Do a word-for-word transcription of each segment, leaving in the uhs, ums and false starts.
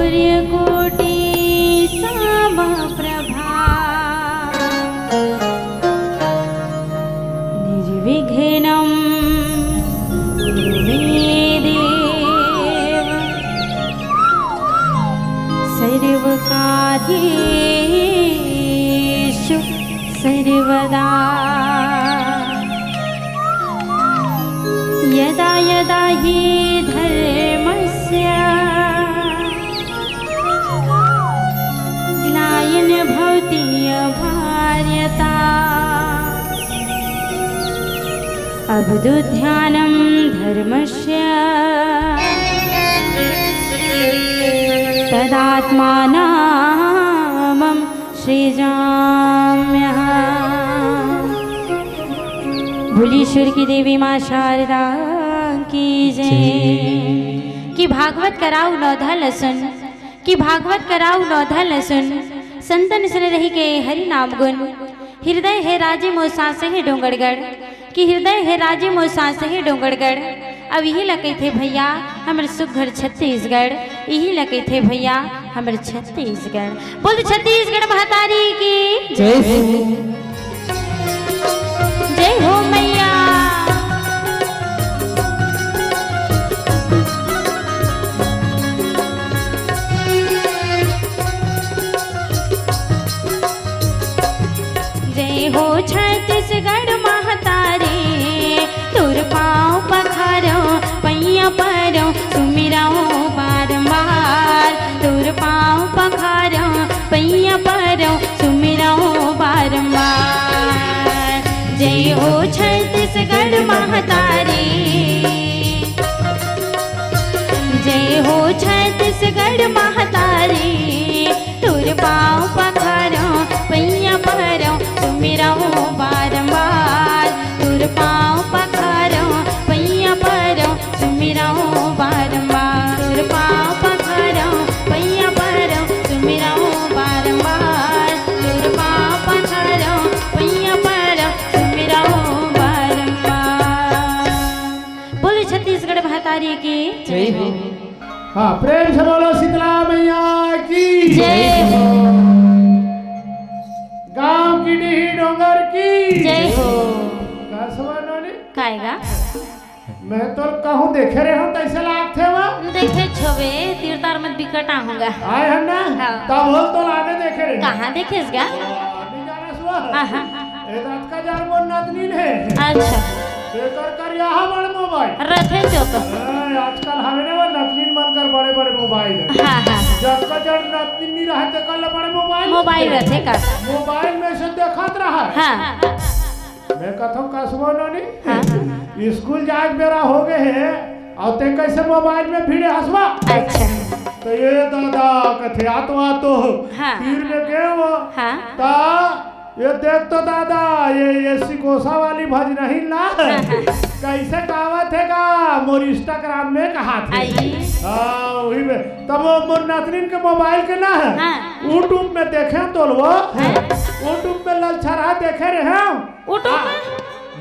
सूर्यकोटि समप्रभा। निर्विघ्नं कुरु मे देव सर्वकार्येषु सर्वदा। यदा यदा हि धर्मस्य ग्लानिर्भवति भारत। अवतु ज्ञानं धर्मस्य तदात्मानं सृजाम्यहम्। बोली सुर की देवी माँ शारदा की जय। कि भागवत कराउ नवधा ल सुन, कि भागवत कराउ नवधा ल सुन, संतन सन रहि के हरि नाम गुन। हृदय हे राजे मोर सांस हे डोंगरगढ़, कि हृदय हे राजे मोर सांस हे डोंगरगढ़। अब इही ल कहिथे भैया हमर सुघर छत्तीसगढ़, इही ल कहिथे भैया हमर छत्तीसगढ़। बोल छत्तीसगढ़ महतारी की जय हो। जय हो मैया। जय हो छत्तीसगढ़ महतारी, तोर पाँव पखारो, पैया परो, सुमिरो बारंबार। तोर पाँव पखारो, पैया परो, सुमिरो बारंबार। जय हो छत्तीसगढ़ महतारी, जय हो छत्तीसगढ़ महतारी। तोर पाँव पखारो, पैया परो, सुमिरो बारंबार। तोर पाँव पखारो, पैया परो, सुमिरो बारंबार। तोर पाँव पखारो, पैया परो, सुमिरो बारंबार। तोर पाँव पखारो, पैया परो, सुमिरो बारंबार। बोलो छत्तीसगढ़ महतारी की जय हो। हाँ, प्रेम से बोलो शीतला मैया की जय हो। गांव की डीही डोंगर की जय हो। का सवा नोनी? काय गा? मैं तो कहूँ देखे रहे हूँ, तैसे लागथे वा। देखे छोवे, तीर तार मत बिकट आहूँगा। आए हन ना? हाँ। तब होल तो लाने देखे रहे। कहाँ देखेस गा? नहीं जाना सुआ। हाँ, हाँ। ए, रात का जान मोर नतनीन हे। अच्छा। एकर कर यहाँ बड़ मोबाइल। रथे जो तो। ए, आजकल हवे ना वो नतनीन मन कर बड़े-बड़े मोबाइल हे। हाँ, हाँ। जब का जन नतनीन नहीं रहे, तेकर ले बड़े मोबाइल। मोबाइल रथे का? मोबाइल में से देखत रहा। हाँ। मैं कथों कसबो नोनी। हाँ। स्कूल जाए के बेरा हो गए हे, अउ ते कैसे मोबाइल में भिड़े हसवा? अच्छा। तो ये दादा कथे, "आ तो, आ तो, हाँ। तीर में गए वो।" हाँ। ता ये देख तो दादा, ये, ये सिकोसा वाली भजनही ला। हाँ, हाँ। कैसे गावत हे गा, मोर Instagram में कहाथे। आई। हाँ, वही में। तब वो मोर नतनीन के मोबाइल के ना, हाँ। YouTube में देखे तो वो, हाँ। YouTube में ललछरा देखे रहे हम। YouTube में? हाँ।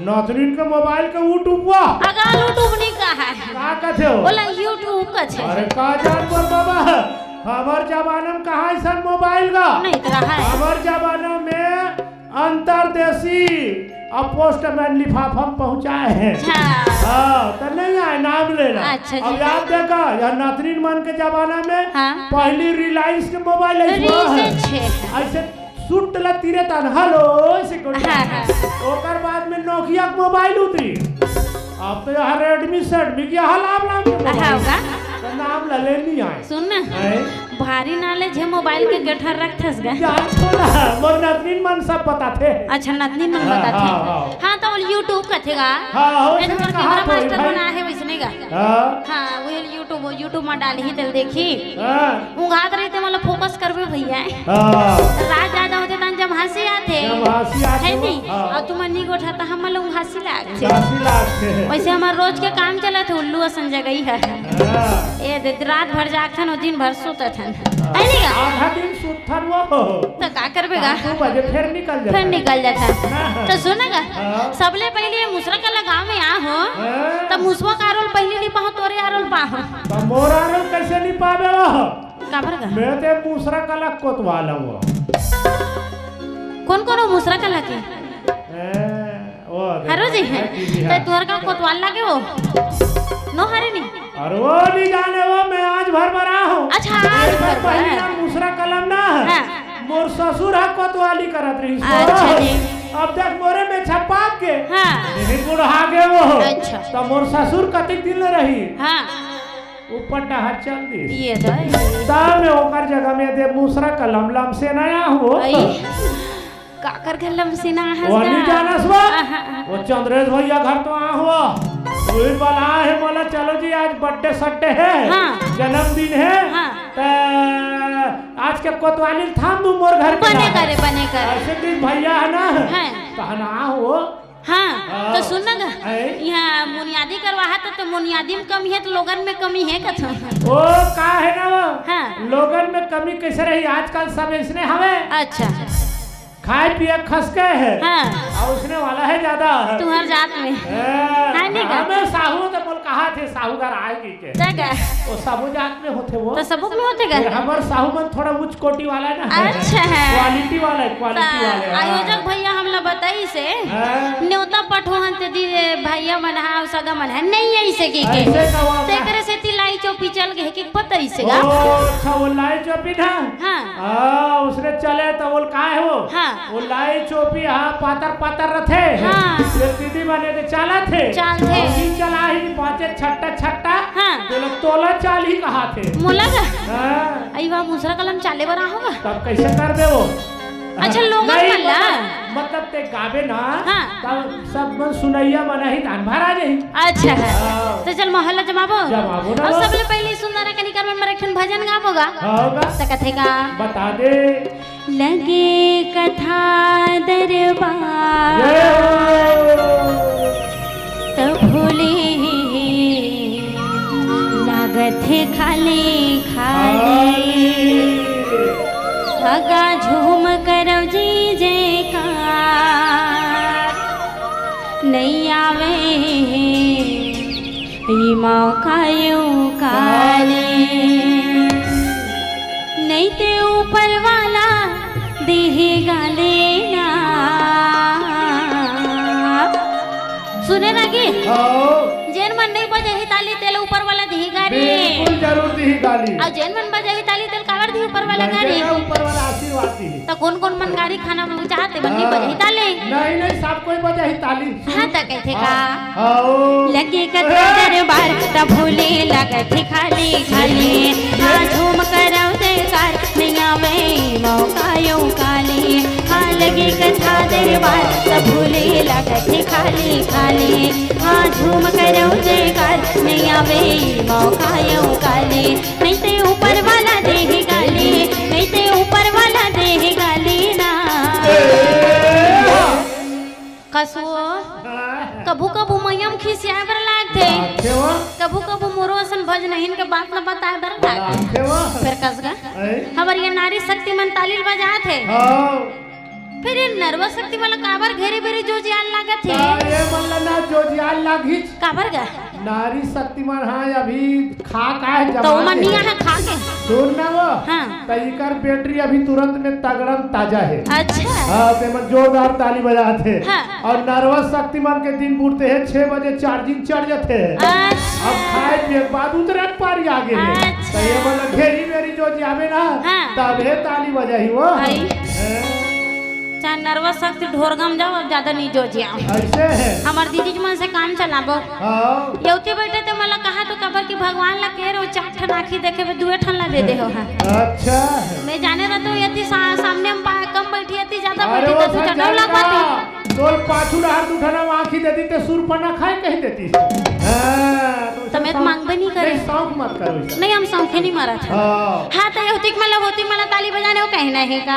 नतनीन के मोबाइल के YouTube वा। अगा YouTube नहीं कहा है। का कथे हो? बोला YouTube कथे। अरे का जान बोल बाबा, हमर जमाना में कहाँ ऐसा मोबाइल गा? नहीं तो रहा है। हमर जमाना में अंतरदेशी और पोस्टमैन लिफाफा में पहुंचाए हैं। अच्छा। हाँ, तो नहीं आए, नाम लेना। अच्छा जी। अब याद देखा, यह नतनीन मन के जमाना में हाँ। पहली Reliance के मोबाइल ऐसे Reliance हुआ है। छे। ऐसे सुट ला तीरे तन, "हेलो," ऐसे करी। हाँ, हाँ। ओकर बाद में Nokia के मोबाइल उतरी। अब तो यहाँ Redmi सेडमी के यहाँ लाम लाम के मोबाइल। हाँ, होगा। तो नाम ला ले नहीं आए। सुन ना, हैं? भारी knowledge हे मोबाइल के गेठर रखथस गा। जान तो ना, मोर नतनीन मन सब बताथे। अच्छा, नतनीन मन हाँ, बताथे। हाँ, हाँ। हाँ, तो वो YouTube कथे गा। हाँ, हो ए, सके तो कहा camera कोई master भाई। बना है वैसने गा। हाँ। हाँ, वो YouTube, वो YouTube में डालही तेल देखी। हाँ। ऊँघात रहिथे, मतलब focus करबे भैया। हाँ। रात ज्यादा होथे तहन जब हंसी आथे। जब हंसी आथे, है नी? हाँ। अउ तुमन नी गोठा त हमन ल ऊँघासी लागथे। ऊँघासी लागथे। वैसे हमर रोज के काम चलत हे, उल्लू असन जगही हे। हाँ। ए दे, रात भर जागथन, ओ दिन भर सुतथन। हाँ। है नी गा? आधा दिन सुतथन वो। त का करबे गा? दू बजे फेर निकल जाथन। फेर निकल जाथन। हाँ। त सुन गा, हाँ। सबले पहले ये मुसरा के लगाव में आ हो, हाँ। त मुसवा का आरोल पहले नी पाहो, तोरे आरोल पाहो। त मोर आरोल कैसे नी पाबे वो? काबर गा? मैं ते मुसरा कला कोतवाल हूँ। कोन कोन हो मुसरा कला के? ए, ओ, देखो, हरो जी हैं। दीदी, ते हाँ। तुहर का कोतवाल लागे हो? नो हरे नी? अरे वो नहीं जाने वो, मैं आज भर भरा हूँ। अच्छा, आज एक भर भरा पहली है। ना मुसरा कलम ना है। हाँ। मोर ससुर हा कोतवाली करत रही। अच्छा जी। अब देख मोरे में छपात के। हाँ। नहीं बुढ़ा गे वो। अच्छा। तो मोर ससुर कतिक दिन ले रही। हाँ। ऊपर डहर चल दिस। ये तो है। तब मैं ओकर जगह में दे मुसरा कलम लमसेना आया हूँ। आई, काकर घर लमसेना हंस वो नहीं का? जानस वो? आहा, आहा। वो चंद्रेश भैया घर तो आ हुआ। वही बोला है, बोला, "चलो जी, आज बर्थडे सड्डे है, हाँ। जन्मदिन है, हाँ। त आज के कोतवाली थाम दू मोर घर के बने बाहर।" करे, बने करे। ऐसे दिन भैया है ना, हाँ। कहना हो। हाँ, हाँ। तो सुन ना गा, हैं? यहाँ मुनियादी करवा है तो, तो मुनियादी में कमी है तो लोगन में कमी है कथो। ओ, का है ना वो? हाँ। लोगन में कमी कैसे रही? आजकल सब इसने हवे। अच्छा। खाए पिए खसके है। हाँ। और उसने वाला है ज्यादा। तुहर जात में। हाँ। है नहीं का? हमें साहू तो बोल कहा थे, साहूकार आएगी के। तय का? वो सबो जात में होते वो। तो सबो में होते का? फिर हमर साहू मन थोड़ा उच्च कोटि वाला है ना। अच्छा है। क्वालिटी वाला है, क्वालिटी ता वाला है, हाँ। आयोजक भैया हमला बताई से, हाँ। न्योता पठोहन ते दी, भैया मन हा, सगा मन हा, नहीं ऐसे की के। ऐसे का हुआ का? तेकरे से तिलाई चौपी चल गए कि पता ही से ओ, गा। अच्छा, वो लाई चौपी ना? हाँ। हाँ, उसने चले तो बोल, "काय हो?" हाँ। वो लाई चौपी, हाँ, पातर पातर रथे। हाँ। ये दीदी बने के चालत है। चालत है। और दिन चला ही पाँचे छट्टा छट्टा। हाँ। बोले, "तोला चाल ही कहा थे।" मोला का? हाँ। आई वाह, मुसरा कलम चाले बरा होगा। तब कैसे कर दे वो? अच्छा, लोगन नहीं, मन ला? मतलब, मतलब ते गाबे ना, हाँ। तब सब मन सुनैया मन ही धान भरा जाही। अच्छा है। हाँ। तो चल मोहल्ला जमाबो। जमाबो ना और वो। सबले पहले सुंदरा कनिकर मन मर एक ठन भजन गाबो गा। हाँ, होगा। तो कथे का? बता दे। लगे कथा दरबार। ये हो। त भोले लागत हे खाली खाली। खाली। हगा झूम करव जी जयकार। नइ आवे ई मौका यूं काले। नइ ते ऊपर वाला देहे गाले ना। सुने ना गे? हाँ। जेन मन नइ बजाही ताली, तेला ऊपर वाला दिही गारी। बिल्कुल जरूर दिही गाली। अउ जेन मन बजाही ताली, तेला काबर दिही ऊपर वाला गारी? ऊपर वाला आशीर्वाद दिही। त कोन कोन मन गारी खाना में चाहते बन नहीं हाँ। बजाही ताली? नहीं, नहीं, सब कोई बजाही ताली। हाँ, त कथे का? हाँ। लगे कथा दरबार, त भोले लगत हे खाली खाली। हाँ, झूम करव जयकार, नइ आवे मौका यूं काली। हाँ, लगे कथा दरबार, त भोले लगत हे खाली खाली। हाँ, झूम करव जयकार, नइ आवे मौका यूं काली। नइ ते ऊपर वाला देहे गाली, नइ ते ऊपर वाला देहे गाली ना। कसो, हाँ। कभू कभू मइयम खिसियाए बर लागथे। लागथे वो। कभू कभू मोरो असन भजनहीन के बात न बताए बर लागथे। लागथे वो। फेर कस गा। ऐ? हमर ये नारी शक्ति मन ताली ल बजात हे। हाँ। फेर ये नरवा शक्ति मन ल काबर घेरी बेरी जोजियान लागत हे? ता ये मन ल ना जोजियान लागिच। काबर गा? नारी शक्ति मन, हाँ, अभी खा का है, त जमा ओमन के नहीं है। आहा खा के। सुन ना वो। हाँ। त इकर बैटरी अभी तुरंत में तगड़न ताजा है। अच्छा। हाँ, ते मन जोरदार ताली बजात हे। हाँ। अउ नरवा शक्ति मन के दिन बुड़ते हे, छह बजे चार्जिंग चढ़ जाते हे। अच्छा। अब खाए पिए के बाद उतरे पारी आगे हे। अच्छा। त ये मन घेरी बेरी जोजियाबे ना, हाँ। तब हे ताली बजाही वो। आई। हैं? चाहे नरवा शक्ति ढोरगम जाओ, अब ज्यादा नहीं जोजियाओ। ऐसे है। हमर दीदी मन से काम चलाबो। हाँ। येती बइठे ते मन ल कहा तो काबर कि भगवान ल केहे रहो, चार ठन आँखी देखे में दुए ठन ला दे दे हो, हाँ। अच्छा। मैं जाने रहता हूँ, यदि सा-, सामने में बा-, कम बइठी, यदि ज्यादा अरे बइठी, वो तो तू सब चढ़ाव जान ला का, पाती। तोल पाछू डहर दू ठन आँखी देती, ते सुरपना खाए कही देती। हाँ, तो त मैं तो मांगबे नहीं करे। नहीं, शौक मत करो इसे। नहीं, हम शौक ही नहीं मारा था। हाँ। हाँ, त येती के मन ल, होती के मन ल ताली बजाने हो, कहीं नहीं का। का?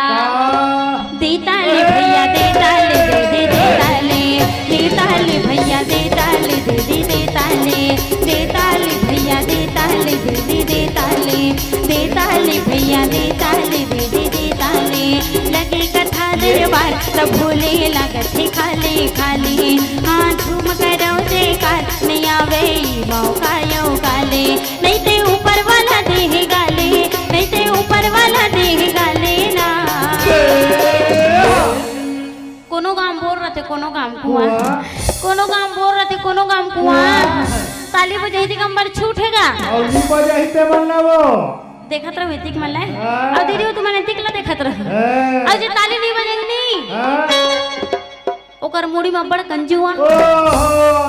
दे ताली भैया, दे ताली, दे दे, दे ताली। दे ताली भैया, दे ताली, दे दे, दे ताली। दे ताली भैया, दे ताली, दे दे, दे ताली। दे ताली भैया, दे ताली, दे दे, दे ताली। लगे कथा दरबार, त भोले लगत हे खाली खाली। हाँ, झूम करव जयकार, नइ आवे ई मौका यूं काले। नइ ते ऊपर वाला देहे गाली, नइ ते वाह। ताली बजाही त कम बड़ छूट हे गा। अउ नी बजाही ते मन ला वो। देखत रहो इतिक मन ला। हाँ। अउ दीदी, वो तुमन इतिक ला देखत रहो। हाँ। अउ जे ताली नी बजाही नी, हाँ। ओकर मुड़ी म बड़ कन जुआ। ओहो,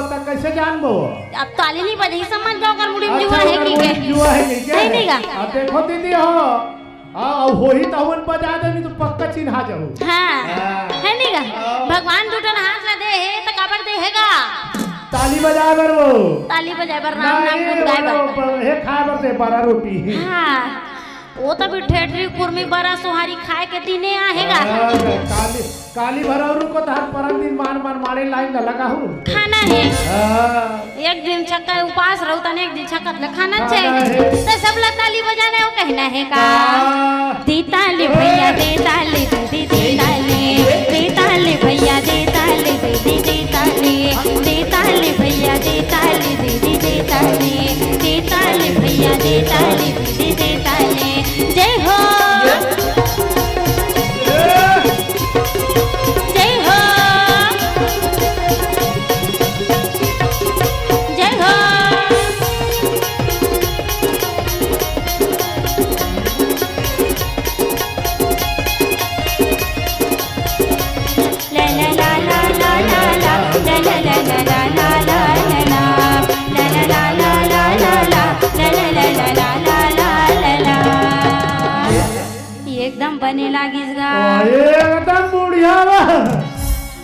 त कैसे जानबो? अब ताली नी बजाही, समझ जाओ ओकर मुड़ी म अच्छा, जुआ हे ओकर कि मुड़ी के। म जुआ हे कि के? हे नहीं गा? अब देखो दीदी हो, हाँ, अउ होही त हमन बजा दे, नहीं तो पक्का चिन्हा जाहू। हाँ। हाँ। हे नहीं गा? हाँ। भगवान दू ठन हाथ ला दे हे, त काबर दे हे गा? ताली बजाए बर वो। ताली बजाए बर, राम नाम नहीं, गुन गाए वो बर। ब-, हे खाए बर दे, बरा रोटी। हाँ। वो त भी ठेठरी, कुरमी, बरा, सोहारी खाए के दिने आहे गा। हाँ, काली, काली भरौरू को तहर परन दिन मान मान मारे लाइन न लगा हूँ। खाना हे। हाँ। एक दिन छक्का उपास रहू, तने एक दिन छक्का ले खाना खाना चाहिए। हे। त सब ला ताली बजाना हे, वो कहना हे का? हाँ। दे ताली भैया, दे ताली दीदी, दे ताली, दे ताली भैया, दे ताली दीदी, दे ताली, दे ताली भैया, दे ताली दीदी, दे ताली, दे ताली भैया, दे ताली दीदी, दे ताली। जय हो। जय हो। जय हो। एकदम बने लागिस गा। ओ, एकदम बुढ़िया बा।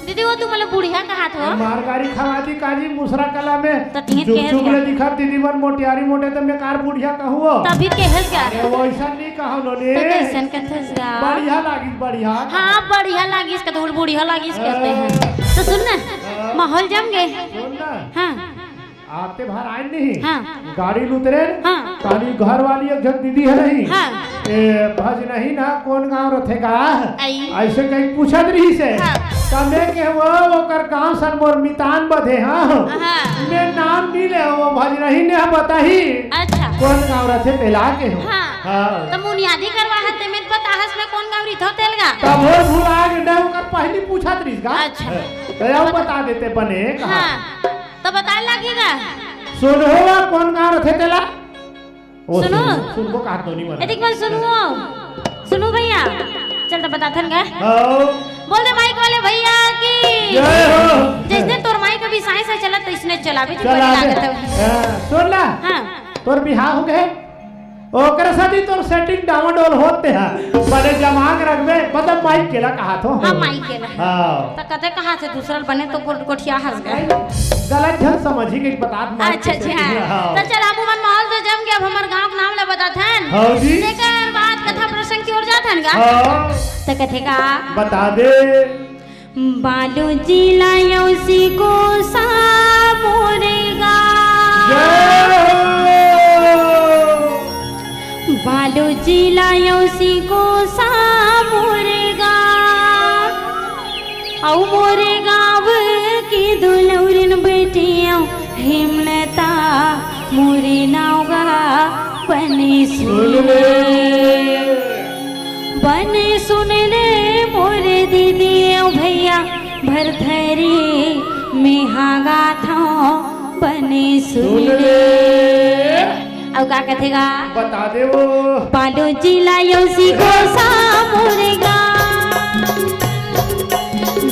दीदी, वो तुमन ला बुढ़िया कहात हो? मार गारी खवा दी काजी मुसरा कला में। त तिहे चुप केहल चुप का? ले दिखत दीदी मन मोटियारी मोटे त मैं कार बुढ़िया कहूँ हो। तभी केहल का? अरे, वैसा नहीं कहा उन्होंने। त कैसन कथस गा? बढ़िया लागिस, बढ़िया। हाँ, बढ़िया लागिस, कतहुल बुढ़िया लागिस कहते हैं। हाँ। त सुन ना, हाँ। माहौल जम गे। सुन ना। हाँ। आते भर आए नहीं। हाँ। गाड़ी ल उतरे। हाँ। ताली घर वाली एक झन दीदी हे नहीं। हाँ। ए, भजनही ना कोन गांव रथे का? आई। ऐसे कहीं पूछत रहिस हे। हाँ। त मैं कहे वो ओकर गांव सन मोर मितान बधे, हाँ। हाँ। मैं नाम नहीं ले, वो भजनही ने बताही। अच्छा। कोन गांव रथे तेला कहेंव। हाँ। हाँ। त मुनियादी करवा हते, मैं बताहस मैं कोन गांव रिथो तेलगा। तब वो भुला गे, नहीं ओकर पहली पूछत रहिस गा। अच्छा। त अब बता देते बने कहा। हाँ। त बताए लागेगा। सुनहो वा कोन गांव रथे तेला? ओ सुनो। सुन, सुनबो कहा तो नहीं मना। एतिक मन सुनबो। सुनो भैया। चल त बताथन गा। हाँ। बोल दे माइक वाले भैया की। जय हो। जैसने तोर माइक अभी साए साए चलत, तैसने चलाबे जी चला बड़ी दे। लागत हे। हाँ, सुन ला। हाँ। तोर बिहाव हो गे। ओकरे साथ ही तोर setting डावाडोल होत हे। बने जमा के रखबे, मतलब माइक केला कहात हो। हाँ, माइक केला। हाँ। त कते कहात हे दूसरा बने तो कोठ-, कोठिया हंस गए। गलत झन समझी के बतात माइक अच्छा, के अच्छा। Setting। हाँ। त चल, अब हमन माहौल तो जम के अब हमर गांव के नाम ला बताथन। हाँ जी। तेकर बाद कथा प्रसंग की ओर जाथन गा। हाँ। त कथे का? बता दे। बालोद जिला औसी कोसा मोर गाँव। जय हो। बालोद जिला औसी कोसा मोर गाँव। अउ मोर गाँव के दुलौरिन बेटिया हेमलता मोर नाव गा बने सुन ले। बने सुन ले मोर दीदी अउ भैया, भरथरी मेहा गाथव, बने सुन ले। अउ का कथे गा? बता दे वो। बालोद जिला औसी कोसा मोर गाँव।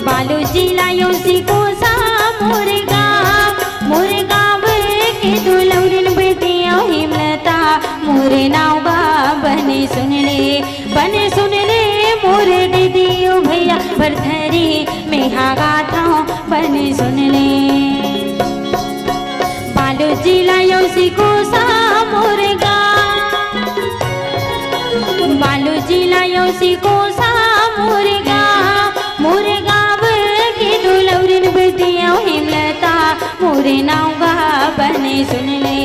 बालोद जिला औसी कोसा मोर गाँव। मोर गाँव के दुलौरिन बेटिया हेमलता मोर नाव गा बने सुन ले। बने सुन ले मोर दीदी अउ भैया, भरथरी मेहा गाथव बने सुन ले। बालोद जिला औसी कोसा मोर गाँव। बालोद जिला औसी कोसा मोर गाँव। मोर गाँव के दुलौरिन बेटिया हेमलता मोर नाव गा बने सुन ले।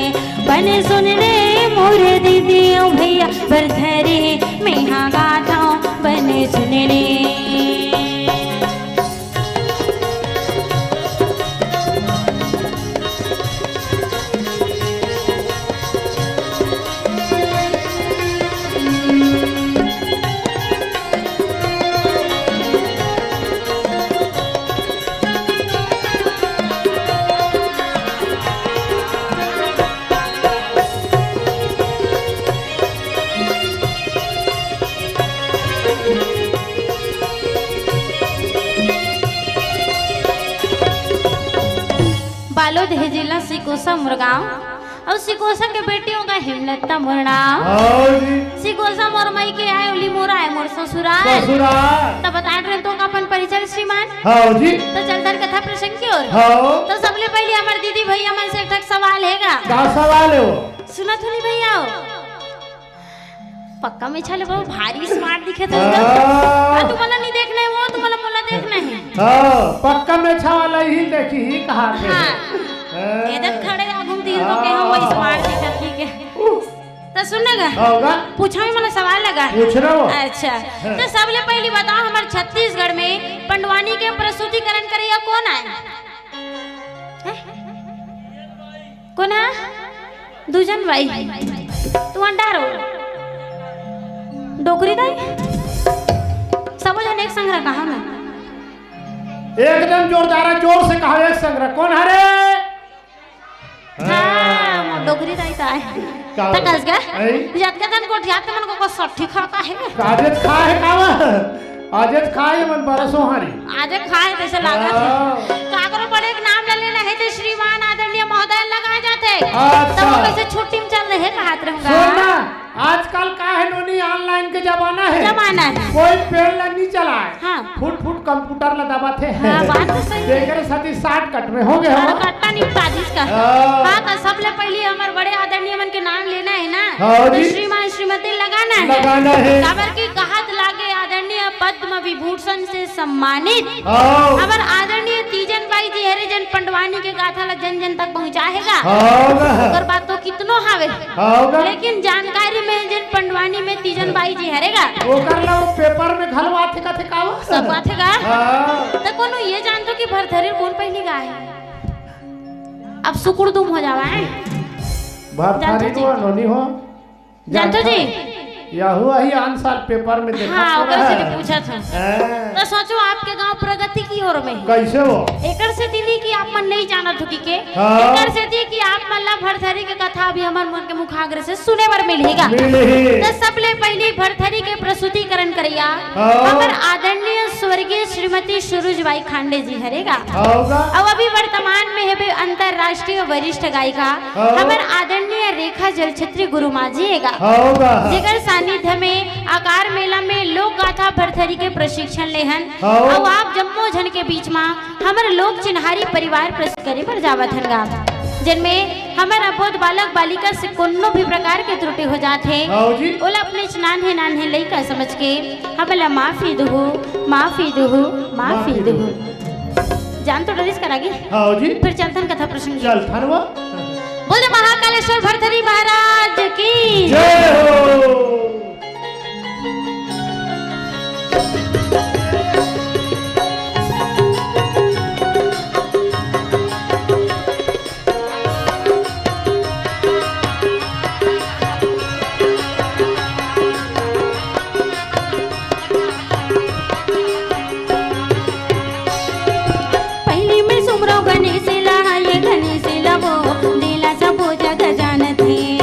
बने सुन ले मोर दीदी अउ भैया, भरथरी मेहा गाथव बने सुन ले। आलो दे जिला सिकोसा मोर गाँव, अउ सिकोसा के बेटी होगा हेमलता मोर नाम। हाँ जी। सिकोसा मोर मइके आय, उली मोर आय मोर ससुराल। ससुराल। त बतात रहे तो का अपन परिचय श्रीमान। हाँ जी। त चलथन कथा प्रसंग की ओर। हाँ। त सबले पहिली हमर दीदी भइया मन से एक ठक सवाल हे गा। का सवाल हे वो? सुनत हो नी भइया हो? पक्का मेछा ले बहुत भारी smart दिखत हे। हाँ। हाँ, तुम्हाला नहीं देखना है वो, तुम्हाला मोला देखना है। हाँ, पक्का मेछा वाला ही देखी ही कहा थे। हाँ। हाँ। एदत खड़े आगुम तीर को के हम वही smart दिखत ही के। त सुन ना गा। हाँ, गा। पूछा ही मला सवाल लगा। पूछ रहा हो। अच्छा। हाँ। त सबले पहिली बताओ हमर छत्तीसगढ़ में पंडवानी के प्रस्तुतिकरण करइया कोन आय? हैं? कोन हा? दूजन बाई। तू अंडा रो। डोकरी दाई। सबो झन एक संग रह कहा ना। एकदम जोरदार हे, जोर से कहा एक संग रह। कोन हरे? हाँ, डोकरी दाई त आय। का त कस गा? ऐ? जतका दिन गोठियात मन को, को सट्ठी खा का हे? काजत खा हे का वा? आजे खाए मन बरसो हारी। आजे खाए तइसे लागत हे। हाँ। काकरो बड़े के नाम ले लेना हे त श्रीमान आदरणीय महोदय लगा जाथे। अच्छा। तब वो कइसे छुट्टी में चल रहे कहात रहूंगा। सुन ना, आजकल का हे नोनी, online के जमाना हे। जमाना हे। कोई पेड़ ला नहीं चलाए। हाँ। फुट फुट computer ला दबाथे। हाँ, बात तो सही हे। तेकर साथी shortcut में हो गया हाँ, हो। कट्टा निपटा दिस का। हाँ। हाँ, त सबले पहिली हमर बड़े आदरणीय मन के नाम लेना हे ना। हाँ त जी। श्रीमान श्रीमती लगाना हे। लगाना हे। काबर कि कहत लागे आदरणीय पद्म विभूषण से सम्मानित हाँ। हमर आदरणीय तीजन बाई जी हरे, जेन पंडवानी के गाथा ला जन जन तक पहुँचाए हे गा। हाँ गा। ओकर बाद तो कितनो हावे। हाँ गा। लेकिन जानकारी में जेन पंडवानी में तीजन बाई जी हरे गा। ओकर ला वो paper में घलवाथे कथे का वो? सब बात हे गा। हाँ। त कोनो ये जानथो कि भरथरी कोन पहिली गाय? अब सुकुड़ दुम हो जावा है। भरथरी जानथो जी। को नोनी हो। जानथो जी? यहू अही आन साल paper में देखा हाँ, तो ओकर से रहा। भी पूछत हन। हाँ। त सोचो आपके गांव प्रगति की ओर में हे। कइसे हो? एकर सेती नहीं कि आप मन नहीं जानत हो कि के। हाँ। एकर सेती कि आप मन ला भरथरी के कथा अभी हमर मन के मुखाग्र से सुने बर मिलही गा। मिलही। त सबले पहिली भरथरी के प्रस्तुतिकरण करइया हाँ। हमर आदरणीय स्वर्गीय श्रीमती सुरुज बाई खांडे जी हरे गा। हाँ गा। अउ अभी वर्तमान में हेबे अंतर्राष्ट्रीय वरिष्ठ गायिका हाँ। हमर आदरणीय रेखा जलछत्री गुरुमा जी हे गा। हाँ गा। जेकर सानिध्य में आकार मेला में लोक गाथा भरथरी के प्रशिक्षण लेहन। हाँ। अउ आप जम्मो झन के बीच मा हमर लोक चिन्हारी परिवार प्रस्तुत करे बर जावत हन गा, जेन में हमर अबोध बालक बालिका से कोनो भी प्रकार के त्रुटि हो जात हे, हाँ जी। ओला अपने नान्हे नान्हे लइका समझ के हमला माफी दुहू, माफी दुहू, माफी माफी दुहू। दुहू। जान तो डरिस करा गे। हाँ जी। फिर चलथन कथा प्रसंग। चलथन वो। बोल दे महाकालेश्वर भरथरी महाराज की। जय हो। पहिली में सुमरो गणेश ला, ये गणेश ला वो, दिला सबो जग जानत हे।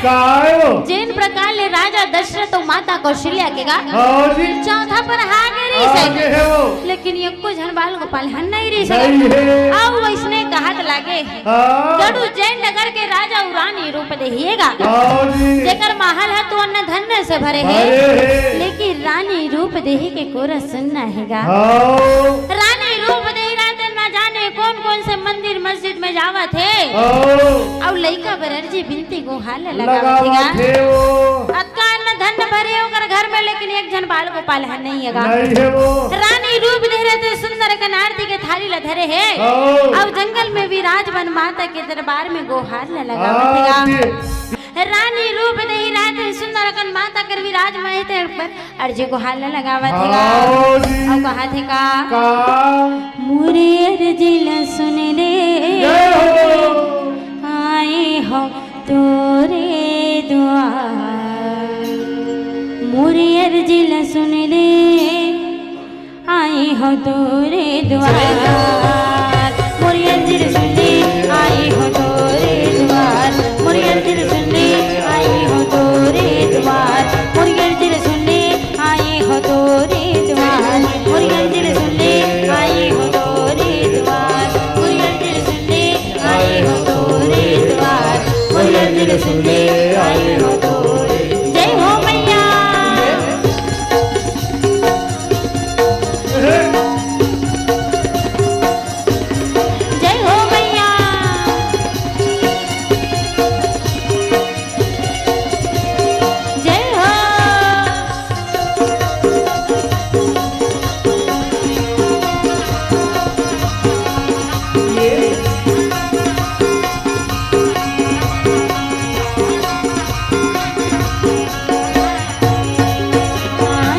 आयो। जेन प्रकार ले राजा दशरथ अउ माता कौशल्या के गा हाँ जी। चौथा पर हागे रहिस हे। हागे हे वो। लेकिन एको झन बाल गोपाल ह नइ रहिस हे। नइ हे। अउ वइसने कहत लागे। हाँ। गरु जैन नगर के राजा अउ रानी रूप देही हे गा। हाँ जी। जेकर महल ह तो अन्न धन से भरे हे। भरे हे। लेकिन रानी रूप देही के कोरा सुन्ना हे गा। हाँ। रानी रूप देही रात ना जाने कोन कोन से मंदिर मस्जिद में जावत हे। हाँ। अउ लइका बर अर्जी बिनती गोहार ल लगावत हे गा। लगावत हे वो। अतका अन्न धन भरे ओकर घर में, लेकिन एक झन बाल गोपाल ह नइ हे गा। नइ हे वो। रानी रूप देही रहिस हे सुंदर अकन आरती के थाली ल धरे हे। हाँ। अउ जंगल में विराज वन माता के दरबार में गोहार ल लगावत हे गा। हाँ, जी। रानी रूप देही रहिस हे सुंदर अकन माता कर विराज में हे ते पर अर्जी गोहार ल लगावत हे गा। हाँ जी। अउ कहत हे का? का? मोरे अर्जी ल सुन ले। जय हो। आए हो तोरे दुआर। मोरे अर्जी ल सुन ले। आए हो तोरे दुआर। मोरे अर्जी ल सुन ले। आए हो तोरे दुआर। मोरे अर्जी ल सुन ले। आए हो तोरे दुआर। मोरे अर्जी ल सुन ले। आए हो तोरे दुआर, मोर अर्जी ल सुन ले, आए हो तोरे दुआर, मोर अर्जी ल सुन ले, आए हो तोरे दुआर, मोर अर्जी ल सुन ले, आए हो तोरे। जय हो मैया। जय हो मैया। जय हो।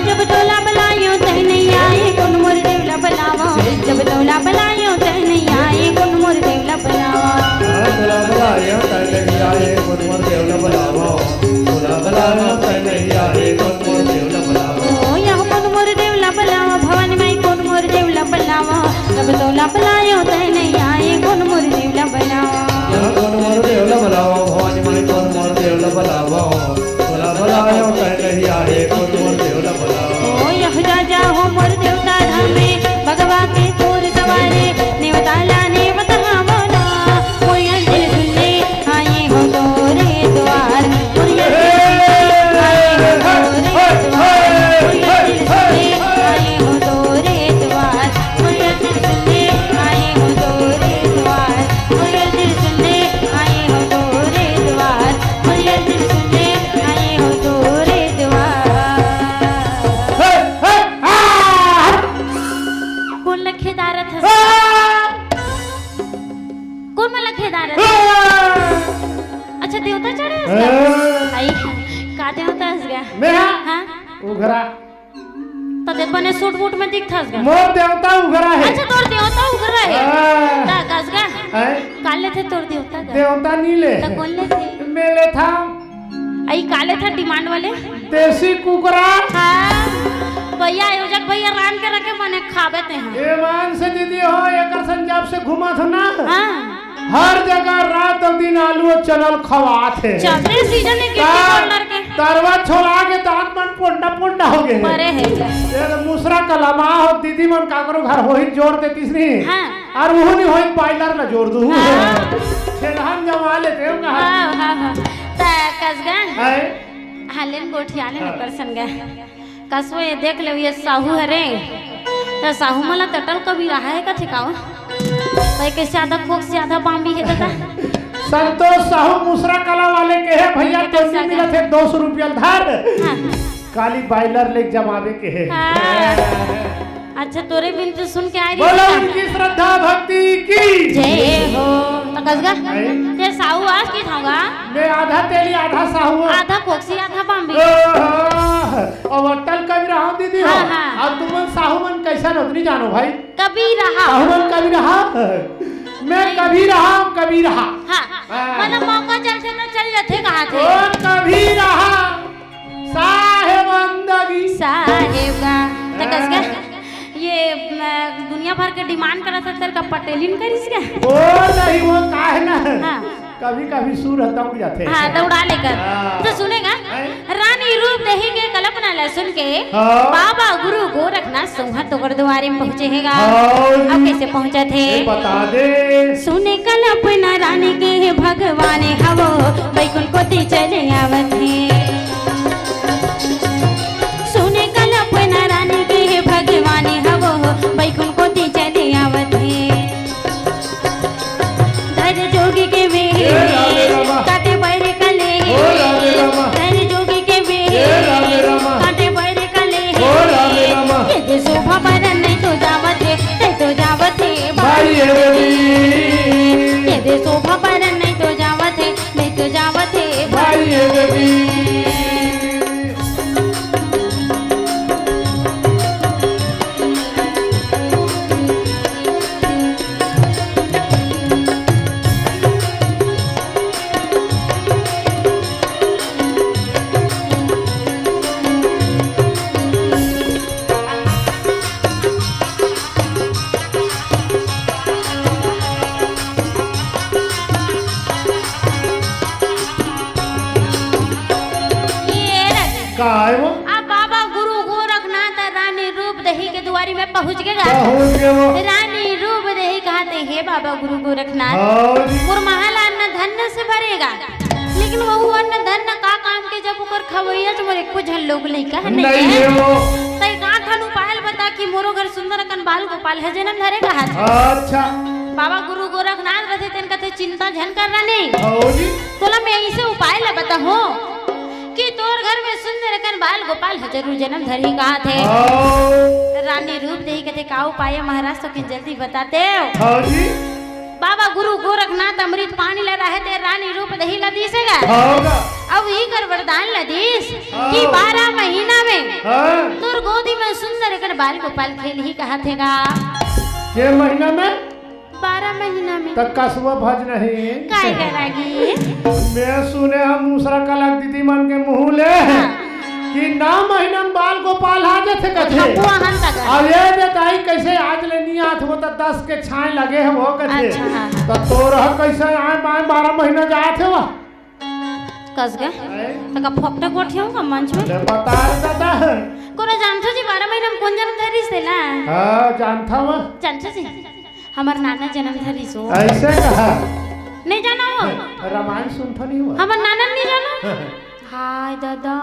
जब तोला बलायो तै नइ आए, कोन मोर देवला बलावो। जब तोला बलायो तै नइ आए, कोन मोर देवला बलावो। तोला बलायो तै नइ आए, कोन मोर देवला बलावो। तोला बलायो तै नइ आए, कोन मोर देवला बलावो। ओ, यह कोन मोर देवला बलावो, भवानी माई कोन मोर देवला बलावो। जब तोला बलायो तै नइ आए, कोन मोर देवला बलावो। यह कोन मोर देवला बलावो, भवानी माई कोन मोर देवला बलावो। भोला भोला हो कह कहिया हे, कोन मोर देवला भोला। ओ यह जा जा हो मोर देवता धामे, बगवा के तोर सवारे, नेवता ला नेवत हावो ना। मोर अंजलि सुन ले, आए हो तोरे द्वार। मोर अंजलि सुन ले, आए हो तोरे द्वार। मोर अंजलि सुन ले, आए हो तोरे द्वार। मोर अंजलि सुन ले, आए हो तोरे द्वार। मोर अंजलि सुन ले, आए हो तोरे द्वार। मोर अंजलि सुन ले, आए हो तोरे द्वार। हे, हे, आ, हट। कोन ल खेदारत हस? आ! कोन मन ल खेदारत हस? आ! अच्छा, देवता चढ़े हस गा? आ! आई, का देवता हस गा? मैं? हाँ? उघरा। त दे बने सूट बूट में दिखथस गा। मोर देवता उघरा हे। अच्छा, तोर देवता उघरा हे। हाँ। त कस गा। हैं? का लेथे तोर देवता गा? देवता नी ले। त कोन लेथे? मैं लेथा। अई का लेथा demand वाले? देसी कुकरा। हाँ। भैया, आयोजक भैया रांध के रखे, मने खाबे ते हैं। ए मान से दीदी हो, एकर संजाब से घुमा थो ना। हाँ। हर जगह रात अउ दिन आलू अउ चना ल खवात हे। चलते season हे गिट्टी का roller के। तरवा छोला के दांत मन पोंडा पोंडा हो गे हे। मरे हे। ये तो मुसरा कलमा हो, दीदी मन काकरो घर होही जोर देतिस नी। हाँ। अउ उहू नी होही, boiler ला जोर दूहू। हाँ। छेलहन जमा लेते हो कहा। हाँ, हाँ, हाँ। त कसगा। हाय। हाँ, लेन गोठिया लेन हाँ। ओकर संग। कसो ये देख ले, ये साहू हरे, त साहू मन ला त अटल कबीरहा हे कथे का ओ? भाई कइसे आधा खोंक से आधा बांबी हे त? संतोष साहू मुसरा कला वाले के हे, भैया, तो कैसा नहीं मिला थे, दो सौ रुपया धर। हाँ। काली boiler ले जमावे के हे। हाँ। अच्छा, तोरे बिनती सुन के आए बोलो रही। उनकी श्रद्धा भक्ति की। जय हो। त कसगा? जय। ते साहू आज की थाऊंगा? मैं आधा तेली, आधा साहू हूँ। आधा खोंक से, आधा बांबी। ओहो। अब अटल कबीरहा दीदी हो। हाँ, हाँ। अब तुम मन साहू मन कैसा रहो, नहीं जानो भाई। कबीरहा। साहू मन कबीरहा। मैं नहीं। कबीरहा, कबीरहा। हाँ। हाँ। मतलब मौका चलथे त चल जाथे कहा थे। ओ कबीरहा। साहेब अंदगी। साहेब का। त कसगा? ये, म, दुनिया भर के demand करत हे, तेरे का पटेलिन करिस का? ओ नहीं, वो का हे ना। हाँ। कभी कभी सुर ह दौड़ जाथे। हाँ, दौड़ा लेकर। हाँ। तो सुनेगा, हैं? रानी रूप देही के कल्पना ला सुन के हाँ। बाबा गुरु गोरखनाथ संहत ओकर दुआरे में पहुंचे हेगा। हाँ जी। अब कैसे पहुंचा थे? ये बता दे। सुने कल्पना रानी के भगवान हवो, बैकुंठ कोती चले आवत हे। सुने कल्पना रानी के भगवान हवो, बैकुंठ कोती चले आवत हे। धर जोगी के मेरे, हे राधे रामा। काटे बैर कले। ओ राधे रामा। धर जोगी के मेरे, हे राधे रामा। काटे बैर कले। ओ राधे रामा। ये दे शोभा बरन नहीं तो जावत हे, नहीं तो जावत हे भाई। भाई ये देवी। ये दे शोभा बरन नहीं तो जावत हे, नहीं तो जावत हे भाई। भाई ये देवी। ये रख। का है वो? अब बाबा गुरु गोरखनाथ रानी रूप देही के दुआरी में पहुंच गे गा। पहुंच गे वो। रानी रूप देही कहा थे, "हे बाबा गुरु गोरखनाथ, हाँ जी। मोर महल अन्न धन से भरेगा, लेकिन वो अन्न धन का काम के जब ओकर खवैया तो मोर एको झन लोग लइका ह नहीं नहीं है। है वो। तै का ठन उपाय ल बता कि मोरो घर सुंदर अकन बाल गोपाल ह जन्म धरे कहा थे।" अच्छा। बाबा गुरु गोरखनाथ रथे तेन कथे, "चिंता झन कर रानी। हाँ जी। तोला मैं ऐसे उपाय ल बताहूँ कि तोर घर में सुंदर अकन बाल गोपाल ह जरूर जन्म धरही" कहा थे। हाँ। रानी रूप देही कथे, "का उपाय है महाराज, तो किन जल्दी बताते हो।" हाँ जी। बाबा गुरु गोरखनाथ अमृत पानी ला रहे ते रानी रूप देही ला दीस हे गा। हाँ गा। अब इकर वरदान ला दीस हाँ। कि बारह महीना में हाँ। तोर गोदी में सुंदर अकन बाल गोपाल खेलही कहा थे गा। के महीना में? बारह महीना में। त कसवा भज नहीं। काय करेगी? मैं सुने हम दूसरा कलक दीदी मन के मुंह ले हाँ। कि नौ महीना में बाल गोपाल आ जाथे कथे। हपुआ हन तक। अब ये दे दाई कैसे आज ले नहीं आत हो त दस के छाए लगे हे वो कथे। अच्छा, हाँ, हाँ। त तोर ह कैसे आए बाए बारह महीना जात हे वो? कस गे। हैं? त का फोकटे गोठियाऊं का मंच में? ले बता रे दादा। कोनो जानथो जी बारह महीना में कोन जन्म धरिस तेला? हाँ, जानथा मैं। जानथो जी? हमर नाना जन्म धरिस हो। ऐसे कहा? नहीं जाना हो? रामायण सुनथो नहीं हो? हमर नाना नहीं जानो? हाय दादा,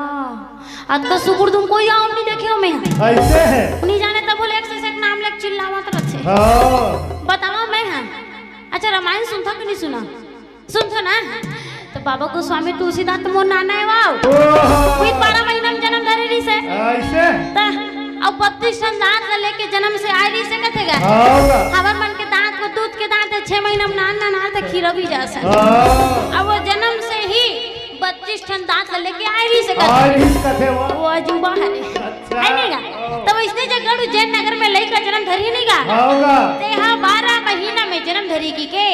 अतका सुकुर तुम कोई आम नहीं देखे हो मैं। ऐसे है? नहीं जाने तब बोले एक से एक नाम लेके चिल्लावत रहथे। हाँ। बतावा मैं हाँ। अच्छा रामायण सुनथो कि नहीं सुना? सुनथो ना, त बाबा गोस्वामी तुलसीदास त मोर नाना हे वाव। ओहो। वही बारह महीना में जन्म धरे रहिस हे। ऐसे? त, अउ बत्तीस ठन दांत ला लेके जन्म से आए रहिस हे कथे गा। हाँ गा। हमर मन के दांत वो दूध के दांत हे, छह महीना में नान नान आथे, खीरा भी जा सकथे। हाँ। अब वो जन्म से ही बत्तीस ठन दांत ला लेके आए रहिस हे कथे। आए रहिस कथे वो। वो अजूबा हरे। अच्छा। है नहीं गा? त वइसने जे गड़ू जैन नगर में लइका जन्म धरी नहीं गा? हाँ गा। तेहा बारह महीना में जन्म धरी की के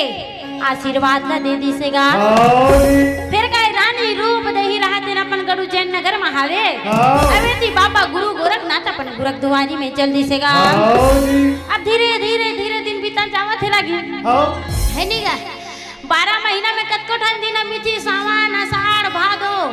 आशीर्वाद ला दे दिसे गा। हाँ जी। फेर काय रानी रूप देही रहा तेन अपन गड़ू जैन नगर में हावे। हाँ। अबे ती बाबा गुरु गोरखनाथ अपन गुरख दुआरी में चल दिसे गा। हाँ जी। अब धीरे धीरे धीरे दिन बीता जावत हे लागी। हाँ। है नहीं गा? बारह महीना में कतको ठन दिन बीती, सावन, आषाढ़, भादो,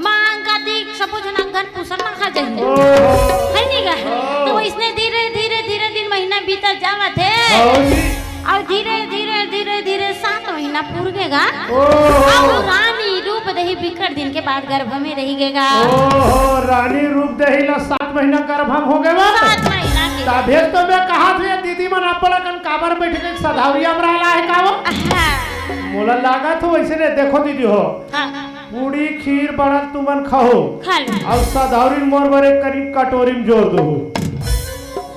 माघ, कार्तिक, सबो झन अगहन पूस माघ आ जाही। ओहो। है नहीं गा? ओहो। त वइसने धीरे, धीरे, धीरे दिन महीना बीतत जावत हे। हाँ जी। अउ धीरे, धीरे, धीरे, धीरे सात महीना पूर गे गा। ओहो। अउ रानी रूप देही बिकट दिन के बाद गर्भ में रहि गे गा। ओहो, रानी रूप देही ला सात महीना गर्भ में हो गे गा। सात महीना के। तभे तो मैं कहा थे, दीदी मन आप लोगन काबर बैठ के सधावरिया में रहला हे का वो? हाँ। मोला लागत हो वइसे नहीं, देखो दीदी हो। हाँ। पूड़ी, खीर, बड़ा तुमन खाओ। खा लो। अउ सधावरी मोर बर एक करी कटोरी में जोर दो।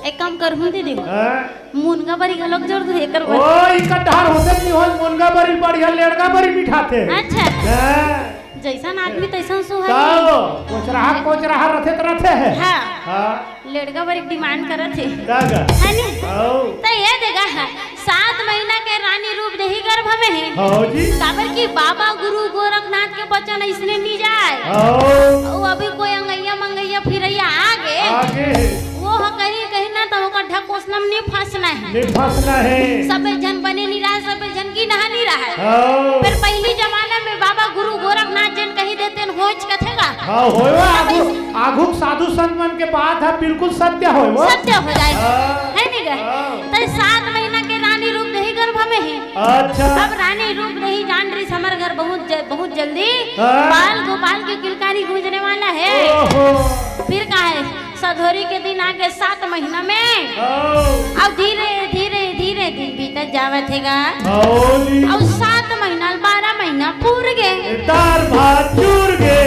एक काम करहूँ दीदी। हैं? मुनगा बरी घलोक जोर दो, एकर बर। ओ, इकर ढार होते नहीं हो, मुनगा बरी बढ़िया, लेड़गा बरी मिठाथे। अच्छा। हैं? जइसन आदमी तइसन सुहाई। तब, कोचरहा, कोचरहा रथे त रथे हे। हाँ। हाँ। लेड़गा बर एक demand करत हे। दादा। है नी? आओ। त ये देगा, सात महीना के रानी रूप देही गर्भ में हे। हाँ जी। काबर कि बाबा गुरु गोरखनाथ के बचन अइसने नी जाय। आओ। वो अभी कोई अंगैया मंगैया फिरैया आगे। आगे। वो ह कहीं, कहीं ना त ओकर ढकोसला में नी फंसना हे। नी फंसना हे। सबे झन बने नी रहे, सबे झन की नहानी रहा है। हाँ। फिर पहली जमाना में बाबा गुरु गोरखनाथ जी ने कही देते हैं, होच कथेगा। हाँ, होय वो आगू, आगू के साधु संत मन के बात है, बिल्कुल सत्य होय वो। सत्य हो जाए। हाँ। है नहीं गा? हाँ। तो सात महीना के रानी रूप देही गर्भ में है। अच्छा। अब रानी रूप देही जान रही, हमर घर बहुत ज-, बहुत जल्दी हाँ। बाल गोपाल की किलकारी गूंजने वाला है। ओहो। फिर का है, सधोरी के दिन आगे सात महीना में। हाँ। अब धीरे, धीरे, धीरे दिन बीतत जावत हेगा। हाँ जी। अब सात महीना, बारह महीना पूर गे। दार भात चूर गे।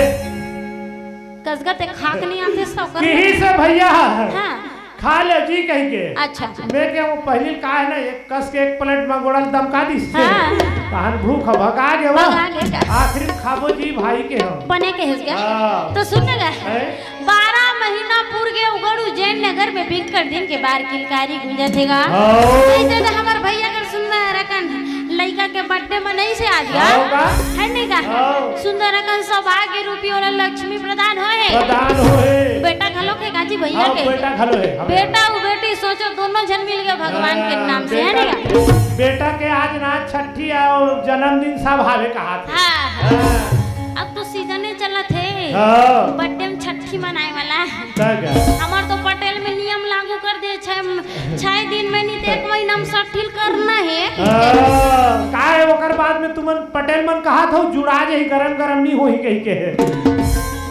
कसगत एक खाक नहीं आते सौ कर। यही से भैया। हाँ। खा ले जी कह के। अच्छा। मैं के वो पहली का है ना, एक कस के एक प्लेट मंगोड़ा दमका दिस। हाँ। तहन भूख भगा गे वो। भगा गे का। आखिरी खाबो जी भाई के हम। बने के हिस क्या? हाँ। तो सुन ना गा। हैं? बारह महीना पूर गे उगड़ उज्जैन नगर में बिकट दिन के बार किलकारी गूंजत हेगा। हाँ। ऐसे तो हमर भैया कर सुंदर अकन लइका के बर्थडे मनई से आज गा। हाँ, बा। है नहीं का? हाँ। सुंदर अकन सौभाग्य रूपी वाला लक्ष्मी प्रदान होए हे। प्रदान होए हे। बेटा घलो के गाजी भैया हाँ, के। बेटा घलो हे, हाँ। बेटा अउ बेटी सोचो दोनों झन मिल गए भगवान के हाँ, नाम से, है बेटा, नहीं का? बेटा के आज ना छठी अउ जन्मदिन सब हावे कहा थे। हाँ, हाँ। हाँ। अब तो सीजने चलत हे। हाँ। बर्थडे में छठी मनाए वाला। तय का? हमर तो पटेल में नियम लागू कर दे, छह, छह दिन में नहीं तो एक महीना में सठिल करना है। हाँ, का है ओकर बाद में तुमन पटेल मन कहा था जुड़ा जाही, गरम गरम नहीं होही कही के।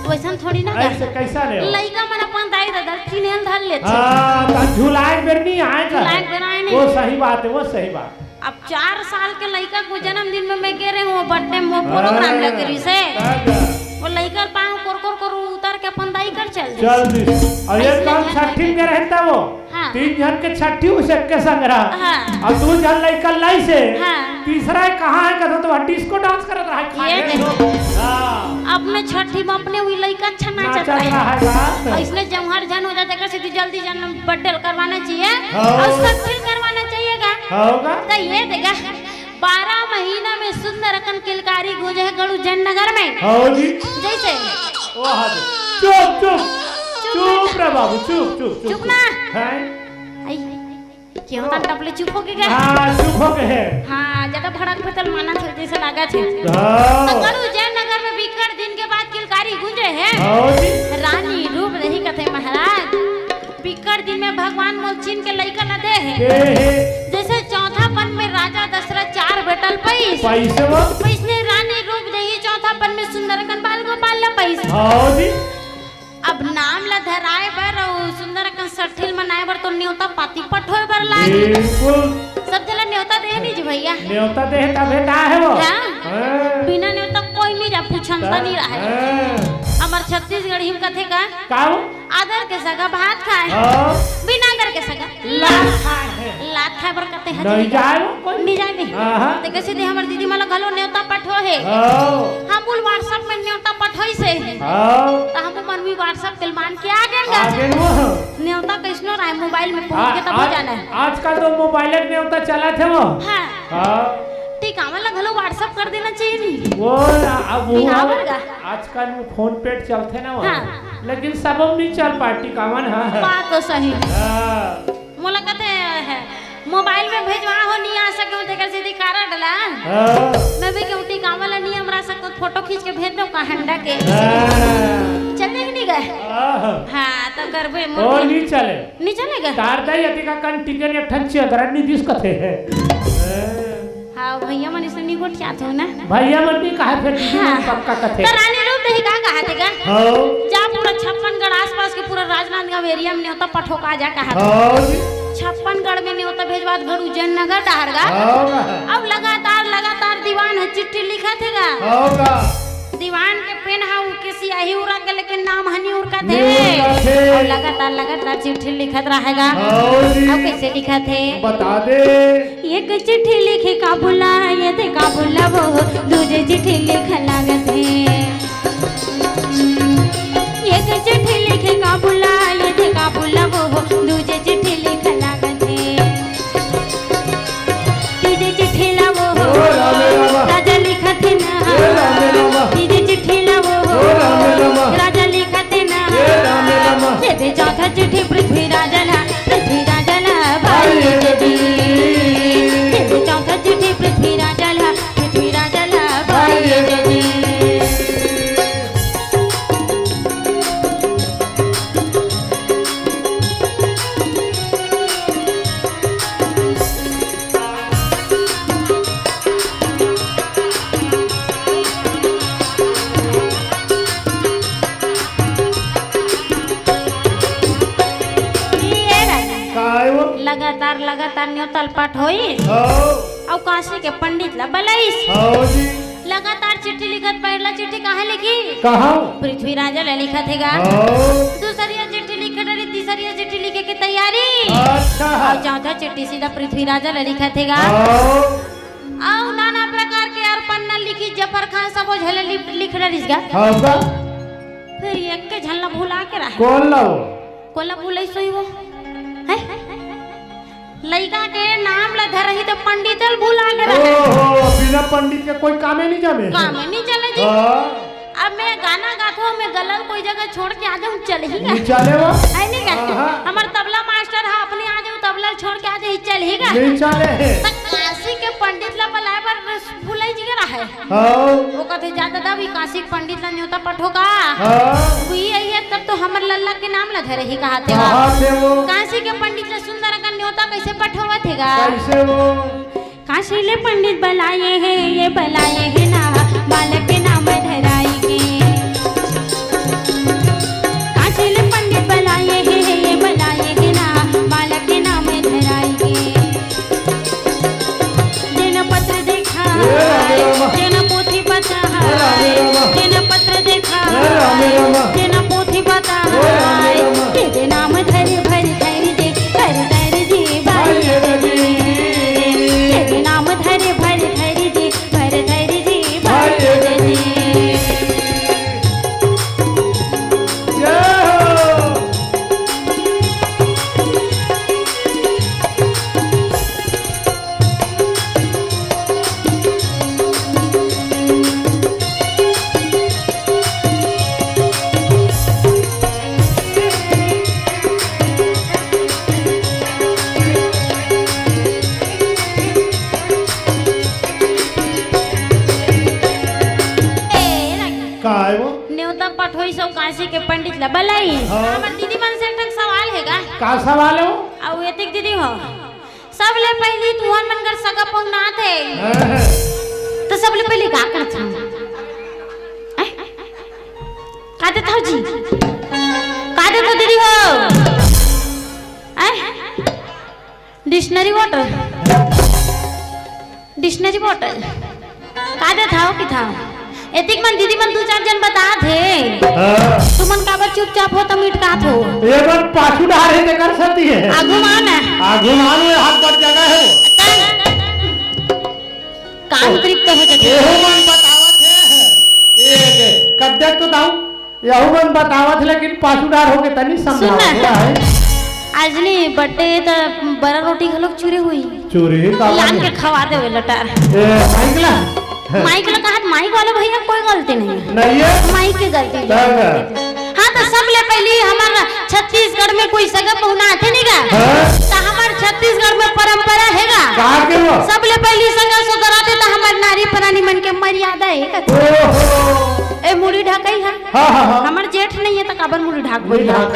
वैसन थोड़ी ना ऐसे करता। कैसा ले हो? लइका मन अपन दाई ददा चिन्हेल धर लेथे। हाँ, तो झुलाए बेर नहीं आए था। झुलाए बेर आए नहीं। वो सही बात है, वो सही बात। अब चार साल के लइका को जन्मदिन में मैं गे रहे हूँ, बर्थडे में वो प्रोग्राम हाँ, लगे रही से। हाँ, हाँ। वो लइका पाँव कोर कोर कोर उतर के अपन दाई कर चल दी। चल दी। और ये ऐसे काम लगा छठी में रहता वो। हाँ। तीन झन के छठी उसे के संग रहा। हाँ। और दू झन लइका लाई से। हाँ। तीसरा है कहाँ है कथो तो डिस्को डांस करत रहा है खाली। ये देखो। हाँ। अपने छठी में अपने वही लइका अच्छा नाचत नाचत रहे। रहा है का? और इसने जमहर झन हो जाते कर सीधी जल्दी जन बर्थडे करवाना चाहिए। हाँ। और सठिल करवाना चाहिए का? हाँ, होगा। तो ये देखा, बारह महीना में सुंदर अकन किलकारी गूंजे है गड़ू जन नगर में। हाँ जी। जैसे ओ हाँ जी। चुप, चुप। चुप चुप रे बाबू, चुप, चुप, चुप, चुप ना। हैं? आई, क्यों तन टपले चुप हो गए? हाँ, चुप हो गए। हाँ, ज्यादा भड़क भतल माना था जैसे लगा थे। हाँ। तो गड़ू जन नगर में बिकट दिन के बाद किलकारी गूंजे है। हाँ जी। रानी रूप देही कथे महाराज। बिकट दिन में भगवान मोल चिन्ह के लइका न दे हे। दे हे। जैसे चौथापन में राजा दशरथ चार बेटल पैस। पैस वो। पैस ने रानी रूप देही चौथापन में सुंदर अकन बाल गोपाल ला पैस। हाँ जी। अब नाम ला धराए बर अउ सुंदर अकन सठिल मनाए बर तो न्योता पाती पठोए बर लागे। बिल्कुल। सब जला न्योता दे नहीं जी भैया। न्योता दे तबे का है वो। हाँ। हाँ। बिना न्योता कोई नहीं जा पूछन ता नहीं रहे। हाँ। हमर छत्तीसगढ़ी में कथे का? का हो? आदर के सगा भात खाए। हाँ। बिना आदर के सगा लात खाए है। लात खाए बर कते है नहीं जी। जाए वो कोई। नहीं जाए नहीं। हाँ, हाँ। ते कैसे दे हमर दीदी मन ला घलो न्योता पठो है। हाँ। हम बोल WhatsApp में न्योता पठोई से। हाँ। तो हम मन भी WhatsApp के मान के आ गए आ गए वो। न्योता कैसनो रहे मोबाइल में पहुंच आ, के तब आज, जाना है। आजकल तो मोबाइल के न्योता चला थे वो। हाँ। हाँ। टिकावन ला घलो WhatsApp कर देना चाहिए नहीं। वो ना, अब वो बिहाव बर गा। आजकल वो फोन पे चलथे ना वो। हाँ। लेकिन सब में नहीं चल पाए टिकावन, हाँ। बात तो सही। हाँ। मोला कथे है, मोबाइल में भेजवा हो नहीं आ सके, तेकर सीधी कारड ला। हाँ। मैं भी कहूँ टिकावन ला नहीं हमरा सको, फोटो खींच के भेज दो का हंडा के। हाँ। चल देख नहीं गए। हाँ। हाँ, तो करबे मोर और के। नहीं चले। नहीं चलेगा? तार दाई अतिका कन टिकन एक ठन चेदरा नहीं दिस कथे है। हाँ, भैया मन इसने नहीं गोठियात हो ना। भैया मन भी कहा फिर दीदी मन हाँ। पक्का कथे। तो रानी रूप देही का कहा थे का? हाँ। जा पूरा छप्पनगढ़ आसपास के पूरा राजनांदगांव एरिया में न्योता पठोका जा कहा थे। हाँ जी। छप्पनगढ़ में न्योता भेजवात घर उज्जैन नगर डहर गा। हाँ। अब लगातार, लगातार दीवान ह चिट्ठी लिखत हे गा। हाँ गा। दीवान के पेन ह उके सियाही उरक गे, लेकिन नाम ह नी उरकत हे। नी उरकत हे। अउ लगातार, लगातार चिट्ठी लिखत रहे गा। हाँ जी। अब कैसे लिखत हे? बता दे। एक चिट्ठी लिखे का बुला, ये दे का बुला वो, दूजे चिट्ठी लिख लागत हे। एक चिट्ठी लिखे का बुला, ये दे का बुला वो, दूजे चिट्ठी लिख लागत हे। तीजे चिट्ठी ला वो हो, ओ रामे रामा। राजा लिखत हे ना। ए रामे रामा। तीजे चिट्ठी ला वो हो, ओ रामे रामा। राजा लिखत हे ना। ए रामे रामा। ये दे चौथा चिट्ठी पृथ्वी राजा ला, पृथ्वी राजा ला, भाई भाई ये ये दे दे। ये दे चौथा चिट्ठी पृथ्वी राजा लगातार न्योता ल पठोइस। हव। अउ काशी के पंडित ला बलाइस। हव जी। लगातार चिट्ठी लिखत, पहिला चिट्ठी कहाँ लिखिस? कहाँ? पृथ्वी राजा ला लिखत हे गा। हव। दूसरिया चिट्ठी लिखे डरे, तीसरिया चिट्ठी लिखे के तैयारी। अच्छा। अउ चौथा चिट्ठी सीधा पृथ्वी राजा ला लिखत हे गा। हव। अउ नाना प्रकार के अउ पन्ना लिखिस, जफर खान सबो झन ला लिख, लिख डरिस गा। हव गा। फेर एक के झन ला भुला के रहे। कोन ला वो? कोन ला भुलाइस होही वो? हैं? लइका के नाम ला धरही त पंडित ल भुला के रहे। ओहो, बिना पंडित के कोई कामे नइ जमे। कामे नइ चले जी। हाँ। अब मैं गाना गाथों, मैं गला ल कोई जगह छोड़ के आ जाहूँ, चलही गा? नइ चले वो। है नहीं गा? हाँ, हाँ। हमर तबला मास्टर ह, अपने आ जाहूँ, तबला ल छोड़ के आ जाहूँ, चलही गा? नइ चले हे। त काशी के पंडित ला बलाए बर भुलाइस गे रहे। हव। वो कथे, "जा ददा, अभी काशी के पंडित ला न्योता पठो का?" हव। कोई आई हे, तब तो हमर लल्ला के नाम ला धरे ही कहाथे गा। कहाथे वो। काशी के पंडित ला सुंदर अकन न्योता कइसे पठोवत हे गा? कइसे वो? काशी ले पंडित बलाए हे, ये बलाए हे ना, बालक के नाम धराई के। काशी ले पंडित बलाए हे, ये बलाए हे ना, बालक के नाम धराई के। जेन पत्र देखा हे, जेन पोथी पता हे, जेन पत्र देखा हे, जेन पोथी पता हे, तेरे नाम धर भर धर दे, धर धर दे भाई जी। तेरे नाम धर भर धर दे, भर धर दे भाई जी। जय हो। ए, ना। का हे वो? न्योता पठोइस अउ काशी के पंडित ला बलाइस। हाँ। हमर दीदी मन से एक ठन सवाल हे गा। का सवाल हे वो? अउ एतिक दीदी हो, सबले पहिली तुहर मन घर सगा पहुना आथे। हाँ। त सबले पहिली का करथव? हैं? का देथव जी? का देथव दीदी हो? हैं? Dictionary bottle? Dictionary bottle? का देथव किथव? एतिक मन दीदी मन दू चार झन बतात हे। हाँ। तुमन काबर चुपचाप हो त मिटकात हो? ये मन पाछू डहार हे, तेकर सेती हे। आगू मान हे। आगू मान हे, हाथ बड़ जगह हे। कान तृप्त हो जाथे। एहू मन बतावत हे। ए दे, कद्दे तो दाऊ। यहू मन बतावत हे, लेकिन पाछू डहार होके तनी समझावत हे। आज नी birthday त बरा रोटी घलोक चुरे होही। चुरे ही का लान के खवा देवे लटार। ए, माइक ला? माइक ला कहत, माइक वाले भैया कोई गलती नहीं हे। नहीं हे? माइक के गलती हे। हाँ, त सबले पहिली हमर छत्तीसगढ़ में कोई सगा पहुना आथे नहीं गा? हाँ। त हमर छत्तीसगढ़ में परंपरा हे गा। का के वो? सबले पहिली सगा सोदर आथे त हमर नारी परानी मन के मर्यादा हे गा। ओहो। ए, मुड़ी ढकई हे। हाँ, हाँ, हाँ। हमर जेठ नहीं हे त काबर मुड़ी ढाक मुड़ी ढाक।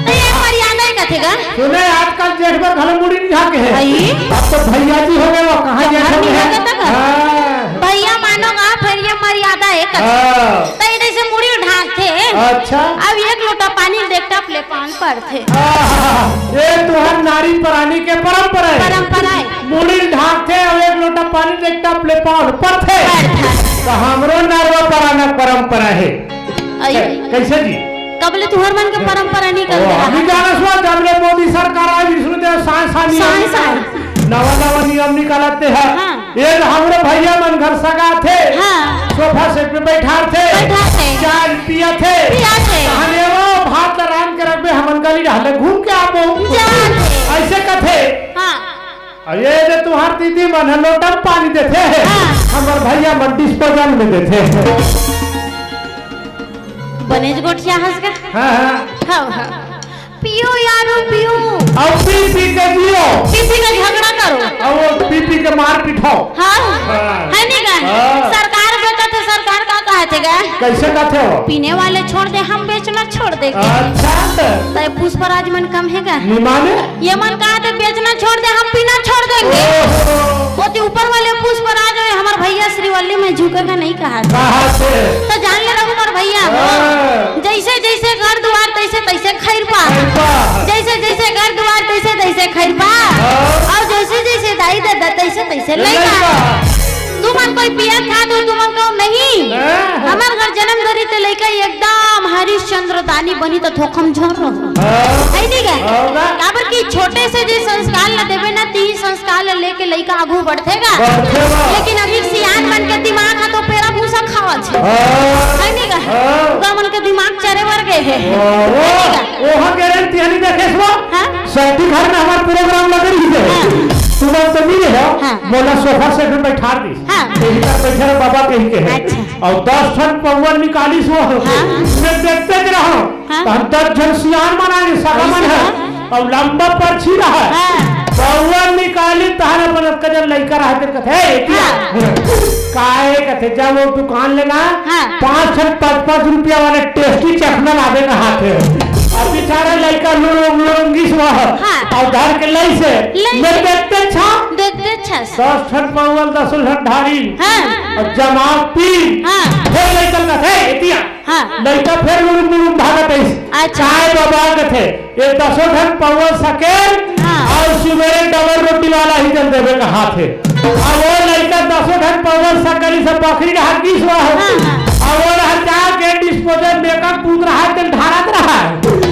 त ये मर्यादा हे कथे गा। सुने, आजकल जेठ बर घलो मुड़ी नइ ढाके हे। भाई। अब तो भैया जी हो गे, वो कहाँ जेठ हो गे हे? हाँ। भैया मानो गा, फेर ये मर्यादा हे कथे। हाँ। त ये जइसे मुड़ी ढाकथे। अच्छा। अब एक लोटा पानी ल देख टप ले पाँव ल परथे। आहा, ये तुहर नारी परानी के परंपरा हे। परंपरा हे। मुड़ी ल ढाकथे अउ एक लोटा पानी ल देख टप ले पाँव ल परथे। परथे। त हमरो नरवा पराना परंपरा हे। अई। कै-, कइसे जी? कब ले तुहर मन के परंपरा नइ करत हे? अभी जानस वा, जब ले मोदी सरकार आय, विष्णुदेव साय साय नइ आय। साय। नवा नवा नियम निकालत हे। हाँ। ये हमरो भैया मन घर सगा आथे। हाँ। सोफा सेट में बइठारथे। बइठारथे। चाय पियाथे। पियाथे। कहने वो भात ला रांध के रखबे, हमन गली डहर ले घूम के आबो। जाथे। अइसे कथे। हाँ। अउ ये दे तुहर दीदी मन ह लोटा म पानी देथे। हाँ। हमर भैया मन disposal में देथे। बनेच गोठिया हस गा। हाँ, हाँ। हाँ, हाँ। पियो यारो, पियो। अउ पी पी के जियो। पी पी के झगड़ा करो। अउ वो पी पी के मार पिठाओ। हाँ। हाँ। हे नहीं गा? हाँ। सरकार बेचत हे, सरकार का कहत हे गा? कइसे कहत हे वो? पीने वाले छोड़ दे, हम बेचना छोड़ देंगे। अच्छा। त ये पुष्पराज मन कम हे गा? निमाने? ये मन कहत हे बेचना छोड़ दे, हम पीना छोड़ देंगे। ओहो। ओती ऊपर वाले पुष्पराज हे, हमर भैया श्रीवल्ली में झुकेगा नहीं कहत हे। कहत हे। त जान ले रघुवर भैया। हाँ। जइसे जइसे घर दुवार तइसे तइसे खइरपा। खइरपा। जइसे जइसे घर दुवार तइसे तइसे खइरपा। अउ जइसे जइसे दाई ददा तइसे तइसे लइका। लइका। तुमन कोई पियत खात हो, तुमन कहो नहीं। हाँ। हमर घर जनम धरी ते लइका एकदम हरिश्चंद्र दानी बनी त थोकम झोर रहो। हाँ। है नहीं गा? हाँ, गा। काबर कि छोटे से जे संस्कार ल देबे ना, ती संस्कार ल लेके लइका आगू बढ़थे गा। बढ़थे गा। लेकिन अभी सियान मन के दिमाग ह तो पेरा भूसा खावत हे। हाँ। है नहीं गा? हाँ। ओकर मन के दिमाग चरे बर गे हे। वाह, वाह। है नहीं गा? ओहा गारंटी हनी देखे सो। हाँ? सट्टी घर में हमार प्रोग्राम लग रही है। हाँ। तुमन तो नहीं रहे, हाँ। मोला सोफा सेट में बैठा दी। हाँ। यही पर बैठे रहे बाबा कहीं के है। अच्छा। अउ दस ठन पौवा निकाली सो। हाँ। मैं देखते ज रहा। हाँ। तो हम दस झन सियान मन आए, सगा मन है। हाँ। अउ लंबा पर्ची रहा। हाँ। पौवा निकाली तहन अपन कजन लइका रहा के कथे, "ए, एतिया।" हाँ। काहे कथे, जब वो दुकान लेना, हाँ। पाँच ठन पाँच पाँच रुपया वाले टेस्टी चखना लादे कहाथे। अब बेचारा लइका लुड़ुंग लुड़ुंगी सो। हाँ। अउ धर के लइसे, लइसे। मैं देखते छा। देखते छस। दस ठन पौवा ल दसो ठन ढारी। हाँ। अउ जमा पी। हाँ। फेर लइका कथे, "ए, एतिया।" हाँ। लइका फेर लुरुम लुरुम भागत आइस। अच्छा। काय बाबा कथे, "ए दसो ठन पौवा सकेल हाँ। अउ सुबेरे डबल रोटी वाला ही जल देबे कहाथे।" अब वो लइका दसो ठन पौवा सकेल, सब बखरी डहर गिस हुआ हो। हाँ, हाँ। अब वो डहर जाके डिस्पोजल मेकअप पूत रहा है, तेल ढारत रहा है।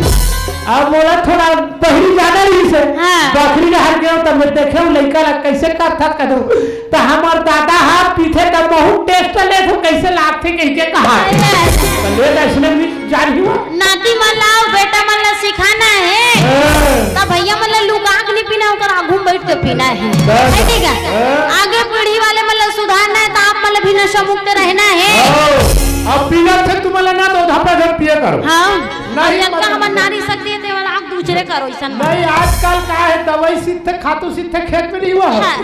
अब मोला थोड़ा बहिरी जाना रहिस हे। हाँ। बखरी डहर गेंव त मैं देखेंव लइका ला कइसे करथस कथंव। त हमर दादा ह पीथे त बहुत टेस्ट लेथे, कइसे लागथे कहिके कहा। अच्छा, अच्छा। त ले त अइसने मिल जाही हुआ। नाती मन ला अउ बेटा मन ला सिखाना हे। हाँ। त भइया मन ला लुका के नहीं पीना, ओकर आगू में बइठ के पीना हे। बस। है ठीक है? हाँ। आगे पीढ़ी वाले मन ला सुधारना हे, त आप मन ला भी नशा मुक्त रहना हे। हाँ। अब पीना थे तुमन ला ना, त धपा धप पिए करो। हाँ। नहीं, अउ जतका मतलब हमर नारी शक्ति हे, तेला आप दूसरे करो, अइसन नहीं, आजकल का हे, दवाई सींचथे, खातू सींचथे, खेत में नहीं हुआ है। हाँ।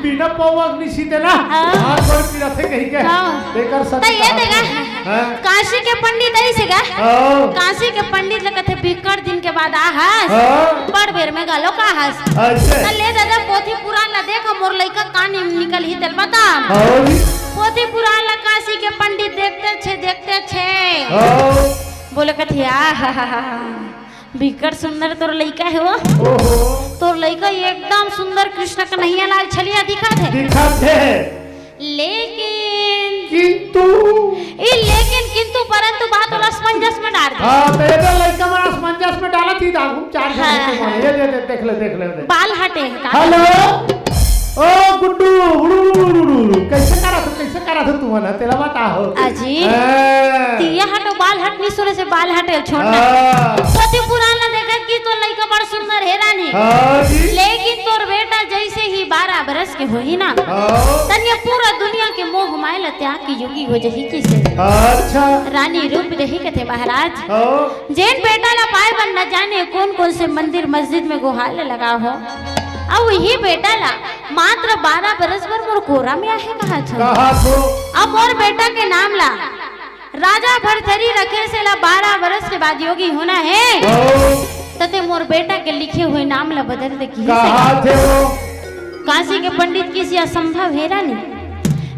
बिना पौवा नहीं सींचे ना, हाँ। हाथ गोड़ पिराथे कहिके। हाँ। एकर सत्य त ये कहा देखा, था। हाँ। काशी के पंडित अइसे गा। हाँ। काशी के पंडित ल कथे, "बिकट दिन के बाद आहस, हाँ। बड़ बेर में घलो का हस।" अच्छा। त ले दादा, पोथी पुराण ला देख, मोर लइका का नि-, निकलही, तेला बता। हाँ जी। पोथी पुराण ला काशी के पंडित देखते छे, देखते छे। हाँ। बोले कथे, "आ हा हा हा हा।" बिकट सुंदर तोर लइका हे वो। ओहो। तोर लइका एकदम सुंदर कृष्ण कन्हैया लाल छलिया दिखत हे। दिखत हे। लेकिन किंतु? ई लेकिन किंतु परंतु बात ओला असमंजस में डार दे। हाँ, त ये तो लइका मन असमंजस में डालत ही दारू, चार झन हाँ, के मन। हाँ। ये दे, दे, देख ले, देख ले, देख। बाल हटे हे का? हेलो? ओ गुड्डू, उड़ू, उड़ू, उड़ू, उड़ू, उड़ू। कइसे करत हो, कइसे करत हो तुमन ह? तेला बताओ। अजी, हाँ। तिया हटो, बाल हट नहीं सुने से बाल हटे, छोड़ ना। हाँ। पोथी पुराण ला देखत कि तोर लइका बड़ सुंदर हे रानी। हाँ जी। लेकिन तोर बेटा जइसे ही बारह बरस के होही ना, हाँ। तनिया पूरा दुनिया के मोह माया ला त्याग के योगी हो जही किसे। अच्छा। रानी रूप देही कथे महाराज। हाँ। जेन बेटा ला पाए बर न जाने कोन कोन से मंदिर मस्जिद में गुहार लगा हो, अउ इही बेटा ला मात्र बारह बरस बर मोर कोरा में आहे कहा छो। कहा छो। अब मोर बेटा के नाम ला राजा भरथरी रखे से ला बारह बरस के बाद योगी होना हे। ओ। त ते मोर बेटा के लिखे हुए नाम ला बदल दे की कहा थे वो। काशी के पंडित किसी असंभव हे रानी।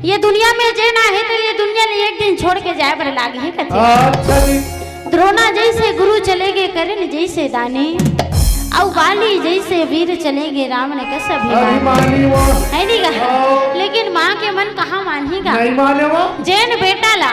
ये दुनिया में जे ना हे त ये दुनिया ले एक दिन छोड़ के जाए बर लाग हे कथे। अच्छा जी। द्रोणा जइसे गुरु चले गे कर्ण जइसे दानी, अउ बाली जइसे वीर चले गे रावण कस अभिमानी। अभिमानी वो। है नहीं गा? हाँ। लेकिन माँ के मन कहाँ मानही गा? नहीं माने वो। जेन बेटा ला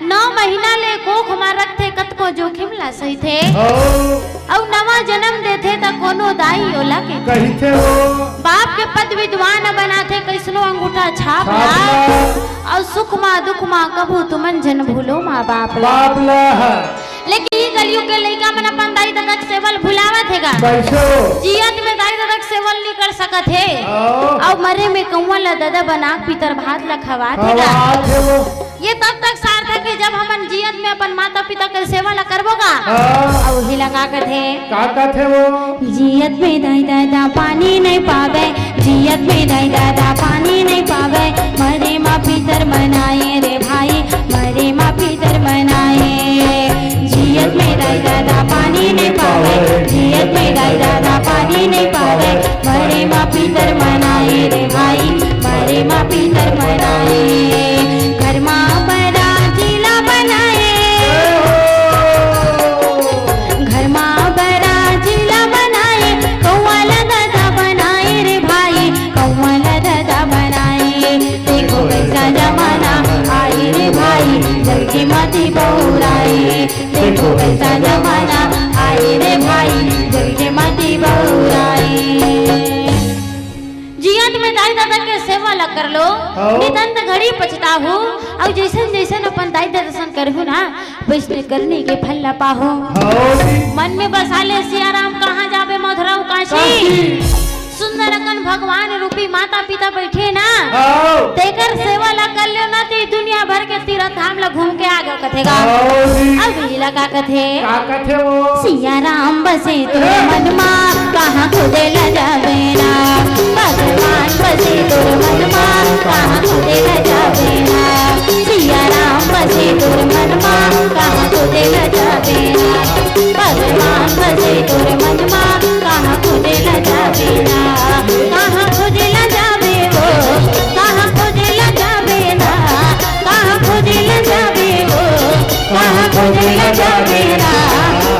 नौ महीना ले कोख मा रखथे, कतको जोखिम ला सहिथे। हाँ। अउ नवा जनम देथे त कोनो दाई ओला के कहिथे वो। बाप के पद विद्वान बनाथे, कइसनो अंगूठा छाप छाप ला। ला। अउ सुख मा दुख मा कभू तुमन झन भूलो माँ बाप ला। बाप ला। लेकिन ई कलयुग के लइका मन अपन दाई ददा के सेवा ल भुलावत हे गा। कइसे हो? जियत में दाई ददा के सेवा ल नइ कर सकत हे। हाँ। अउ मरे में कउआ ल ददा बना के पितर भात ल खवात हे गा। खवात हे वो। ये तब तक सार्थक हे जब हमन जियत में अपन माता पिता के सेवा ल करबो गा। हाँ। अउ उही ल का कथे? का कथे वो? जियत में दाई ददा पानी नइ पावे, जियत में दाई ददा पानी नइ पावे, मरे मा पितर मनाए रे भाई, मरे मा पितर मनाए। जियत में दाई ददा पानी नइ पावे, जियत में दाई ददा पानी नइ पावे, मरे मा पितर मनाए रे भाई, मरे मा पितर मनाए। घर मा बराती ला बनाए, घर मा बराती ला बनाए, कौआ ला ददा बनाए दादा के सेवा ला कर लो, हाँ। नितंत घड़ी पछताहू, अउ जइसन जइसन अपन दाई ददा सन करहू ना, वइसने करनी के फल ला पाहू। हाँ जी। मन में बसा ले सिया राम, कहाँ जाबे मथुरा अउ काशी। काशी। सुंदर अकन भगवान रूपी माता पिता बइठे ना, हाँ। तेकर सेवा ला कर लियो ना, ते दुनिया भर के तीरथ धाम ला घूम के आ गयो कथे गा। हाँ जी। अब इही ला का कथे? का कथे वो? सिया राम बसे तोर मन मा, कहाँ खोजे ला जाबे ना। भगवान बसे तोर मन मा, कहाँ खोजे ला जाबे ना। सिया राम बसे तोर मन मा, कहाँ खोजे ला जाबे ना। भगवान बसे तोर मन मा, कहाँ खोजे ला जाबे ना। कहाँ खोजे ला जाबे वो, कहाँ खोजे ला जाबे ना। कहाँ खोजे ला जाबे वो, कहाँ खोजे ला जाबे ना।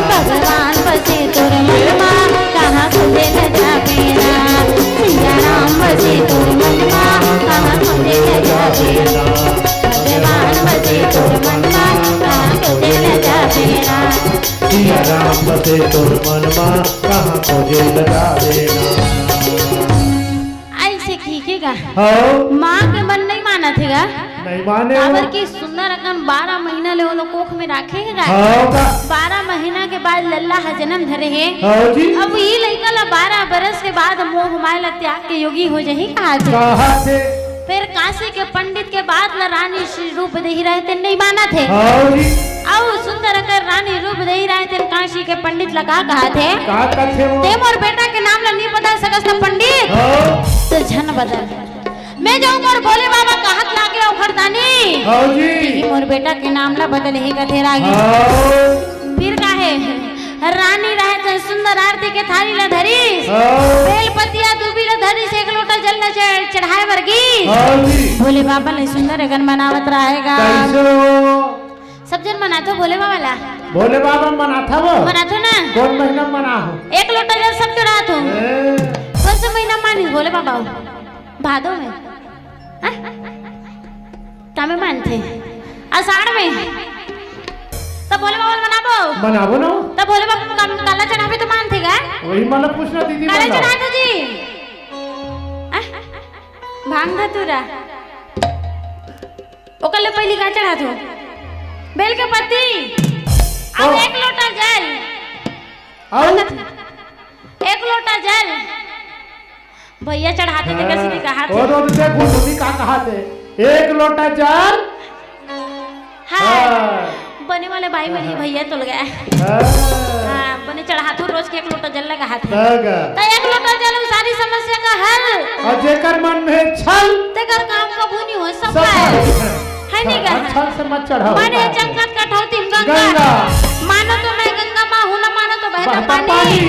भगवान बसे तोर मन मा, कहाँ खोजे ला जाबे ना। सिया राम बसे तोर मन मा, कहाँ खोजे ला जाबे ना। भगवान बसे तोर मन मा, कहाँ खोजे ला जाबे ना। सिया राम बसे तोर मन मा, कहाँ खोजे ला जाबे ना। अइसे कहिके गा। हाँ। माँ के मन नइ मानत हे गा। नइ माने। काबर कि सुंदर अकन बारह महीना ले ओला कोख में राखे हे गा। हाँ का? बारह महीना के बाद लल्ला ह जनम धरे हे। हाँ जी। अब इही लइका ला बारह बरस के बाद मोह माया ला त्याग के योगी हो जाही कहाथे। कहाथे। फेर काशी के पंडित के बात ला रानी श्री रूप देही रहे तेन नइ मानत हे। हाँ जी। अउ सुंदर अकन रानी रूप देही रहे तेन काशी के पंडित ला का कहाथे? का कथे वो? ते मोर बेटा के नाम ला नइ बदल सकस त पंडित? हाँ। त झन बदल। मैं जाऊं मोर भोले बाबा के हाथ लागे अउ घरदानी। हाँ जी। इही मोर बेटा के नाम ला बदलही कथे रागी। हाँ। फिर काहे? रानी रहे तेन सुंदर आरती के थारी ला धरिस। हाँ। बेल पतिया दूबी ला धरिस, एक लोटा जल ला चढ़-, चढ़ाए बर गिस। हाँ जी। भोले बाबा ला सुंदर अकन मनावत रहे गा। कइसे वो? सब झन मनाथो भोले बाबा ला। भोले बाबा मनाथा वो? मनाथो ना? कोन महीना मनाहू? एक लोटा जल सब चढ़ाथो। ए। कोन से महीना मानिस भोले बाबा? भादो में। हाँ? का में मानथे? आषाढ़ में। त भोले बाबा ल मनाबो? मनाबो ना। त भोले बाबा का, काला चढ़ाबे त मानथे गा? वही मन पूछना दीदी, काला चढ़ाथो जी। हाँ? भांग धतूरा। ओकर ले पहिली का चढ़ाथो? बेल के पत्ती। अउ ओ। एक लोटा जल। अउ? एक लोटा जल। भैया चढ़ाथे तेकर सेती कहाथे। ओ दीदी, देखो दीदी का कहाथे। एक लोटा जल। हाँ। हाँ। बने वाले भाई मन ही भैया तोल गया। हाँ। हाँ, बने चढ़ाथो रोज के एक लोटा जल ला कहाथे। त एक लोटा जल अउ सारी समस्या का हल। अउ जेकर मन में छल। तेकर काम कभू नइ हो सफल। सफल। हे नी गा? छल से मत चढ़ाओ। माने चंगत कठौती में गंगा। गंगा। मानो तो मैं गंगा माँ हूँ, ना मानो तो बहता बहता पानी। पानी।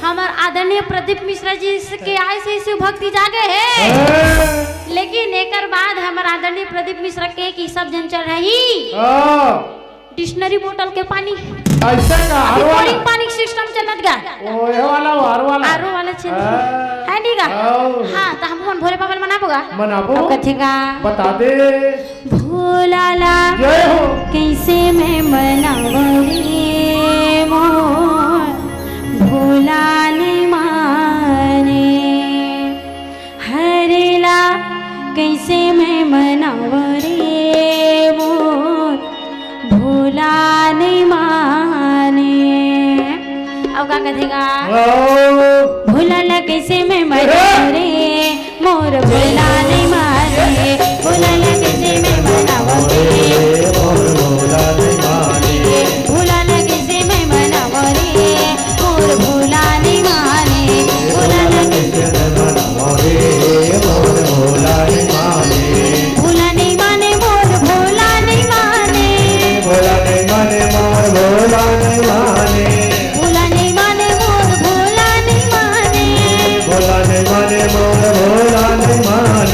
हमर आदरणीय प्रदीप मिश्रा जी के आय से शिव भक्ति जागे हे। हाँ। लेकिन एकर बाद हमर आदरणीय प्रदीप मिश्रा के कि सब झन चढ़ाही। हाँ। Dictionary bottle के पानी। अइसे का? अभी आरो वाला? Boring पानी के system चलत गा। ओ, ये वाला, वो आरो वाला। आरो वाला चलत हे। हाँ। हे नी गा? हाँ। हाँ, त हमन भोले बाबा ल मनाबो गा। मनाबो। अब कथे गा। बता दे। भोला ला जय हो। कइसे मैं मनावं रे मोर भोला नइ माने। हरे ला कइसे मैं मनावं रे मोर भोला नइ माने। अउ का कथे गा? ओ। भोला ला कइसे मैं मनावं रे मोर भोला नइ माने। भोला ला कइसे मैं मनावं रे मोर भोला नइ माने। भोला ला कइसे मैं मनावं रे मोर भोला नइ माने। भोला ला कइसे मैं मनावं रे मोर भोला नइ माने। भोला नइ माने मोर भोला नइ माने। भोला नइ माने मोर भोला नइ माने। भोला नइ माने मोर भोला नइ माने। भोला नइ माने मोर भोला नइ माने।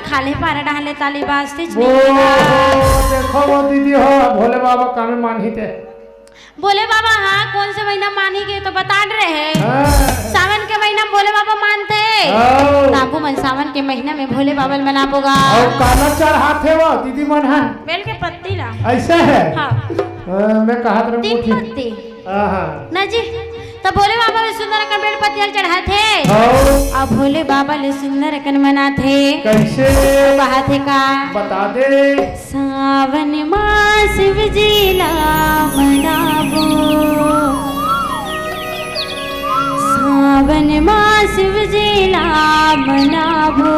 खाल्हे पारा डाहन ले ताली बाजतिस ओ, नहीं। देखो वो दीदी हो, भोले बाबा कामे मानही ते। भोले बाबा, हाँ, कोन से महीना मानही के तो बता रहे। हाँ। सावन के महीना में भोले बाबा मानथे। हाँ। त आबू मन सावन के महीना में भोले बाबा ल मनाबो गा। अउ काला चढ़ाथे वो दीदी मन ह? बेल के पत्ती ला। ऐसा है? हाँ। हाँ, मैं कहा था तीन मुठी। पत्ती। हाँ, हाँ। ना जी, त भोले बाबा ले सुंदर अकन बेल पत्ती ल चढ़ाथे। हाँ। अउ भोले बाबा ले सुंदर अकन मनाथे। कैसे? कहाथे का? बता दे। सावन मा शिव जी ला मनाबो, सावन मा शिव जी ला मनाबो।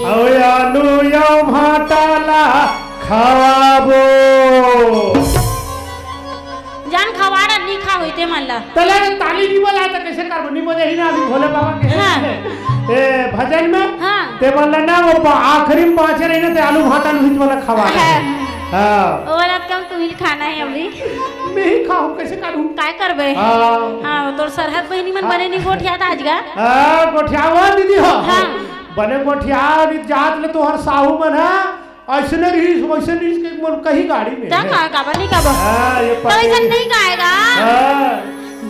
अउ आलू अउ भाटा ला खवाबो। जान खवाड़ा नी खा होई ते मन ला। तले ताली नी बजाए त कैसे करबो? नी बजाही ना अभी भोले बाबा के। हाँ। ए, भजन में? हाँ। ते मन ला ना वो पा-, आखिरी में बाँचे रही ना ते आलू भाटा लुहित वाला खवाड़ा। हाँ। हाँ। वो वाला कम तुम्ही खाना है अभी। मैं ही खाहूँ, कैसे करूँ? काय करबे? हाँ। हाँ, वो तोर सरहद बहिनी मन हाँ। बने नी गोठियात आज गा। हाँ, गोठियावा दीदी हो। हाँ। बने गोठिया नी जात ले तोहर साहू मन हा। अइसने रहिस, वइसने रहिस के मोर कही गाड़ी में। त का, काबर नहीं काबर? हाँ, ये तो अइसन पति नहीं गाएगा। हाँ।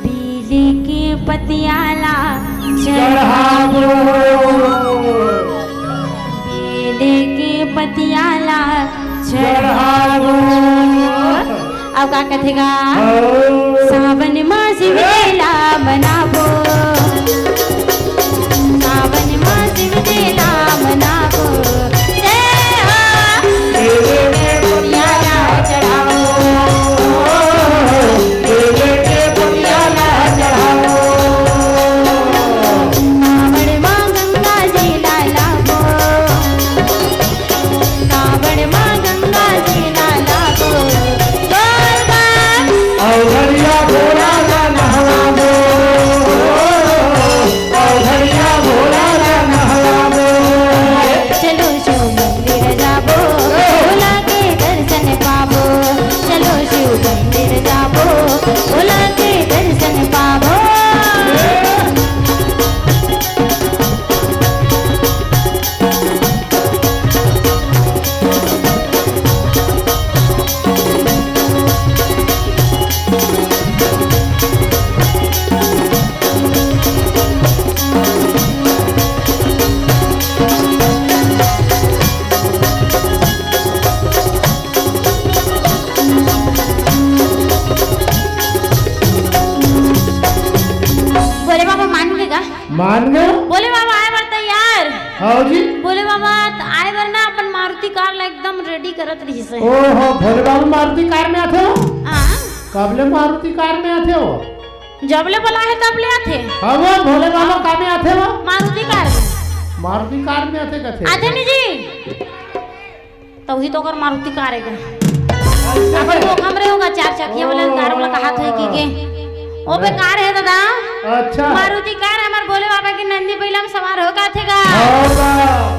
बेल के पतिया ला चढ़ाबो। चढ़ाबो। बेल के पतिया ला चढ़ाबो। चढ़ाबो। अब का कथे गा? हाँ। सावन मा शिव ए! जी ला मनाबो। सावन मा शिव जी ला मनाबो। जय हो। बेल के पतिया ला चढ़ाबो। बेल के पतिया ला चढ़ाबो। सावन मा गंगा जी ला लाबो। सावन मा गंगा जी ला लाबो। बोल बम। अउ घड़िया भोला ला नहलाबो। अउ घड़िया भोला ला नहलाबो। चलो शिव मंदिर जाबो, भोला के दर्शन पाबो। चलो शिव मंदिर जाबो, भोला के दर्शन पाबो। भोले बाबा मान गे गा? मान गे। भोले बाबा आए बर तैयार। हाँ जी। भोले बाबा त आए बर ना अपन मारुति कार ला एकदम ready करत रहिस हे। ओहो, भोले बाबा मारुति कार में आथे हो? हाँ। कब ले मारुति कार में आथे हो? जब ले बलाहे तब ले आथे। हाँ वो भोले बाबा का में आथे हो? मारुति कार में। मारुति कार में आथे कथे। आथे नहीं जी। त उही तो ओकर मारुति कार हे गा। अपन धोखा में रहे होगा, चार चकिया वाला कार वाला कहात होही कहिके। ओ बेकार हे दादा। अच्छा। मारुति कार हमर भोले बाबा के नंदी बइला में सवार हो कथे गा। हाँ बा।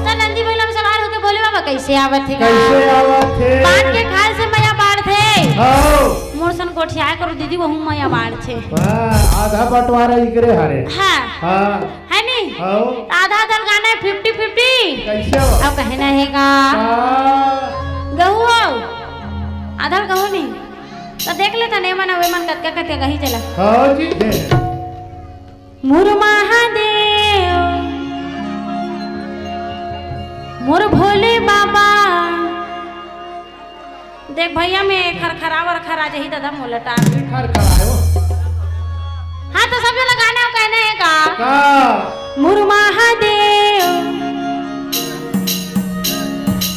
त नंदी बइला में सवार होके भोले बाबा कैसे आवत हे गा? कैसे आवत हे? बांट के खाए से मया बांटथे। हाँ। मोर सन गोठिया करो दीदी, वहू मया बांटथे। हाँ, आधा बंटवारा इकरे हरे। हाँ। हाँ। है नी? हव। त आधा आधा लगाना हे, fifty fifty। कैसे हो? अब कहना हे का? का? गहूं हो। आधा गहूं नहीं। त देख लेथन, एमन अउ एमन कतका कतका गही चला। हाँ जी, दे। मोर महादेव, मोर भोले बाबा। देख भैया, मैं खरखरा वरखरा जही दादा मोला टार। खरखरा हो। हाँ, त सब जना गाना कहना हे का? का? मोर महादेव,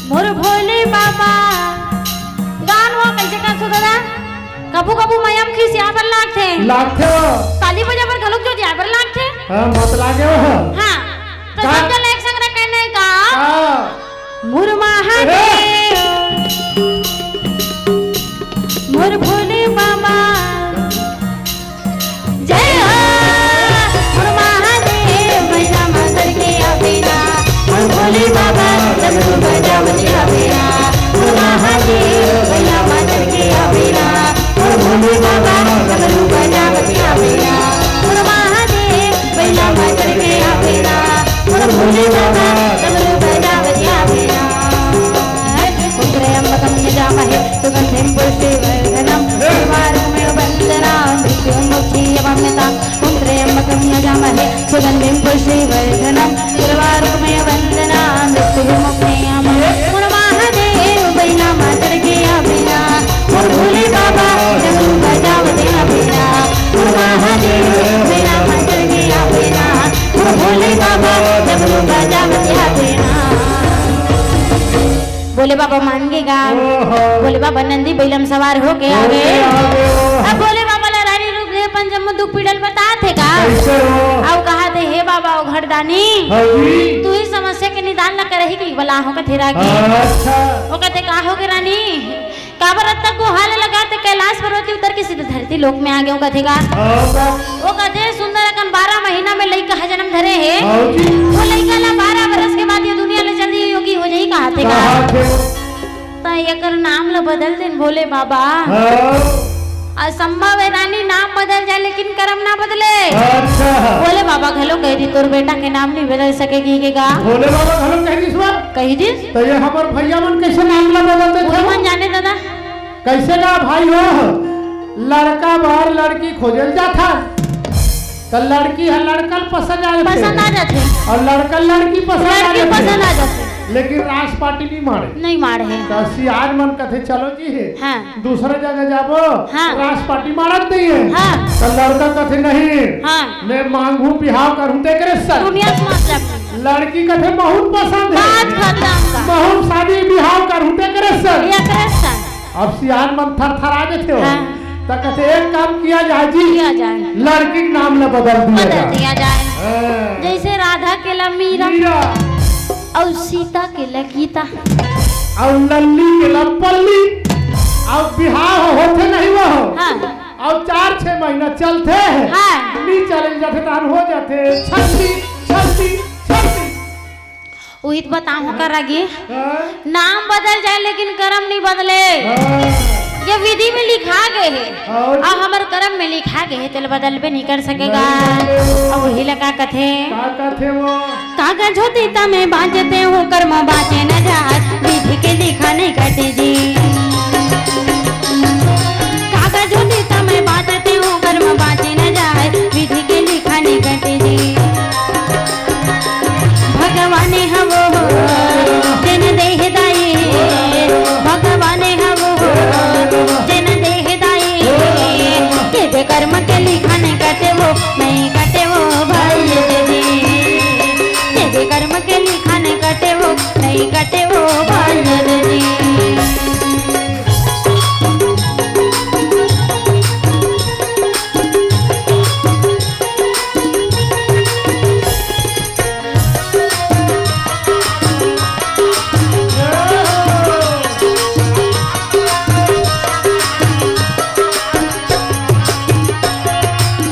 मोर भोले बाबा। गान हो कैसे कर सो दादा? कभू कभू मया म खिसिया बर लागथे। लागथे हो। ताली बजा बर घलोक जो जाय बर लागथे। हाँ, मत लागे हो। हाँ, त का? सब जना एक संग रह कहना हे का? का? मोर महादेव, मोर भोले बाबा, जय हो। मोर महादेव, भैया मांगल के आवेला, मोर भोले बाबा, डमरू बजावत आवेला, मोर महादेव, भैया मांगल के आवेला, मोर भोले बाबा, डमरू बजावत आवेला, मोर महादेव, भैया मांगल के आवेला। बोले बाबा। त्र्यम्बकं यजामहे सुगन्धिं पुष्टिवर्धनम्। उर्वारुकमिव बन्धनान् मृत्युर्मुक्षीयमामृताम्। ॐ त्र्यम्बकं यजामहे सुगन्धिं पुष्टिवर्धनम्। उर्वारुकमिव बन्धनान् मृत्युर्मुक्षीयमामृताम्। बोल महादेव बैला माँ चढ़ गया बेला। बोल भोले बाबा डमरू बजावत या बेला। बोल महादेव बैला माँ चढ़ गया बेला। बोल भोले बाबा डमरू बजावत या बेला। भोले बाबा मान गे गा। ओहो। भोले बाबा नंदी बैला म सवार होके आ गे। होके आ गे, ओहो। अब भोले बाबा ला रानी रूप दे अपन जम्मो दुख पीड़ा ल बतात हे गा। कइसे हो? अउ कहत हे, "हे बाबा, ओ घरदानी, हाँ जी। तुही समस्या के निदान ला करही कहिके बलाहूँ," कथे रागी। अच्छा। ओ कथे, "का होगे रानी? काबर अतका गोहार लगात हे, कैलाश पर्वत ले उतर के सीधा धरती लोक में आ गेंव," कथे गा। हाँ, बा। ओ कथे, "सुंदर अकन बारह महीना में लइका ह जनम धरे हे। हाँ जी। ओ लइका ला बारह बरस के बाद ये दुनिया ले चल दिही, योगी हो जाही," कहत हे गा। कहत हे। त एकर नाम ल बदल देन भोले बाबा। हाँ। असंभव हे रानी, नाम बदल जाए लेकिन करम ना बदले। अच्छा। भोले बाबा घलो कहि दिस, "तोर बेटा के नाम नइ बदल सके," कहिके गा। भोले बाबा घलो कहि दिस बा? कहि दिस। त ये हमर भइया मन कइसे नाम ल बदल देथे? भगवान जाने दादा। कइसे गा भाई हो, लड़का बर लड़की खोजे ल जाथन, त लड़की ह लड़का ल पसंद आ जाथे। पसंद आ जाथे। अउ लड़का ल लड़की पसंद आ लड़की जाथे। पसंद आ जाथे। लेकिन रास पाटी नइ माड़े। नइ माड़े हे। त सियान मन कथे, "चलो जी, हाँ। दूसरा जगह जाबो, हाँ। रास पाटी माड़त नइ हे।" हाँ। त लड़का कथे, "नहीं, हाँ। मैं मांगहूँ बिहाव करहूँ तेकरे संग।" दुनिया से मतलब। लड़की कथे, "बहुत पसंद हे।" बात खतम बा। "बहुत शादी बिहाव करहूँ तेकरे संग।" एकरे संग। अब सियान मन थरथरा देथे हो। हाँ। त कथे, "एक काम किया जाए जी, किया जाए। लड़की के नाम ल बदल दिया बदल जाए।" दिया जाए। हाँ। जइसे राधा के ला मीरा, मीरा। अउ सीता के ला गीता। अउ लल्ली के ला पल्ली। अउ बिहाव होथे नहीं वो। हाँ। अउ चार छह महीना चलथे। हाँ। नइ चले जाथे, तहान हो जाथे छल्ली, छल्ली, छल्ली। उही त बताहूँ का रागी। हाँ? नाम बदल जाए लेकिन करम नइ बदले। हाँ। ये विधि में लिखा गे हे। हाँ। अउ हमर करम में लिखा गे हे, तेला बदलबे नइ कर सके गा। नहीं बदले। अब उही ला का कथे? का कथे वो? कागज होती त मैं बाँचते हूँ, करम बाँचे न जाए, विधि के लिखा नइ कटे जी। कागज होती त मैं बाँचते हूँ, करम बाँचे न जाए, विधि के लिखा नइ कटे जी। भगवान हवो हो, तेन देह दाई। भगवान हवो हो, तेन देह दाई। तेरे कर्म के लिखा नइ कटे वो, नइ कटे वो भाई जी। तेरे कर्म के लिखा नइ कटे वो, नइ कटे वो भाई जी।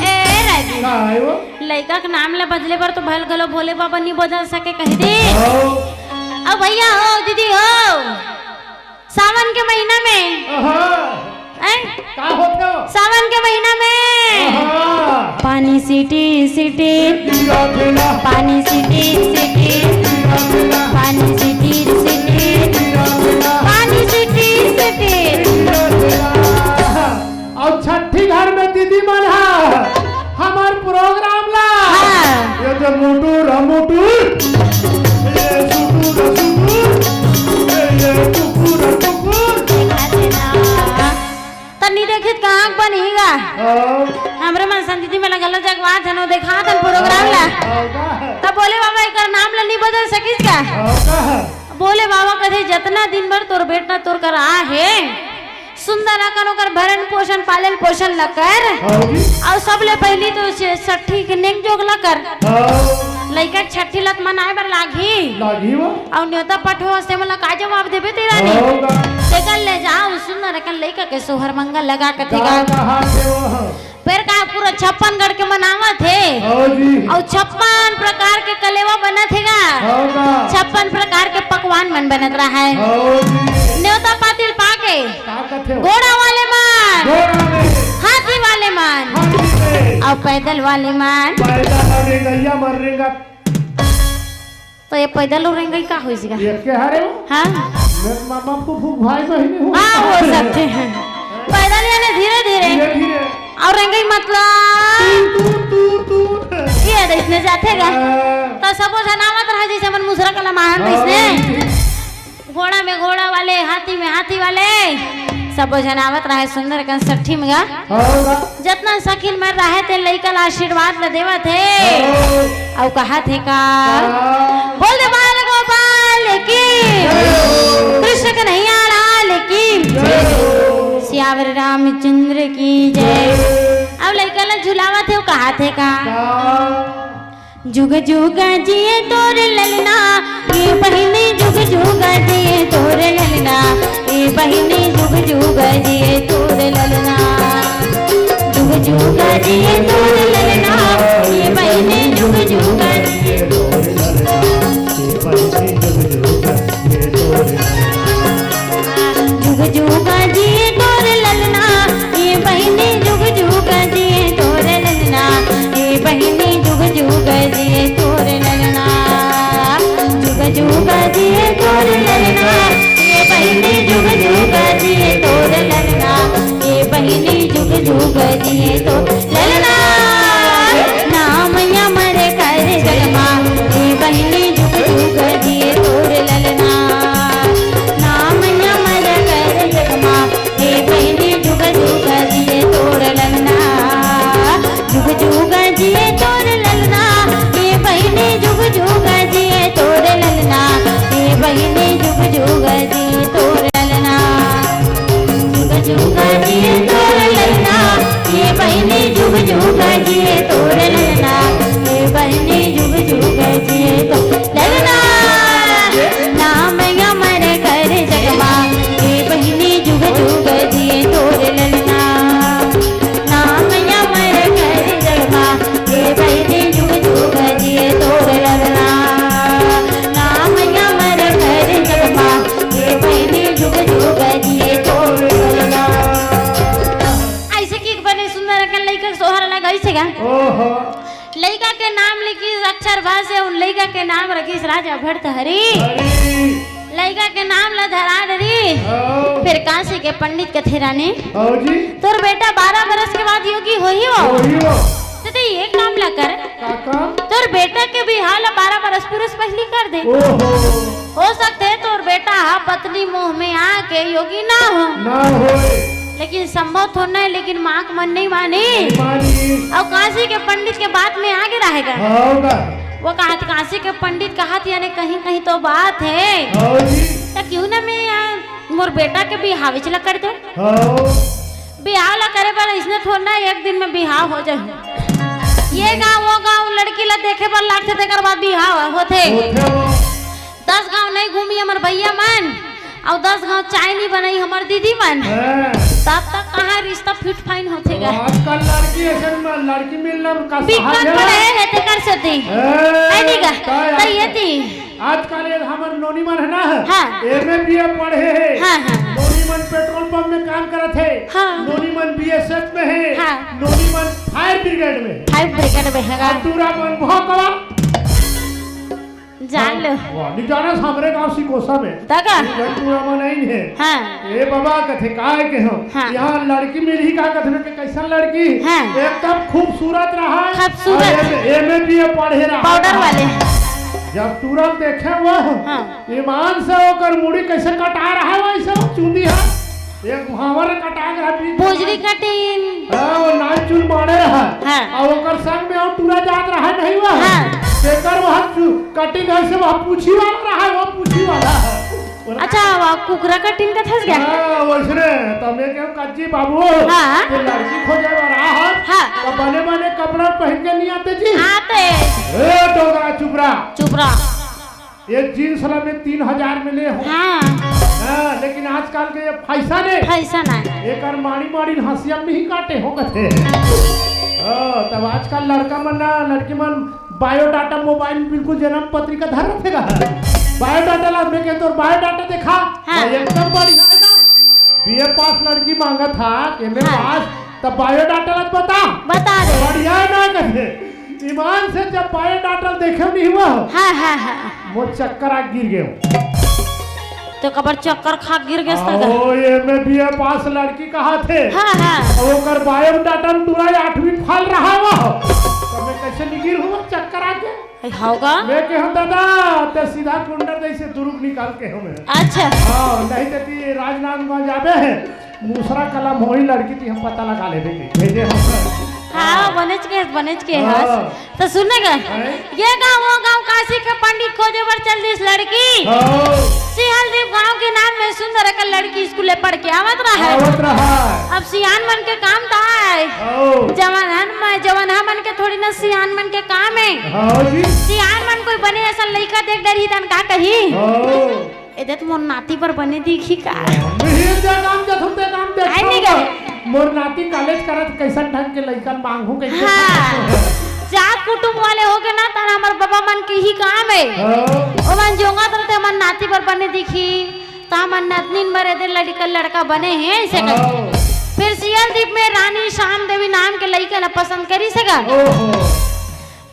ए रागी, का है वो? लइका के नाम ला बदले बर तो भल घलो भोले बाबा नइ बदल सके कहि दे। हाँ। अब भइया हो, दीदी हो, सावन के महीना में, आहा। हैं? का होथे हो? सावन के महीना में आहा। पानी सिटी सिटी, सिटी राखेला। पानी सिटी सिटी, सिटी राखेला। पानी सिटी सिटी, सिटी राखेला। पानी सिटी सिटी। सिटी राखेला। अउ छट्ठी घर में दीदी मन ह हमर प्रोग्राम ला, हाँ। ये जो मुटुर ह मुटुर, ये सुटुर ह सुटुर, ये, ये टुकुर ह टुकुर। देखा थे ना। त नइ देखिस का आँख बन ही गा। हाँ। हमरे मन संदीदी में लगल जगवा थे नो देखा थन प्रोग्राम ला। हाँ, हाँ, हाँ। त भोले बाबा एकर नाम ला नइ बदल सकिस का? हाँ, हाँ। भोले बाबा कथे, "जतना दिन बर तोर बेटा तोर करा हे, सुंदर अकन ओकर भरण पोषण, पालन पोषण ल कर। हाँ जी। अउ सबले पहिली तो से-, छट्ठी के नेग जोग ल कर। हाँ। लइका के छट्ठी ल त मनाए बर लागही। लागही वो। अउ नेवता पठो से मोला का जवाब देबे तेरा नी? हाँ, गा। तेकर ले जाओ, सुंदर अकन लइका के सोहर मंगल लगा के गा, तेगा। कहा थे वो? फेर का पूरा छप्पन गढ़ के मनावत हे। हाँ जी। अउ छप्पन प्रकार के कलेवा बनत हे गा। हाँ गा। छप्पन प्रकार के पकवान मन बनत रहय। हाँ जी। नेवता पाती ल पाके का कथे हो? घोड़ा वाले मन, घोड़ा में। हाथी वाले मन, हाथी में। अउ पैदल वाले मन। पैदल अउ रेंगइया मन रेंगत। ये पैदल अउ रेंगई का होइस गा? ये के हरे वो? हाँ। मैं मामा फूफू भाई बहिनी हूँ। हाँ, हो सकते हैं। पैदल यानी धीरे धीरे। धीरे धीरे। अउ रेंगई मतलब? तू, तू, तू, तू। ये दे इसने जाथे गा। हाँ। त सबो झन आवत रहा जइसे हमन मुसरा कला महान हाँ, तइसने। वही। घोड़ा में घोड़ा वाले, हाथी में हाथी वाले, सबो झन आवत रहे सुंदर कन सट्ठी में गा। हाँ। जतना सखिन मन रहे ते लइका ला आशीर्वाद ल देवत हे। हाँ। अउ कहत हे का? हाँ। बोल दे बाल गोपाल की, जय हो। कृष्ण कन्हैया लाल की, जय हो। सियावर रामचंद्र की जय। अउ लइका ला झुलावत हे, अउ कहत हे का? हाँ। जुग जुग जिए तोर ललना, ए बहिनी जुग जुग जिए तोर ललना, ए बहिनी जुग जुग जिए तोर ललना। जुग जुग जिए तोर ललना, ए बहिनी जुग जुग जिए तोर ललना, ए बहिनी जुग जुग जिए तोर ललना। जुग जुग जिए तोर ललना, ए बहिनी जुग जुग जिए तोर ललना, ए बहिनी जुग जुग जिए तोर ललना। जुग जुग जिए तोर ललना, ए बहिनी जुग जुग जिए तोर ललना, ए बहिनी जुग जुग जिए तोर ललना। नाम अमर कर जग मा, ए बहिनी जुग जुग जिए तोर ललना। नाम अमर कर जग मा, ए बहिनी जुग जुग जिए तोर ललना। जुग जुग जिए तोर ललना, ए बहिनी जुग जुग जिए तोर ललना, ए बहिनी जुग जुग जिए तोर ललना। जुग जुग जिए तोर ललना, ए बहिनी जुग जुग जिए तोर ललना, ए बहिनी जुग जुग जिए तोर ललना। नाम अमर कर जग मा, ए बहिनी जुग जुग जिए तोर ललना। नाम अमर कर जग मा, ए बहिनी जुग जुग जिए तोर ललना। नाम अमर कर जग मा, ए बहिनी जुग जुग जिए तोर ललना। अइसे कि बने सुंदर अकन लइका के सोहर लगा अइसे गा। ओहो। लइका के नाम लिखिस अक्षर भा से, उन लइका के नाम रखिस राजा भर्तहरी। हरी। लइका के नाम ला धरा डरी। हाँ। फिर काशी के पंडित कथे रानी, हाँ जी। तोर बेटा बारह बरस के बाद योगी होही वो। होही वो। त ते ये काम ला कर। का काम? तोर बेटा के बिहाव ला बारह बरस पुरुष पहिली कर दे। ओहो। हो सकथे तोर बेटा हा पत्नी मोह में आके योगी ना हो। ना होय। लेकिन संभव थोड़ा ना हे, लेकिन माँ के मन नहीं मानी। नहीं मानी। अउ काशी के पंडित के बात में आगे रहेगा। हाँ बा। वो कहत, काशी के पंडित कहत, यानी कहीं कहीं तो बात हे। हाँ जी। त क्यों ना मैं यहाँ मोर बेटा के बिहाव ला कर दो। हाँ। बिहाव ला करे बर इसने थोड़ा ना एक दिन में बिहाव हो जाए। ये गाँव वो गाँव लड़की ला देखे बर लागथे, तेकर बाद बिहाव होथे। होथे वो। दस गाँव नहीं घूमी हमर भैया मन, अउ दस गाँव चाय नहीं बनाई हमर दीदी मन, हाँ। तब तक कहाँ रिश्ता फिट फाइन होथे गा? आजकल लड़की अइसन में लड़की मिलना का बिकट सहज हे। पड़े हे तेकर सेती। हाँ, है नहीं गा? का त यार? ये थी। आजकल ये हमर नोनी मन हे ना, हाँ। एमए बीए पढ़े हे। हाँ, हाँ, हाँ। नोनी मन पेट्रोल पंप में काम करत हे। हाँ। नोनी मन बीएसएफ में हे। हाँ। नोनी मन फायर ब्रिगेड में हे। फायर ब्रिगेड में हे गा। अउ टूरा मन भोकवा। जान लो। वाह, नहीं जाना हमरे गांव सिकोसा में। त का? ये टूरा मन नहीं हे। हाँ। ए बाबा कथे, काय के हो? हाँ। यहाँ लड़की मिलही का कथे के, कैसन लड़की? हाँ। एकदम खूबसूरत रहा। खूबसूरत। अउ एम-, एमए बीए पढ़े रहा। पाउडर वाले। जब टूरा ल देखे वो, हाँ। ईमान से ओकर मुड़ी कैसे कटा रहा है, वैसे वो चूंदी है। एक मुहावर कटा के रहा, बीच में। भोजरी कटिन। हाँ, वो नाई चुन मारे रहा। हाँ। अउ ओकर संग में अउ टूरा जात रहा नहीं वो। हाँ। तेकर वहाँ चु-, कटिन ऐसे वहाँ पूछी वाला रहा है, वो पूछी वाला है। अच्छा, वो कुकरा कटिन कथस गा? हाँ, वैसने, त मैं कहूँ, "कज्जी बाबू, हाँ। ये लड़की खोजे बर रहा है, हाँ। तो बने बने कपड़ा पहन के नहीं आते जी?" आते। ए, डोगरा, चुप रहा। चुप रहा। ये जींस ला में तीन हजार में ले हो। हाँ। हाँ, लेकिन आजकल के ये फैशन है। फैशन है। एकर माड़ी माड़ी हंसिया में ही काटे हो कथे। हाँ, तब आजकल लड़का मन ना, लड़की मन बायोडाटा मोबाइल में बिल्कुल जन्म पत्रिका धर रखेगा। बायोडाटा ला, मैं कहता हूँ, बायोडाटा देखा? हाँ। भाई, एकदम बढ़िया है ना। बीए पास लड़की मांगा था, एमए हाँ। पास, तब बायोडाटा ला बता। बता दे। बढ़िया है ना कहे। ईमान से जब बायोडाटा ल देखे नहीं हुआ हो, हाँ, हाँ, हाँ। मोर चक्कर आ गिर गए। तो कबर चक्कर खा गिर गए था का? ओ, एमए बीए पास लड़की कहा थे। हाँ, हाँ। और ओकर बायोडाटा में पूरा आठवीं फेल रहा हुआ हो। तो मैं कैसे नहीं गिर हुआ चक्कर आके? ए, होगा। मैं कहे, "दादा, ते सीधा कुंडर जैसे दुरुग निकाल के हमें।" अच्छा। हाँ, नहीं तो ती राजनांदगांव जाबे है, मूसरा कला म होही लड़की, ती हम पता लगा लेबे के भेजे हम। हाँ, बनेच के, बनेच के हाँ। हस। तो सुने गा, हैं? ये गाँव, वो गाँव, काशी के पंडित खोजे बर चल दिस लड़की। हाँ। सिहलदीप गाँव के नाम में सुंदर एक लड़की स्कूल ले पढ़ के आवत रहा है। आवत रहा है। अब सियान मन के काम का है? हाँ। जवान मन, जवान मन के थोड़ी ना सियान मन के काम है। हाँ जी। सियान मन कोई बने ऐसा लइका देख डरही तन का कही? हाँ। ए दे तो मोर नाती बर बने दिखी का? मिहिर जा काम जथुन ते काम दे। आय नहीं गे। मोर नाती कॉलेज करत कैसन ढंग के लइकन मांगहूं कैसे? हाँ। जात कुटुम वाले हो गे ना, तन हमर बाबा मन के ही काम है। हाँ। ओमन जोंगा तरते हमर नाती बर बने दिखी, त हमर नतनीन बर एदे लड़का, लड़का बने हे, ऐसे कर। हाँ। फिर सियल दीप में रानी श्याम देवी नाम के लइका ला पसंद करी से गा। ओहो।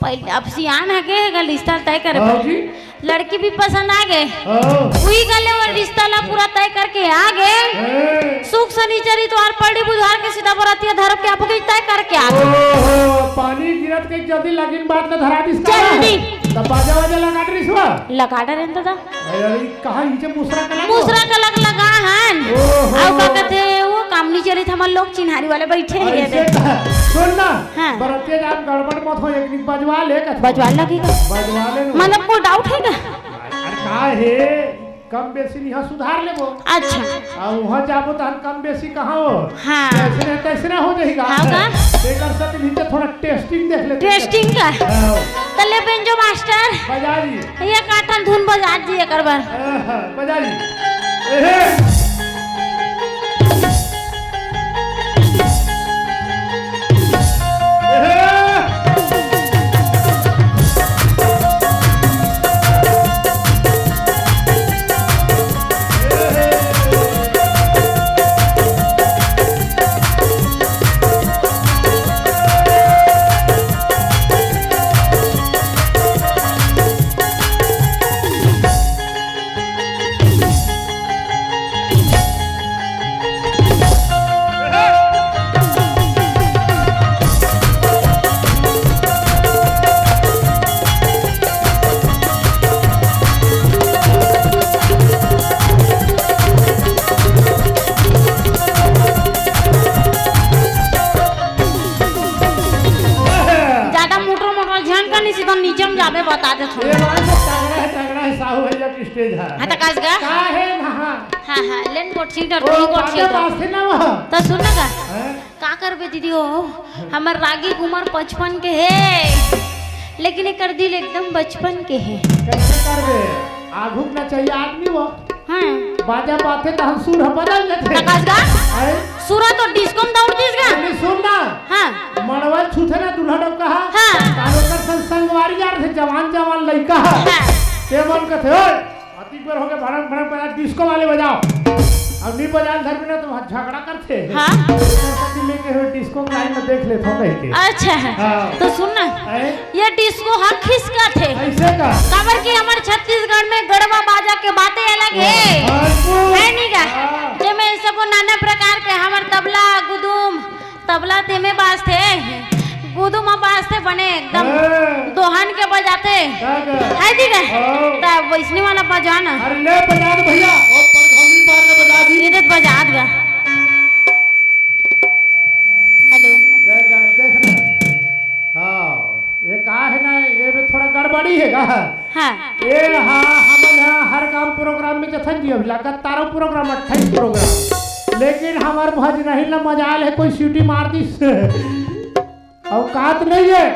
पहले अब सियान है के, अगर रिश्ता तय करे हाँ पर जी। लड़की भी पसंद आ गए। हाँ। उही गले वो रिश्ता ला पूरा तय करके आ गए। हैं। सुख शनिचरी तो और पड़ी बुधवार के सीधा बरतिया धर के आप गई तय करके आ गए। ओहो, पानी गिरत के जल्दी लगिन बात ला धरा दिस का जल्दी। है। तब बाजा वाजा लगा डरिस हुआ? लगा डरेन तो दा। अरे, अरे, कहाँ नीचे मूसरा कलक? मूसरा कलक लगा हन। ओहो। अउ का कथे, वो काम नहीं चलित, हमर लोग चिन्हारी वाले बैठे हैं ऐसे ये। का? सुन ना, हाँ। बरतिया जान गड़बड़ मत हो, एक दिन बजवा ले कथे। बजवा लगी का? बजवा ले ना। मतलब कोई डाउट है का? अरे का हे, कम बेसी निहा सुधार लेबो। अच्छा। आ वहाँ जाबो त हम कम बेसी कहाँ हो? हाँ। ऐसे नहीं, तैसे नहीं हो जाएगा। हाँ का? तेकर साथ नीचे थोड़ा टेस्टिंग देख लेते। टेस्टिंग का? हाँ। तले बेंजो मास्टर। बजा जी। ये काटन धुन बजा जी एकर बर। हाँ, हाँ, बजा जी। एहे। एहे। ज्यादा मोटर मोटर झन का नहीं, सीधा नीचे में जाबे बता दे थोड़ा। ये बात तो तगड़ा है, तगड़ा है, साहू भैया की स्टेज है। हाँ, तो कस गा? का है ना, हाँ। हाँ, हाँ, लेन मोटरसाइकिल ओ, कोई बाजा कोटरसाइकिल। बाजथे ना वहाँ। तो सुन ना का? हैं? का करबे दीदी हो, हमर रागी के उमर पचपन के हे, लेकिन एकर दिल एकदम बचपन के हे। कैसे करबे? आघू के नचइया आदमी हो। हाँ। बाजा बाजथे त हम सुर ह बदल देथे। त कस गा? हैं? सुरा तो डिस्को में दौड़ दिस गा। अरे सुन ना। हाँ। मड़वा छूथे ना दूल्हा डब कहा। हाँ। तारो कर संग संगवारी यार थे जवान जवान लइका। हाँ। ते मन कथे, "ओए, अतिक बेर होगे भड़क भड़क बजा, डिस्को वाले बजाओ।" अब नहीं बजान धर में ना तो वहाँ झगड़ा करथे। हाँ। सरस्वती लेके हो डिस्को के लाइन में देख लेथो कह के। अच्छा। हाँ। तो सुन ना। हैं? ये डिस्को ह खिसकत हे। ऐसे का? काबर कि हमर छत्तीसगढ़ में गड़वा बाजा के बातें अलग हे। हाँ, तो है नहीं का? हाँ। जेमे सबो नाना प्रकार के हमर तबला, गुदुम, तबला तेमे बाजथे, गुदुम बाजथे बने एकदम हाँ। दोहन के बजाथे। का का? है जी का? हाँ। तब वैसने वाला बजा ना। अरे ले बजा दे भैया, ओ परघौनी पार ले बजा दी। ये तो बजा दे। हेलो। देख, देख ना। हाँ। ये का है ना, ये भी थोड़ा गड़बड़ी है का? हाँ। ये हाँ, हमन ह हर काम प्रोग्राम में जथन जी, अब लगातार प्रोग्राम, अट्ठाईस प्रोग्राम, लेकिन हमार भजनही ला मजाल है, कोई सीटी मार दिस। औकात नहीं है,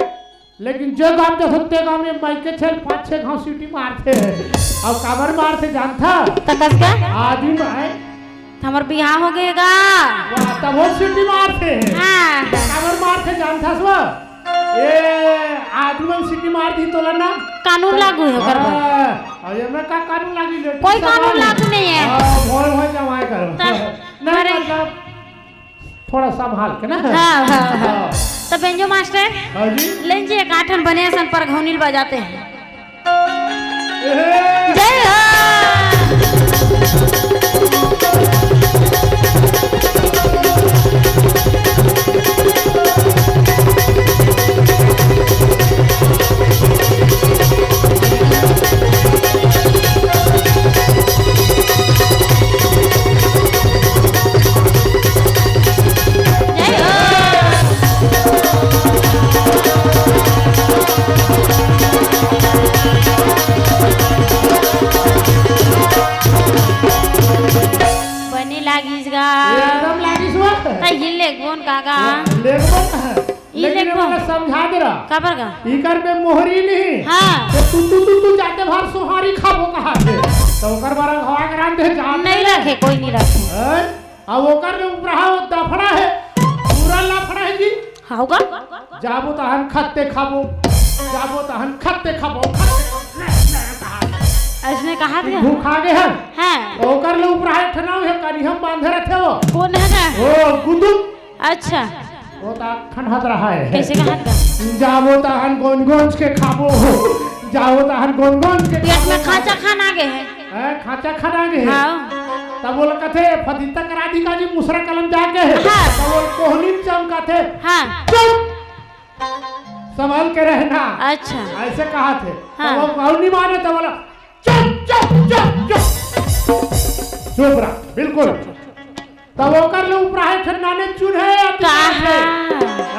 लेकिन जो काम जथन ते काम में माइक के छेल पाँच छह घाव सीटी मारथे। अब काबर मारथे जानथा? त कस का? आदमी में त हमर बिहाव हो गे गा। वाह, तब वो सीटी मारथे। हाँ। काबर मारथे जानथस वो? ए, आदमी मन सीटी मार दी तोला ना। कानून लागू हे ओकर बर। हाँ, अउ एमे का कानून लागी ले? कोई कानून लागू नहीं है। हाँ, भोल भोल जमाए करो। त-, नहीं, अरे। मतलब, थोड़ा संभाल के ना। हाँ, हाँ, हाँ। हाँ। त बेंजो मास्टर, हाँ जी। लेन जी, एक आठन बने असन परघौनी ल बजाते हैं। एहे। जय हो। बने लागिस गा। एकदम लागिस हुआ। त हिल ले गोन काका। ले गोन है। ई लेकिन देखो। एमन ला समझा दे रहा। काबर गा? इकर में मोहरी नहीं। हाँ। तो तू, तू, तू, तू जाते बार सोहारी खाबो कहा थे। तो ओकर बार हवा करान दे जान नहीं दे। रखे, कोई नहीं रखे। हैं? अब ओकर में उपराहा वो दफड़ा है। पूरा लफड़ा है जी। हाँ, होगा। जाबो तहन खत्ते खाबो। जाबो तहन खत्ते खाबो। खत्ते खाबो। ले, ले, कहा। ऐसने कहा थे? भूख आ गए हैं। हाँ। तो ओकर ले उपराहा एक ठना है, करिहम बांधे रहते हो। कौन है गा? ओ, गुदुम। अच्छा। वो तो खनहत रहा है। कैसे कहा था? जाबो तहन गोन गोन के खाबो। जाबो तहन गोन गोन के पेट में खाबो। खाचा खान आ गए है। हैं, खाचा खान आ गए है। हाँ। तब बोल कथे, फतिता करा दी का जी, मुसरा कलम जाके है। हाँ। तब बोल कोहनी में चमकाथे। हाँ। चुप। संभल के रहना। अच्छा। ऐसे कहा थे। हाँ। तब वो और नहीं माने, तब बोला, चुप, चुप, चुप, चुप। चुप रहा, बिल्कुल। तब ओकर ले उपराहे ठन नाने चूल्हे अति कहा? काहे।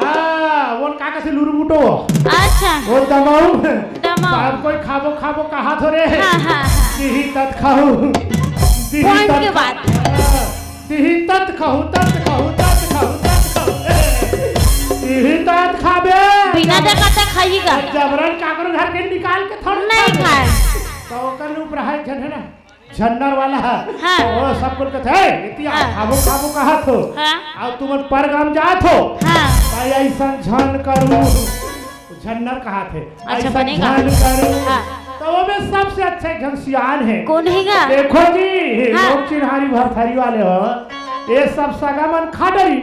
हाँ, वो का कसे लुरबुटो। अच्छा। वो दमाऊ। दमाऊ। सब कोई खाबो, खाबो कहा थो रे। हाँ, हाँ, हाँ। दिही तत खाऊ। दिही point तत के खा-, बात। हाँ। दिही तत खाऊ, तत खाऊ, तत खाऊ, तत खाऊ। दिही तत खाबे। बिना देखा ते खाई का। जबरन काकरो घर के निकाल के थोड़ा नहीं खाबे। खाए। तो ओकर ले उपराहे ठन है ना। झन्नर वाला है। हाँ। वो सब कुछ कहते हैं, "ए, इतिया हाँ। खाबो, खाबो कहा थो। हाँ। और तुमन परगाम जात हो। हाँ। भाई, ऐसा झन करू।" झन्नर कहा थे, अच्छा, "ऐसा बनेगा। झन करू।" हाँ। तो वो में सबसे अच्छा एक झन सियान है। कौन है गा? देखो जी, हाँ। लोग चिन्हारी भरथरी वाले हो, ये सब सगा मन खा डरी।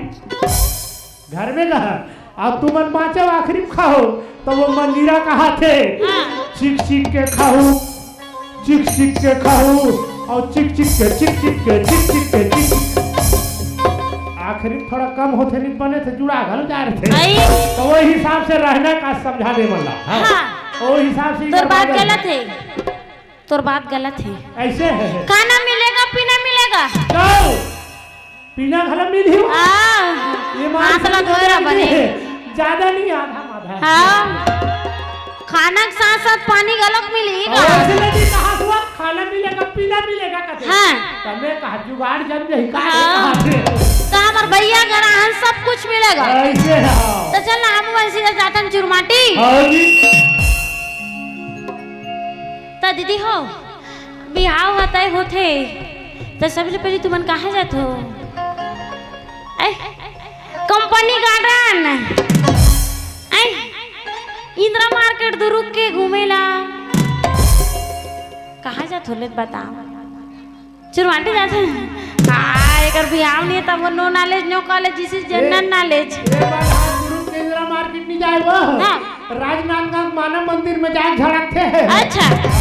घर में कहा, अब तुमन बाँचव आखिरी में खाओ, तो वो मंजीरा कहा थे, हाँ। चिक चिक के खाऊ, चिक चिक के खाऊ, और चिक चिक के, चिक चिक के, चिक चिक के, चिक चिक। आखिरी में थोड़ा कम होते नहीं बने थे, जुड़ा घल जा रहे थे। आई। तो वो हिसाब से रहना का समझा दे मल्ला। हाँ। हाँ। वो हिसाब से तोर बात गलत है। तोर बात गलत है। ऐसे है। खाना मिलेगा, पीना मिलेगा। जाओ। पीना घला मिलही। आ, ये मार हाथ ला धोए रहा बने। ज्यादा नहीं, आधा माधा। हाँ। खाना के साथ साथ पानी घलक मिलही का? और ऐसे नहीं कहा हुआ, खाना मिलेगा, पीना मिलेगा कहते। हाँ। तब मैं कहा जुगाड़ जब यही का हाँ। कहा थे। तो हमार भैया घर आहन सब कुछ मिलेगा। ऐसे हाँ। तो चल ना हम वैसे जातन चुरमाटी। हाँ जी। त दीदी हो, बिहाव ह तय होथे, त सबले पहिली तुमन कहाँ जाथो? ए, कंपनी गार्डन, ए, इंदिरा मार्केट दुरुग के घूमे ला। कहाँ जाथो ले बताओ? चुरमाटी जाथे। हाँ, एकर बिहाव नहीं है, तब वो no knowledge, no college, this is general knowledge। ये बात हाँ, गुरु केंद्रा मार्केट नहीं जाए वो। हाँ। राजनांदगांव मानव मंदिर में जाए झड़कते हैं। अच्छा।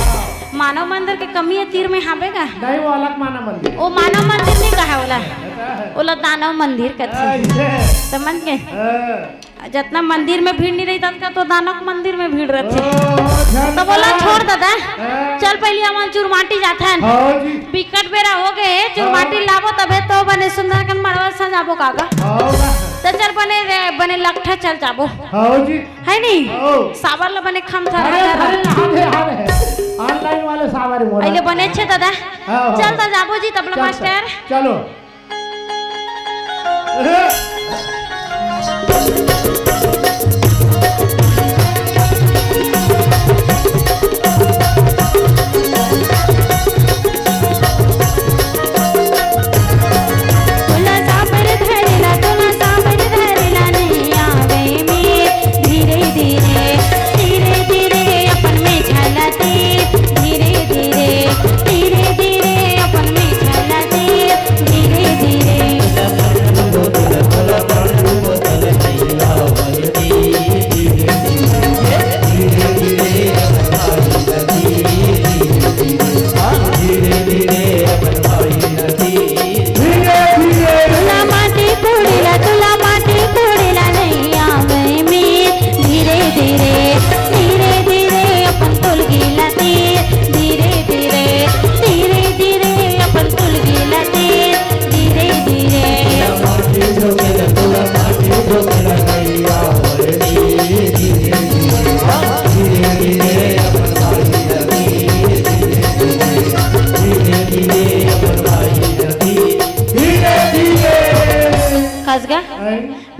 मानव मंदिर के कमी है तीर में हावे का? नहीं, वो अलग मानव मंदिर है। वो मानव मंदिर नहीं कहा ओला। पता है। ओला दानव मंदिर कथे। हाँ, ये है। समझ गए? हाँ। जतना मंदिर में भीड़ नहीं रही, ततका तो दानव मंदिर में भीड़ रहथे। ओ, झंडा। तो बोला, "छोड़ दादा, हाँ। चल पहले हमन चुरमाटी जाथन। हाँ जी। बिकट बेरा हो गए, चुरमाटी हाँ। लाबो तभे तो बने सुंदर कन मड़वा सजाबो काका। हाँ बा। तो चल बने रे, बने लकठा चल जाबो।" हाँ जी। है नहीं? हाँ। साबर ला बने खम था अरे, रहा। अरे, हाथ है, हाथ है। Online वाले साबर मोड़ा। अइले बने छे दादा। हाँ, हाँ। चल तो जाबो जी तबला चल, मास्टर। चलो।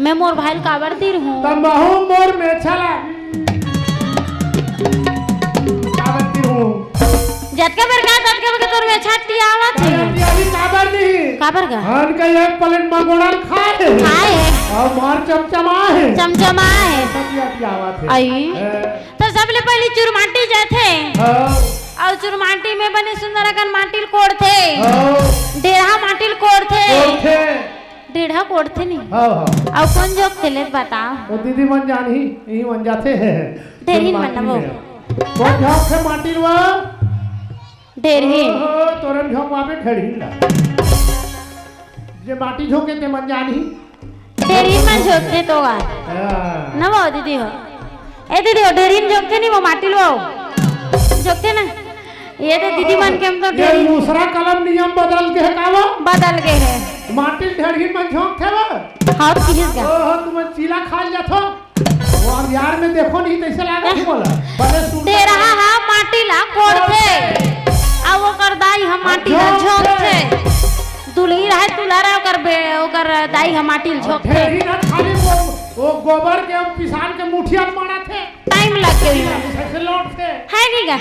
मैं मोर भाई ल काबर दिर हूँ? त महू मोर मेछा ला काबर दिर हूँ? जतका बेर कहा, ततका बेर के तोर मेछा टियावत हे। अरे, अभी काबर नहीं? काबर का? हन का एक प्लेट मंगोड़ा खाए हे। खाए हे। अउ मार चमचमा हे। चमचमा हे। सब ये टियावत हे। आई। ए। त सबले पहिली चुरमाटी जाथे। हाँ। अउ चुरमाटी में बने सुंदर अकन माटी ल कोड़थे। हाँ। डेढ़ा माटी ल कोड़थे। कोड़थे। डेढ़ा कोड़थे नहीं। हाँ, हाँ। अउ कोन झोंकथे ले बता। वो दीदी मन जानही, यही मन जाथे। डेढ़ी मन माटी नबो। में। कोन झोंकथे माटी ल वो? डेढ़ी। ओहो, तोरन झोंकवाबे ढेढ़ी ला। जे माटी झोंके ते मन जानही। डेढ़ी मन झोंकथे तो गा। हाँ। नबो दीदी हो। ए दीदी हो, डेढ़ी मन झोंकथे नहीं वो माटी ल वो। झोंकथे ना। ये तो दीदी मन के हम तो ये डेढ़ी दूसरा कलम नियम बदल के हे का वो? बदल के हे। माटी ल ढेढ़ी मन झोंकथे वो। हाँ, किहिस गा। ओहो, तुमन चीला खा जाथो। वो अंधियार में देखो नहीं, कैसे लागत हे बोला। भले सुन। डेढ़ा हा माटी ला कोड़थे। आ वो कर दाई हा माटी ला झोंकथे। झोंकथे। दुलही रहे, तुला रहे, ओकर बे-, ओकर दाई हा माटी ल झोंकथे। ढेढ़ी ना खाली वो, वो गोबर के पिसान के मुठिया मारथे। टाइम लग गई। कैसे लौटथे? है नहीं गा?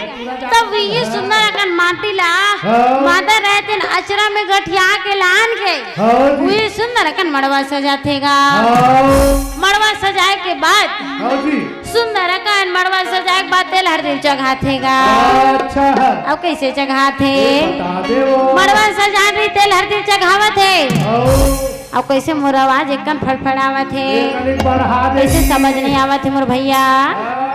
तब ये सुंदर अकन माटी ला हाँ। माता रहे तेन अचरा में गठिया के लान के हाँ जी। ये सुंदर अकन मड़वा सजाथे गा। हाँ। मड़वा सजाए के बाद हाँ जी। सुंदर अकन मड़वा सजाए के बाद तेल हरदी चघाथे गा। अच्छा है। अब कैसे चघाथे? ये बता दे वो। मड़वा सजाए रही तेल हरदी चघावत हे। हाँ। अब कैसे मोर आवाज एकन फड़फड़ावत हे? एक कनी बढ़ा दे। कैसे समझ नहीं आवत हे मोर भैया? हाँ।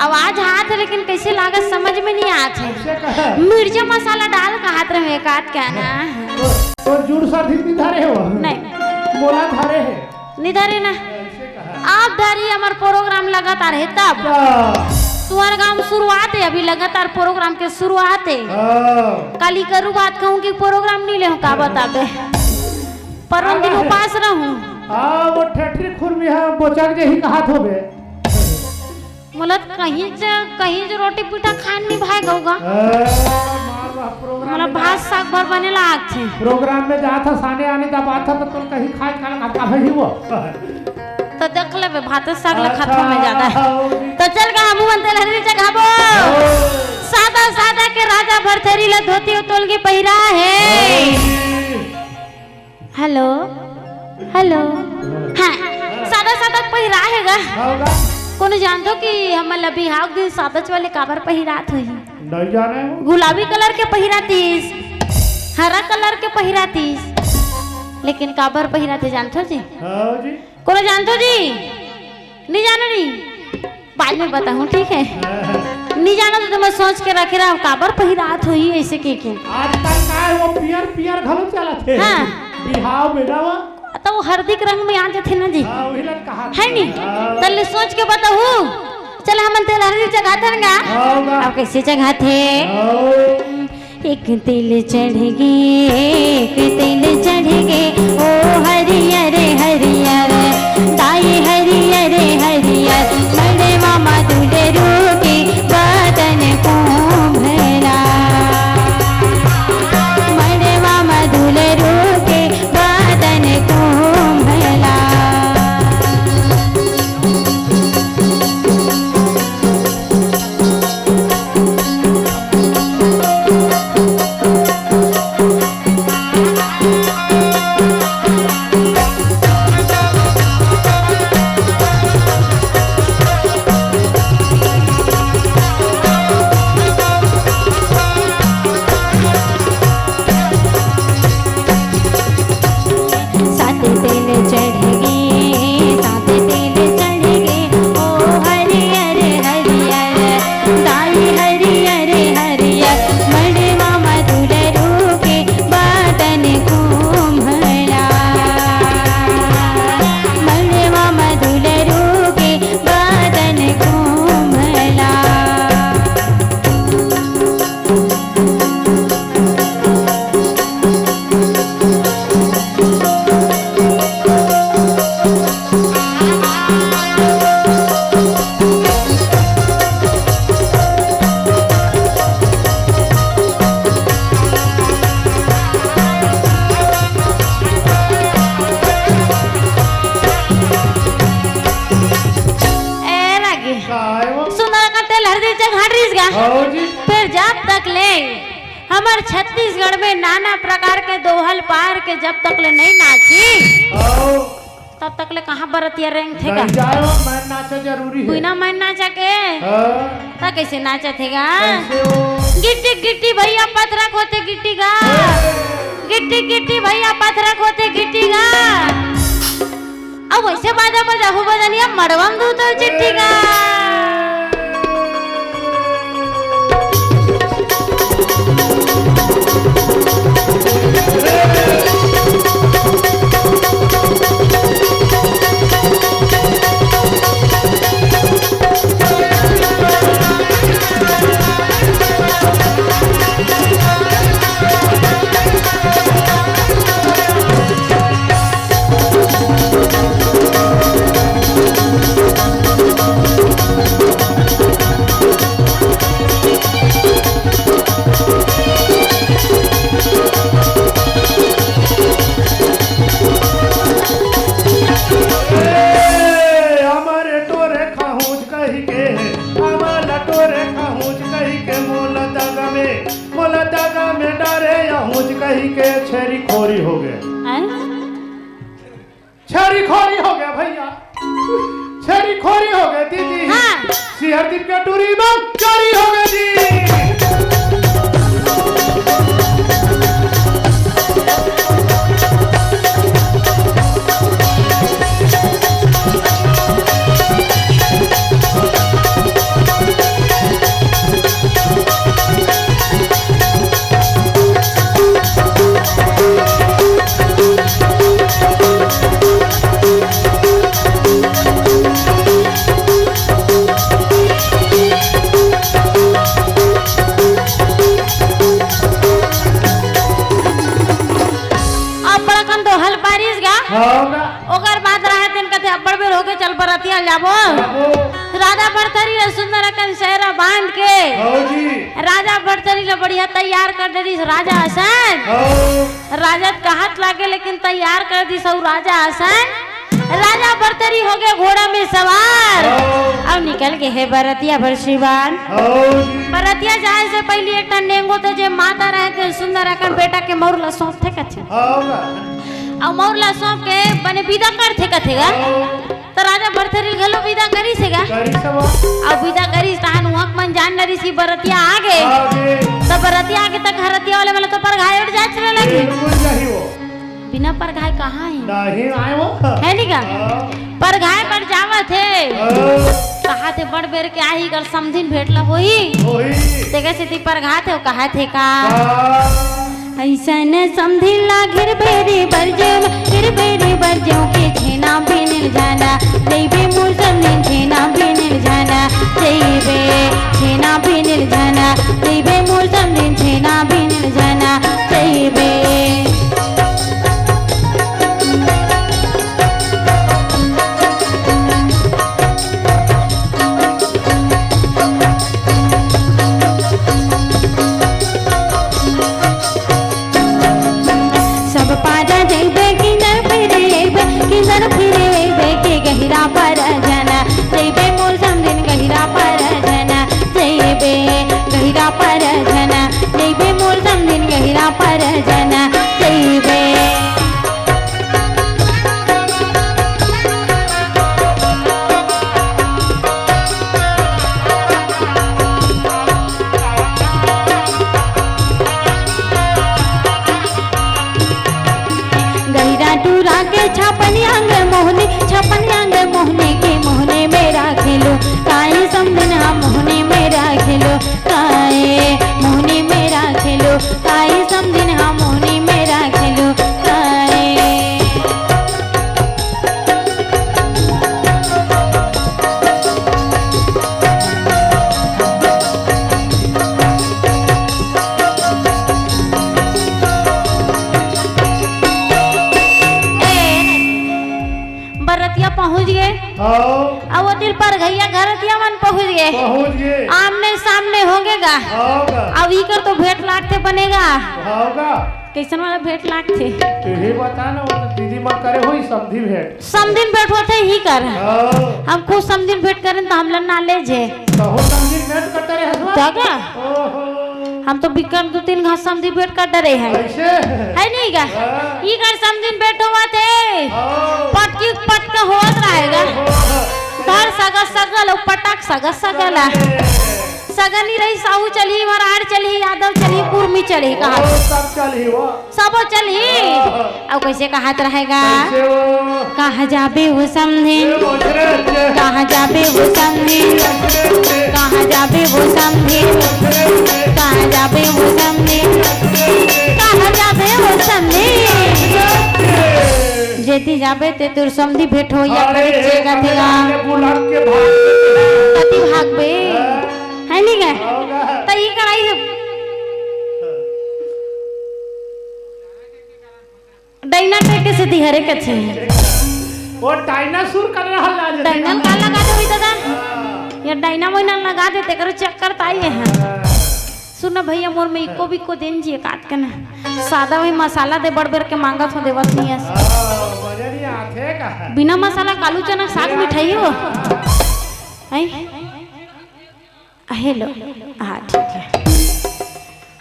आवाज हाथ हे, लेकिन कैसे लागत समझ में नहीं आत हे। कैसे कहा? मिर्चा मसाला डाल के हाथ रहे का ना। तो, तो जुड़ सा धिक नहीं धरे हो? नहीं। मोला धरे हे। नहीं धरे ना। कैसे कहा? आप धरी हमर प्रोग्राम लगातार हे तब। हाँ। तुम्हारे गांव में शुरुआत हे, अभी लगातार प्रोग्राम के शुरुआत हे। हाँ। काली करू बात कहूँ कि प्रोग्राम नहीं ले हूँ, का बताबे। परन दिन उपास रहूं। आ, वो ठेठरी खुरमी है, बोचक जे ही कहात होबे। मोला तो कहीं ज, कहीं ज रोटी पीठा खान नहीं भाई गऊगा। ए, मार वाह, प्रोग्राम मोला में भात जा-, साग भर बने लागथे। प्रोग्राम में जात ह, साने आने का बात था, तो तुम कहीं खाए खाना खाता है ही वो। तो देख लेबे, भात साग ला अच्छा, खाता मैं ज्यादा। हाँ, वो भी। तो चल गा, हमू मन तेल हरदी चघाबो। ओ। सादा सादा के राजा भरथरी ला धोती उतोल के पहिरा है। ओ। Hello, hello. हाँ, सादा सादा पहिरा हे गा। का होगा? कोनो जानथो कि हमन ला बिहाव के दिन सादच वाले काबर पहिरात होही? नहीं जाने हो। गुलाबी कलर के पहिरातीस, हरा कलर के पहिरातीस, लेकिन काबर पहिराते जानथो जी? हाँ जी। कोनो जानथो जी? नहीं जानो नहीं? बाद में बताहूँ, ठीक है? हाँ। नहीं जानो तो मैं सोच के रखे रहा, काबर पहिरात होही ऐसे के के। आजकल का है, वो पियर पियर घलो चलत हे। हाँ। बिहाव में ना वो। तो वो हरदी के रंग में आ जाथे ना जी। हाँ, वही लग कहा। है नी? हाँ। तले सोच के बताहूँ। चल हमन तेल हरदी चघाथन गा। हाँ, गा। अब कैसे चघाथे? हाँ। एक तिल चढ़ गे, एक तिल चढ़ गे, ओ हरियर हरियर, दाई हरियर हरियर, मड़वा म दुलरू के बदन कोंभला। मड़वा म दुलरू के बदन कोंभला। हमर छत्तीसगढ़ में नाना प्रकार के दोहल पार के जब तक ले नइ नाची, आओ। तब तक ले कहाँ बरतिया रेंगथे गा? नइ जाए हो, मैं नाचा जरूरी हे। बिना मैं नाचा के? हाँ। त कइसे नाचथे गा? कइसे हो? गिट्टी गिट्टी भइया पथरा खोदथे गिट्टी गा। हे। गिट्टी गिट्टी भइया पथरा खोदथे गिट्टी गा। अउ वइसे बाजा बजाहू बजनिया मड़वा म दू तोर चिट्ठी गा। ए, हमर टोरे खाहूंच कहिके, हमर टोरे खाहूंच कहिके, मोला दगा में, मोला दगा में डारे आहूंच कहिके, छेरी खोरी होगे। हैं? छेरी खोरी होगे भइया, छेरी खोरी होगे दीदी। हाँ। सिहर दीप के टूरी में चोरी होगे जी। अब्बड़ अकन दोहल पारिस गा। हाँ गा। ओकर बाद राहे तेन कथे, "अब्बड़ बेर होगे, चल बरतिया ल जाबो।" जाबो। राजा भरथरी ल सुंदर अकन सेहरा बांध के हाँ जी। राजा भरथरी ल बढ़िया तैयार कर डरिस राजा असन। हाँ। राजा त कहत लागे, लेकिन तैयार कर दिस अउ राजा असन। राजा भरथरी होगे घोड़ा में सवार। हाँ। अउ निकल गे हे बरतिया बर सिवान। हाँ जी। बरतिया जाए से पहिली एक ठन नेंग होथे, जे माता रहे ते सुंदर अकन बेटा के मउर ल सौंपथे कथे। हाँ गा। अउ मउर ल सौंप के बने बिदा करथे कथे गा। हाँ। त राजा भरथरी ल घलो बिदा करिस हे गा। करिस हे वो। अउ बिदा करिस तहान उहाँ के मन जान डरिस कि बरतिया आगे। आगे। त बरतिया आगे त घरतिया वाले मन ल तो परघाय उठ जाच रहे लगी। बिल्कुल जाही वो। बिना परघाय कहाँ हे? नहीं आए वो। हे नी गा? हाँ। परघाय बर जावत हे। हाँ। कहाथे बड़ बेर के आही, कर समधिन भेंट ल होही। होही। तेकर सेती परघाथे, वो कहाथे का? हाँ। अइसन समधिन ला घेरबे रे बरजेंव, घेरबे रे बरजेंव के छेना बिनिल जाना, जइबे मोर समधिन छेना बिनिल जाना, जइबे छेना बिनिल जाना, जइबे मोर समधिन छेना बिनिल जाना, जइबे। सब पारा जइबे किनर फिरे अइबे, किनर फिरे अइबे के गहिरा पारा जाना, जइबे मोर समधिन गहिरा पारा जाना, जइबे गहिरा पारा जाना, जइबे मोर समधिन गहिरा पारा जाना, जइबे। गहिरा टूरा के छपन अंग मोहनी, छपन अंग मोहनी के मोहने में राखेलो, काहे समधिन हा मोहने में राखेलो, काहे मोहने में राखेलो, काहे समधिन हा मोहने में राखेलो, काहे। ए, बरतिया पहुंच गे। हाँ। अउ ओती ले परघइया घरतिया मन पहुंच गे। पहुंच गे। आमने सामने होगे गा। हाँ गा। अब इकर तो भेंट लागथे बने गा। हाँ गा। कइसन वाला भेंट लागथे? तेही बता ना, वो तो दीदी माँ करे होही समधी भेंट। समधिन भेंट होथे ही कर। हाँ। हम खुद समधिन भेंट करेन त हमला ना ले जे। तहूँ समधिन भेंट करता रहे हसवा? त का? ओहो। हम तो बिकट दू तीन घास समधी भेंट कर डरे हैं। कैसे? है नहीं का? हाँ। ई कर समधिन भेंट होवत हे। हाँ। पटकी पटका होवत रहेगा। हाँ। घर सगा सगल अउ पटक सगा सगल आ। सगा नहीं रही, साहू चलही, मरहर चलही, यादव चलही, कुर्मी चलही, कहा। वो सब चलही वो। सबो चलही। हाँ। अउ कैसे कहत रहेगा? कैसे वो? कहाँ जाबे वो समधी? ये बोझरे चे। कहाँ जाबे वो समधी? बोझरे चे। कहाँ जाबे वो समधी? बोझरे चे। कहाँ जाबे वो समधी? कहाँ जाबे वो समधी? बोझरे चे। जेती जाबे ते तोर समधी भेंट हो या अरे, करे चेगा तेला। बुला के भाग। कति भागबे? हाँ। है नहीं का? होगा। त ई कढ़ाई से डायना टेके से दिहरे कथे। वो डायनासोर कर रहा लाज। डायना का लगा दे दादा? हाँ। ये डायना मोइना लगा दे, तेकर चक्कर ताई है। हाँ। सुन ना भैया, मोर में इको बिको देन जी काट के ना। सादा में मसाला दे बड़ बेर के मांगत हो, देवत नहीं है। हाँ, मजा नहीं आथे का। बिना मसाला कालू चना साग मिठाई हो। हैं? हेलो। हाँ, ठीक है।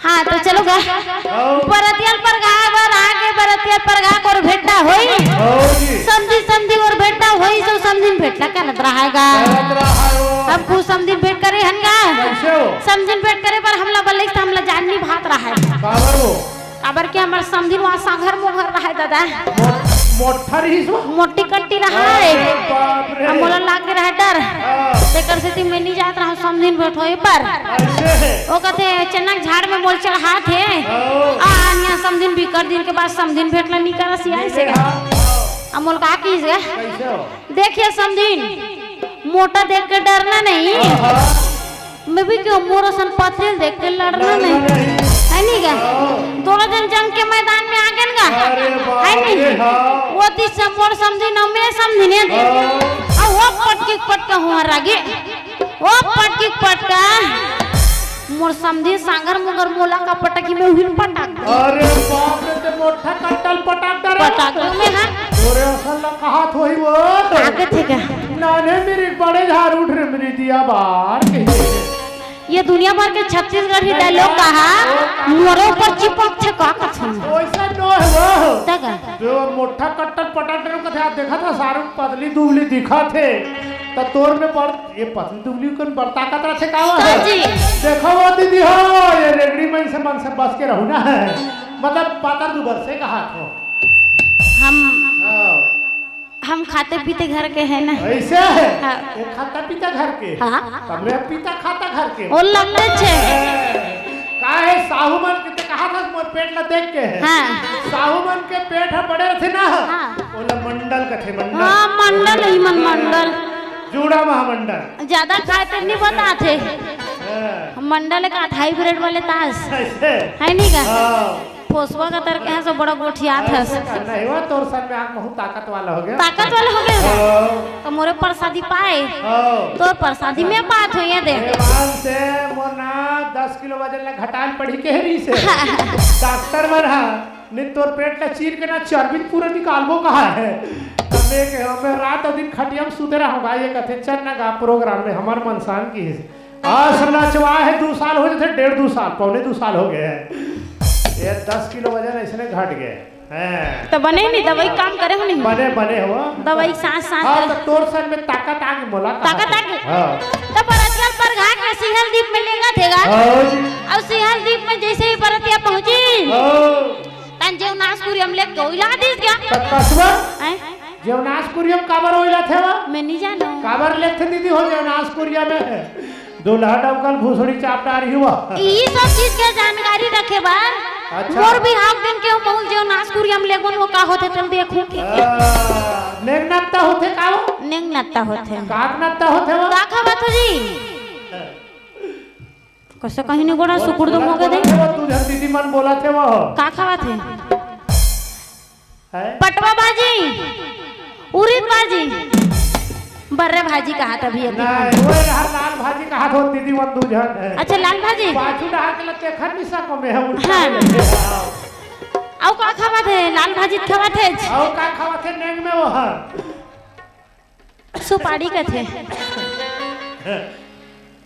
हाँ, तो चलो गा। हाँ। बरतिया परघा बर आगे, बरतिया परघा कोर भेंटा होई। हाँ जी। समधी, समधी और भेंटा होई, सो समधिन भेंटला का नत रहाएगा। नत रहाएगा। हम कुछ समधिन भेंट करे हन गा। कैसे हो? समधिन भेंट करे पर हमला बल्ले से हमला जान नहीं भात रहा है। काबर हो? काबर के हमर समधिन वहाँ सांघर मुंघर रहा है दादा। मो-, मोठा रही सो? मोटी कट्टी रहा है। अरे बाप रे। अब मोला लाग के रहा डर। हाँ। तेकर सेती मैं नहीं जात रहा समधिन भेंट होए पर। ऐसे है। वो कहते चनक झाड़ में मोल चढ़ात हे। हाँ। आ, यहाँ समधिन बिकट दिन के बाद समधिन भेंटला नहीं करस आइसे। हाँ। अब मोल का कीस गे? कैसे हो? देखिए समधिन, मोटा देख के डरना नहीं। हाँ, हाँ। मैं भी क्यों मोर असन पतली देख के लड़ना नहीं। लड़ना नहीं। है नहीं का? हाँ। दोनों जन जंग के मैदान में आ गए ना। अरे बाप है नहीं? रे, हाँ। वो तीस से मोर समधिन, मैं समधिन दे। हाँ। अब वो पटकी पटका हुआ रागे। ओ पटकी पटका, मोर समधी सांगर मुंगर मोला का पटकी में उहिल पटक दे। अरे बाप रे, ते मोठा कट्टल पटक दे रे। पटक दे में, हाँ। तोरे असल ला कहात होही वो। का कथे का? नाने मेरी बड़े झार उठ रे मेरी दिया बार। ये दुनिया भर के छत्तीसगढ़ी डायलॉग कहा, मोरे ऊपर चिपक थे का कथन। वैसा नो है वो। तक। जो मोठा कट्टल पटक दे रे कथे, आप देखा था सारू पतली दुबली दिखा थे, त तोर में बड़ ये पतली दुबली कौन बड़ ताकत रथे का हो? सर जी। देखो वो दीदी हो, ये रेगड़ी मन से मन से बस के रहू ना। मतलब पातर दुबर से कहा थो। हम हाँ। हम खाते पीते घर के हैं ना। ऐसे है? हाँ। ये खाता पीता घर के? हाँ। तब मैं पीता खाता घर के। वो लगते छे। का है साहू मन के ते कहा था मोर पेट ला देख के है। हाँ। साहू मन के पेट है बड़े रथे ना। हाँ। ओला मंडल कथे मंडल। हाँ, मंडल ही मन मंडल। जूड़ा महामंडल। ज्यादा खाए ते नहीं बताथे। हाँ। मंडल का हाइब्रिड वाले तास। ऐसे? है नहीं का? हाँ। फोसवा का तर के हस, बड़ा गोठियात हस। ऐसे नहीं हुआ, तोर सन में आग बहुत ताकत वाला हो गया। ताकत वाला हो गया? हाँ। तो मोरे प्रसादी पाए। हाँ। तोर प्रसादी में बात हो ये दे। भगवान से मोर ना दस किलो वजन ला घटान पड़ी कह रही से। डॉक्टर मन हा, नहीं तोर पेट ला चीर के ना चर्बी पूरा निकालबो कहा है। तब मैं कहे, मैं रात और दिन खटिया में सुते रहूंगा, ये कथे, चल ना गा प्रोग्राम में, हमार मन शांत की है। आस नचवा है, दू साल हो जाथे, डेढ़ दू साल, पौने दू साल हो गए हैं। ये दस किलो वजन ऐसने घट गए हैं। तो बने नहीं, दवाई काम करे हो नहीं? बने, बने हो। दवाई साथ साथ हाँ, करे। तो तोर सन में ताकत आ गई, मोला कहा ताकत आ गई? हाँ। तो बरतिया परघा के सिंहल दीप में लेगा थेगा। हाँ जी। और सिंहल दीप में जैसे ही बरतिया पहुंची, हाँ। तन जेवनास कुरियम ले के ओइला दिस क्या? त कसबा? हैं? जेवनास कुरियम काबर ओइला थे वा? मैं नहीं जानू। काबर लेथे दीदी हो जेवनास कुरियम में? दूल्हा डबकल भूसड़ी चाप डारी हुआ। ई सब चीज के जानकारी रखे बर अच्छा। मोर बिहाव दिन के महूल जेवनास कुरियम लेगुन वो का होथे तन देखू के। आ, नेंग नत्ता होथे का वो? नेंग नत्ता होथे। काक नत्ता होथे वो? का खावत हो जी? कसे कहीं नहीं गोड़ा सुकुड़ दो मौके दे। वो तू जन दीदी मन बोला थे वो। का खावत हे? हैं? पटवा भाजी, उरीद भाजी, बर्रे भाजी कहा था भैया। नहीं, वो रहा लाल भाजी कहा था दीदी मन दू जन है। अच्छा, लाल भाजी? पाछू डाल के लगते खन निशा को में है उल्टा हाँ। में लगते हैं। अउ का खावत हे? लाल भाजी खावत हे? अउ का खावत हे नेंग में वो है? सुपारी कथे।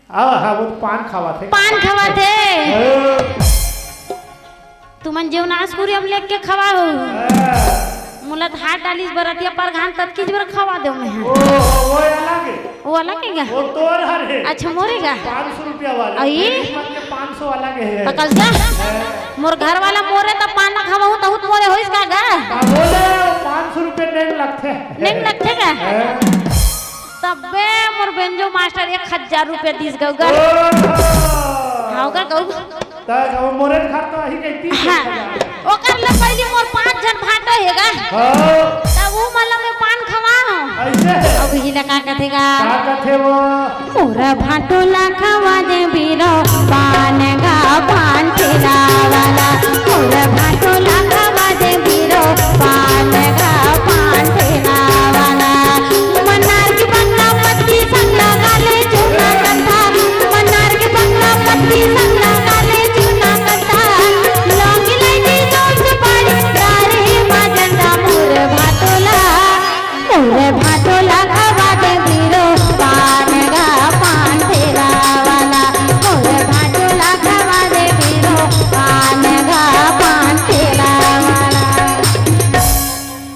हाँ, हाँ, वो तो पान खवाथे। पान खवाथे। हाँ। तुमन जेवनास कुरियम लेके खवा हो। हाँ। मोला तो हाथ डालिस बरतिया परघान ततकीच बर खवा देव मैं। ओ, वो अलग है। वो अलग है का? वो तोर हर है। अच्छा, मोरे का? पाँच सौ रुपया वाला। अई? मेरे पास के पाँच सौ वाला के है। पकड़ जा। हाँ। मोर घर वाला मोरे त पान ना खवाहूँ, तहूँ त मोरे होइस का गा? का बोले, वो पाँच सौ रुपया नेंग लगथे। नेंग लगथे का? हाँ। तब्बे मोर बेंजो मास्टर एक हजार रुपया दिस गऊ गा। ओहो! हाँ, ओकर कहू। त वो मोरे घर तो अही कहती है। हाँ। ओकर ले पहली मोर पाँच झन भांटो हे गा। हाँ। तब वो मतलब में पान खवा हो। ऐसे है। अब ही लगा कथे गा। का कथे वो? मोर भांटो ला खवा दे बीरो, पान गा पान ठेला वाला। मोर भांटो ला खवा दे बीरो, पान गा पान ठेला वाला। मनार के बंगला पत्ती संग लगा ले चूना कत्था। मनार के बंगला पत्ती संग लगा ले चूना कत्था। लौंग इलायची सौंफ सुपारी, डारे माजंदा मोर भांटो ला। मोर भांटो ला खवा दे बीरो, पान गा पान ठेला वाला। मोर भांटो ला खवा दे बीरो, पान गा पान ठेला वाला।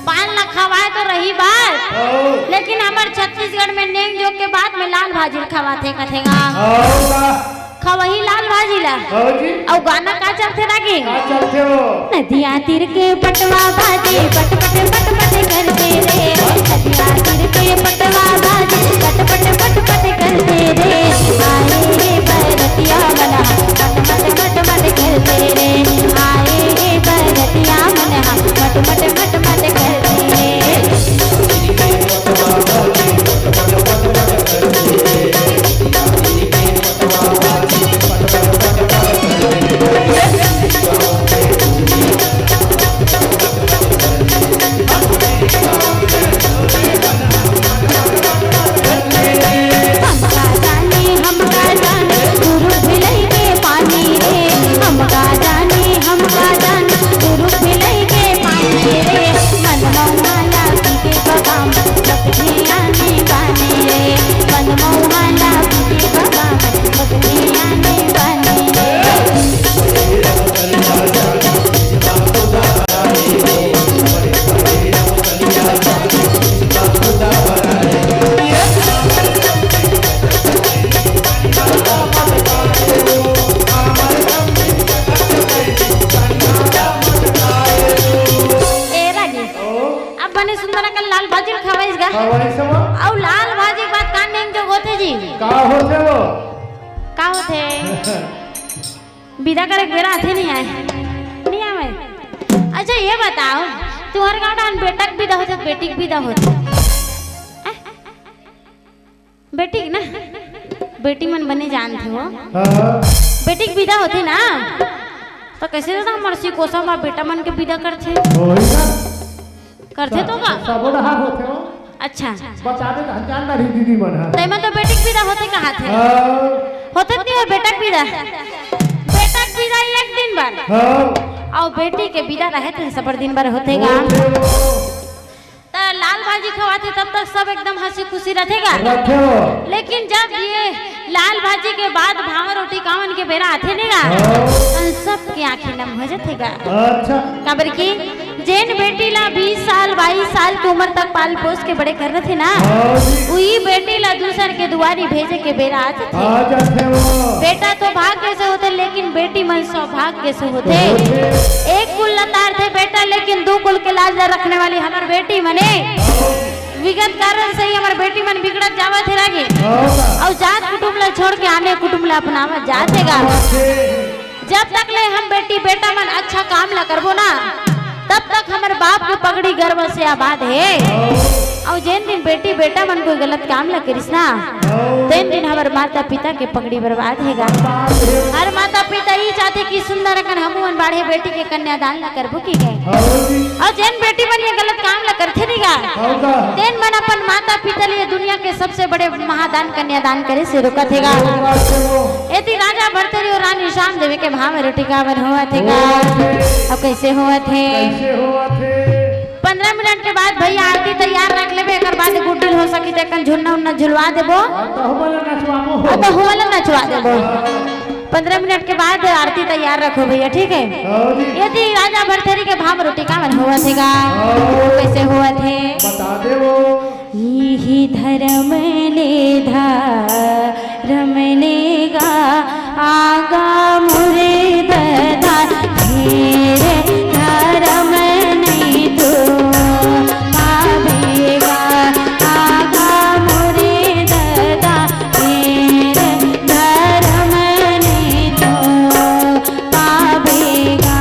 पान ला खवाए तो रही बात, हाँ। लेकिन हमर छत्तीसगढ़ में नेंग जोग के बाद में लाल भाजी खवाथे कथे गा। हाँ, वाह। खवही लाल भाजी ला। हाँ जी। अउ गाना का चलथे ना कि? का चलथे वो? नदिया तीर के पटवा बाजे, पट पट पट पट करथे रे। नदिया तीर के पटवा बाजे, पट पट पट पट करथे रे। आए रे बरतिया मन हा, मट मट मट मट करथे रे। आए रे बरतिया मन हा, मट मट मट मट करथे रे। हमका जाने, हमका जाने, गुरु भिलई के पानी रे। हमका जाने, हमका जाने, गुरु भिलई के पानी रे। मन मौहाला पी के बगाम, बकरी आने पानी रे। मन मौहाला पी के बगाम, बकरी आने पानी रे। ए रानी, ओ? अब बने सुंदर अकन लाल भाजी ल खवाइस गा। खवाइस गा। अउ लाल भाजी के बाद का नेंग जोग होथे जी? का होथे वो? का होथे? बिदा करे के बेरा आथे नहीं आए? नहीं आवे। अच्छा, ये बताओ, तुहर गाँव डाहन बेटा के बिदा होथे, बेटी के बिदा होथे? आ? बेटी के ना, बेटी मन बने जानथे वो। हाँ। बेटी के बिदा होथे ना, तो कैसे दादा हमर सिकोसा मा बेटा मन के बिदा करथे? होई ना। करथे तो का? सबो डहार होथे वो। अच्छा। बता दे, हम जान रही दीदी मन, हाँ। तै मन तो बेटी के बिदा होथे कहाथे। हाँ। होथे नहीं हो बेटा के बिदा? बेटा के बिदा एक दिन बर। हाँ। अउ बेटी के बिदा रहे तो सबर दिन बर होथे गा। होथे वो। त लाल भाजी खवाथे तब तक सब एकदम हंसी खुशी रथे गा। रथे हो। लेकिन जब ये लाल भाजी के बाद भांवर रोटी कावन के बेरा आथे ने गा, हाँ। तब सबके आँखी नम हो जाथे गा। अच्छा। काबर कि जेन बेटी ला बीस साल, बाईस साल के उम्र तक पाल पोस के बड़े कर रथे ना, हाँ जी। उही बेटी ला दूसर के दुआरी भेजे के बेरा आ जाथे। आ जाथे वो। बेटा तो भाग्य से होथे, लेकिन बेटी मन सौभाग्य से होथे। होथे। एक कुल ला तारथे बेटा, लेकिन दू कुल के लाज ला रखने वाली हमर बेटी मने विगत कारण से ही हमर बेटी मन बिगड़त जावत हे रागे। हाँ। अउ जात कुटुम ला छोड़ के आने कुटुम ला अपनावत जात हे गा। जब तक ले हम बेटी बेटा मन अच्छा काम ला करबो ना, तब तक हमर बाप के पगड़ी गर्व से आबाद हे। अउ जेन दिन बेटी बेटा मन कोई गलत काम ला करिस ना, तेन दिन हमर माता पिता के पगड़ी बर्बाद हे गा। हर माता पिता ई चाहथे कि सुंदर अकन हमू मन बाढ़े बेटी के कन्यादान ला करबो की गे। अउ जेन बेटी मन ये गलत काम ला करथे नहीं गा, तेन मन अपन माता पिता लिए दुनिया के सबसे बड़े महादान कन्यादान करे से रोकत हे गा। एती राजा भरतेरी अउ रानी श्याम देवी के भांवर रोटी कावन होवत हे गा। अब कैसे होवत हे? कैसे होवत हे? पंद्रह मिनट के बाद भैया आरती तैयार रख लेबे, एकर बाद गुड्डी हो सकी ते कन झुन्ना उन्ना झुलवा देबो। हाँ, तो हमला नचवाबो। हाँ, तो हमला नचवा देबो। पंद्रह मिनट के बाद आरती तैयार रखो भैया, ठीक है? हाँ जी। यदि राजा भरथरी के भाव रोटी का मन होवत हे गा? हाँ। कैसे होवत हे? बता दे वो। इही धर्म ले धर्म ले गा, आगा मुरे ददा, ढेर धर्म नहीं तो पावेगा, आगा मुरे ददा, ढेर धर्म नहीं तो पावेगा।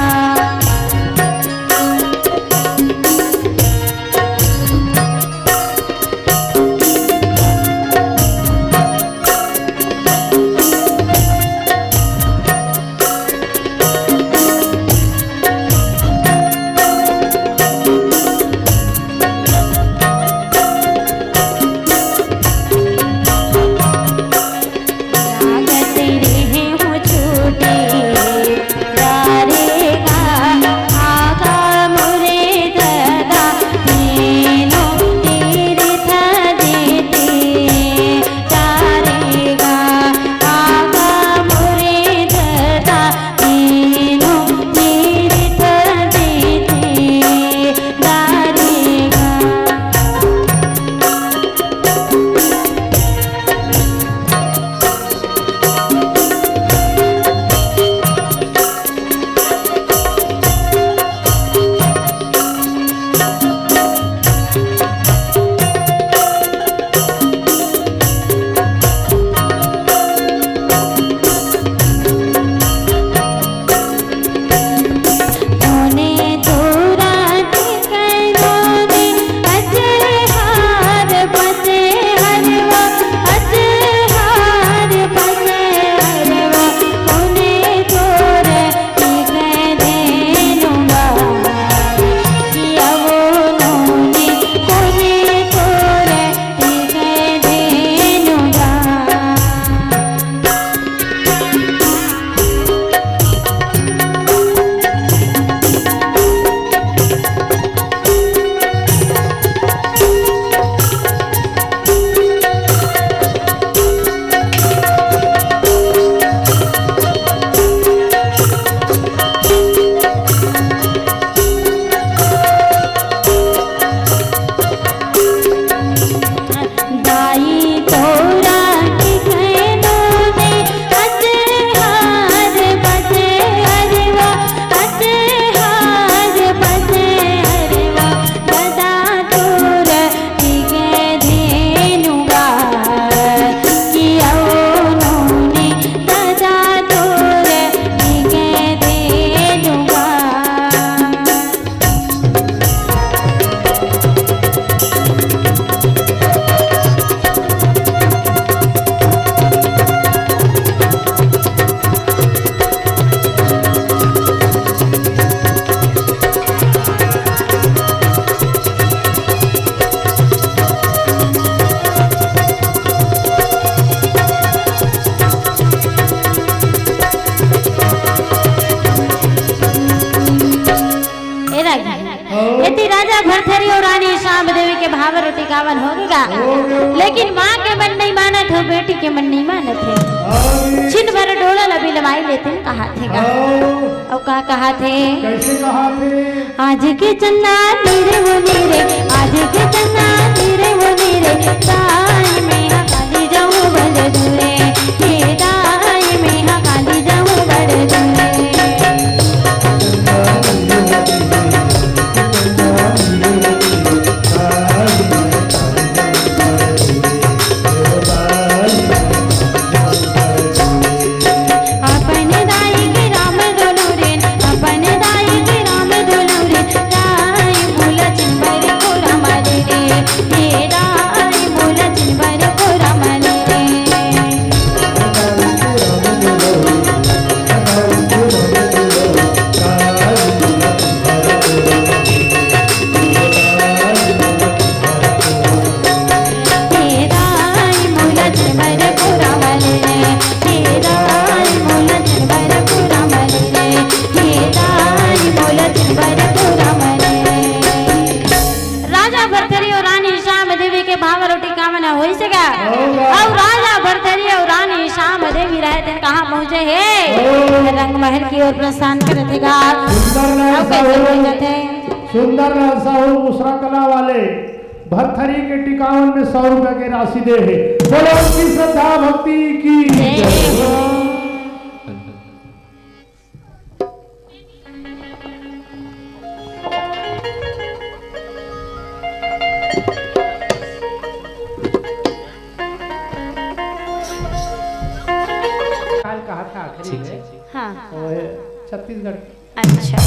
ए राजा, हाँ। एती राजा भरथरी अउ रानी सांब देवी के भावर रोटी गावन होगे गा। होगे। लेकिन माँ के मन नहीं मानत हे, बेटी के मन नहीं मानत हे। हाँ। छिन भर डोला ल बिलवाई लेतेन कहाथे गा। हाँ। अउ का कहाथे? कैसे कहाथे? आज के चंदा तेरे वो मेरे, आज के चंदा तेरे वो मेरे, ताई में हकाली जाऊं बड़ दूरे, हे ताई में हकाली जाऊं बड़ दूरे। अपन दाई के राम दुलौरे, अपन दाई के राम दुलौरे, राई मोला चिंबर को राम ले रे, हे राई मोला चिंबर को राम ले रे। प्रस्थान करत हे गा। सुंदरलाल अउ कइसे साहू, हो जाथे? सुंदरलाल साहू मुसरा कला वाले भरथरी के टिकावन में सौ रुपया के राशि दे हे। बोलो उनकी श्रद्धा भक्ति की जय। जय हो। काल कहा था आखिरी ठीक, में। ठीक, ठीक। हाँ। वो है छत्तीसगढ़। अच्छा।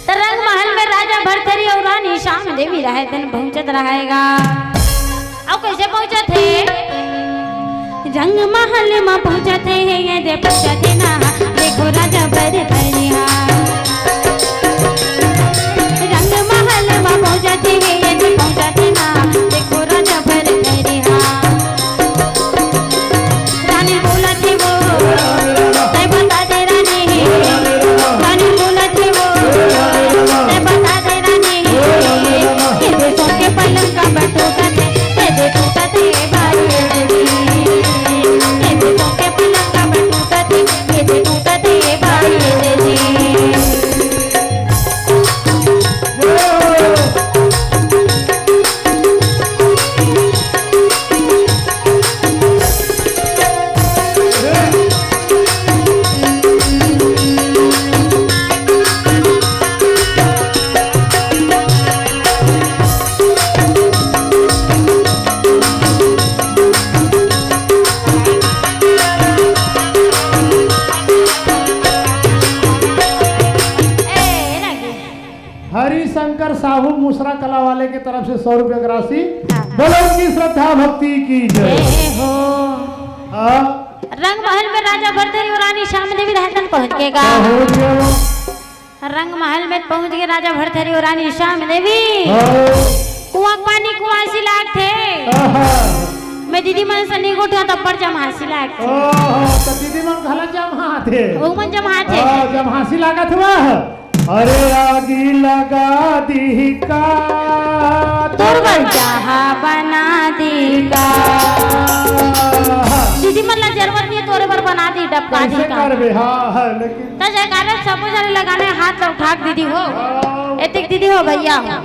त रंग महल में राजा भरथरी अउ रानी श्याम देवी रहय तेन पहुंचत रहय गा। अउ कइसे पहुंचत हे? रंग महल म पहुंचत हे, ये दे पहुंचत हे ना, देखो राजा भरथरी हा। रंग महल म पहुंचत हे, ये दे पहुंचत हे ना, देखो राजा भरथरी हा। रानी बोलत हे वो, तैं बता दे रानी। रानी बोलत हे वो, तैं बता दे रानी। ये दे सोन के पलंग का बटोटा दे, ये दे टूटा दे बारी दे दी। ये दे सोन के पलंग का बटोटा दे, ये दे टूटा दे बारी दे दी। हरिशंकर साहू मुसरा कला वाले के तरफ से सौ रुपया की राशि। हाँ। बोलो उनकी श्रद्धा भक्ति की जय। जय हो। हाँ। रंग महल में राजा भरथरी अउ रानी श्याम देवी रहय तेन पहुंच गे गा। पहुंच गे वो। रंग महल में पहुंच गे राजा भरथरी अउ रानी श्याम देवी। हाँ। कुआं के पानी कुआं से लागथे। आहा। मैं दीदी मन से नहीं गोठिया तो पर जमहासी लागथे। ओहो, तो दीदी मन घला जमहाथे। ओ मन जमहाथे। हाँ, जमहासी लागत हुआ। अरे आगी लगा दी का। तोर बर चाहा बना दी का। दीदी मन ला जरूरत नहीं, तोरे बर बना दी, डबका दी कइसे का। करबे? हाँ, हाँ, लेकिन त जयकारा सबो जने लगाने हाथ ला उठा के दीदी हो। हाँ। एतिक दीदी हो भैया हो।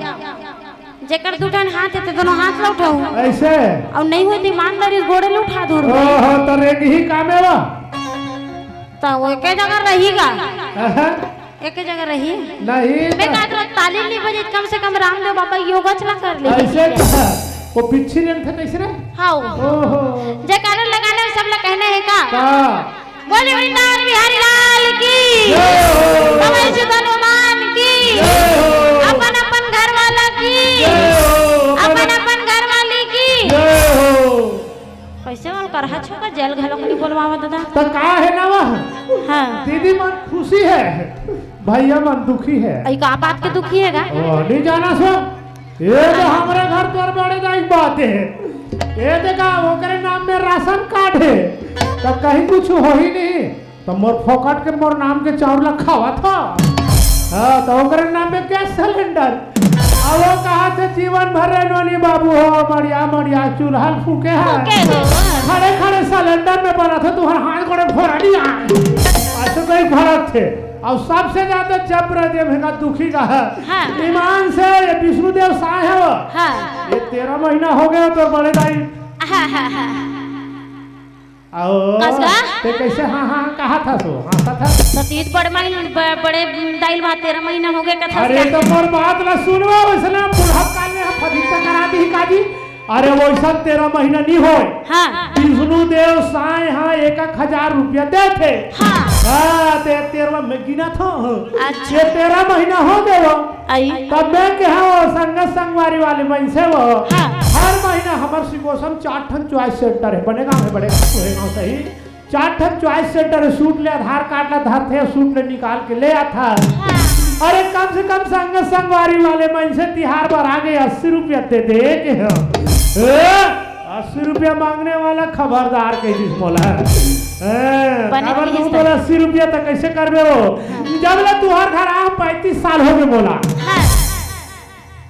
जेकर दू ठन हाथ हे, ते दोनों हाथ ला उठाहू। अइसे? अउ नहीं हो, त ईमानदारी गोड़े ला उठा दूर। ओहो, त रेंगही कामे वा। त वो एके जगह रही गा। अहं। एके जगह रही। नहीं मैं तो। कहत रहों, ताली नहीं बजी, कम से कम रामदेव बाबा योगा चला कर ले। अइसे का? वो पिच्छी रेंगथे तइसे रे? हाँ। ओहो। जयकारा लगाने में सब ला कहना हे का? का? बोले वृंदावन बिहारी लाल की। जय हो। कमल सुत हनुमान की। जय हो। अपन अपन घर वाला की। जय हो। अपन अपन घर वाली की। जय हो। कइसे मन करहा छोका जेल घलो नहीं बोलवावा दादा। त का हे ना वह? हाँ। दीदी मन खुशी हे, भैया मन दुखी हे। अई का बात के दुखी हे गा? ओ, नहीं जाना सो। ये तो हमरे घर तोर बड़े दाई के बात हे। ये देखा, ओकरे नाम में राशन कार्ड हे, त कहीं कुछ होही नहीं, त मोर फोकट के मोर नाम के चाउर ला खावत ह। हाँ, त ओकरे नाम में गैस सिलेंडर। अब वो कहा थे, "जीवन भर रे नोनी बाबू हो, मड़िया, मड़िया, चूल्हा ल फूके हे। फूके हो। खड़े, खड़े सिलेंडर में बनत हे, तुहर हाथ गोड़े फोड़ा नहीं आए।" अइसे तो ही फरक थे। अउ सबसे ज्यादा जबर दे भेगा दुखी का हे। हाँ। ईमान से ये विष्णुदेव साय हे वो। हाँ। ये तेरह महीना हो गया तो बड़े दाई। हाँ, हाँ, हाँ। अउ कस गा? ते कइसे हाँ, हाँ कहा था सो? हाँ, था, था। सतीत बड़ महीन-, ब-, बड़े दाई ल वहाँ तेरह महीना हो गया कथा अरे से। तो मोर बात ला सुनवा, वइसने बुढ़ाप काल में हम फजीता करा दी काजी। अरे वइसन तेरह महीना नहीं होय। हाँ। विष्णु देव साय हा एक एक हजार रुपया देथे। हाँ। हाँ, ते तेरह में गिना था। अच्छा। ये तेरह महीना हो गया। आई। तब मैं कहा वो संगत संगवारी वाले मन से वो। हाँ। हर महीना हमर सिकोसम चार ठन चॉइस सेंटर हे, बड़े गांव हे, बड़े गांव, बड़े गांव सही। चार ठन चॉइस सेंटर हे, सूट ले आधार कार्ड ला धरथे, सूट ले निकाल के ले आथा। हाँ। अरे कम से कम संग संगवारी वाले मन से तिहार बर आगे अस्सी रुपया दे दे के हो। ए, अस्सी रुपया मांगने वाला खबरदार कह दिस मोला। ए, बने काबर तू बोला अस्सी रुपया त कइसे करबे वो? हाँ। जब ले तुहर घर आ पैंतीस साल हो गए मोला। हाँ।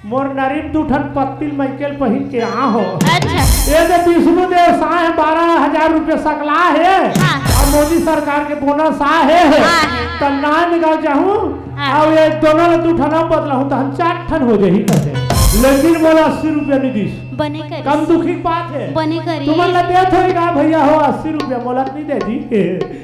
मोर नरीन दू ठन पत्तिल मइकेल पहिन के आ हो। अच्छा। ये दे विष्णु देव साय बारह हजार रुपया सकला हे। हाँ। मोदी सरकार के बोनस आ हे, हाँ, हे। त नांदगांव जाहूं, हाँ। अउ ये दोनों ल दू ठन अउ बदलाहूं, त हम चार ठन हो जाही कथे। लेकिन मोला अस्सी रुपया नहीं दिस। बने करिस। कम दुखी के बात हे। बने करिस। तुमन ला देत होही का भैया हो अस्सी रुपया, मोला नहीं दे जी।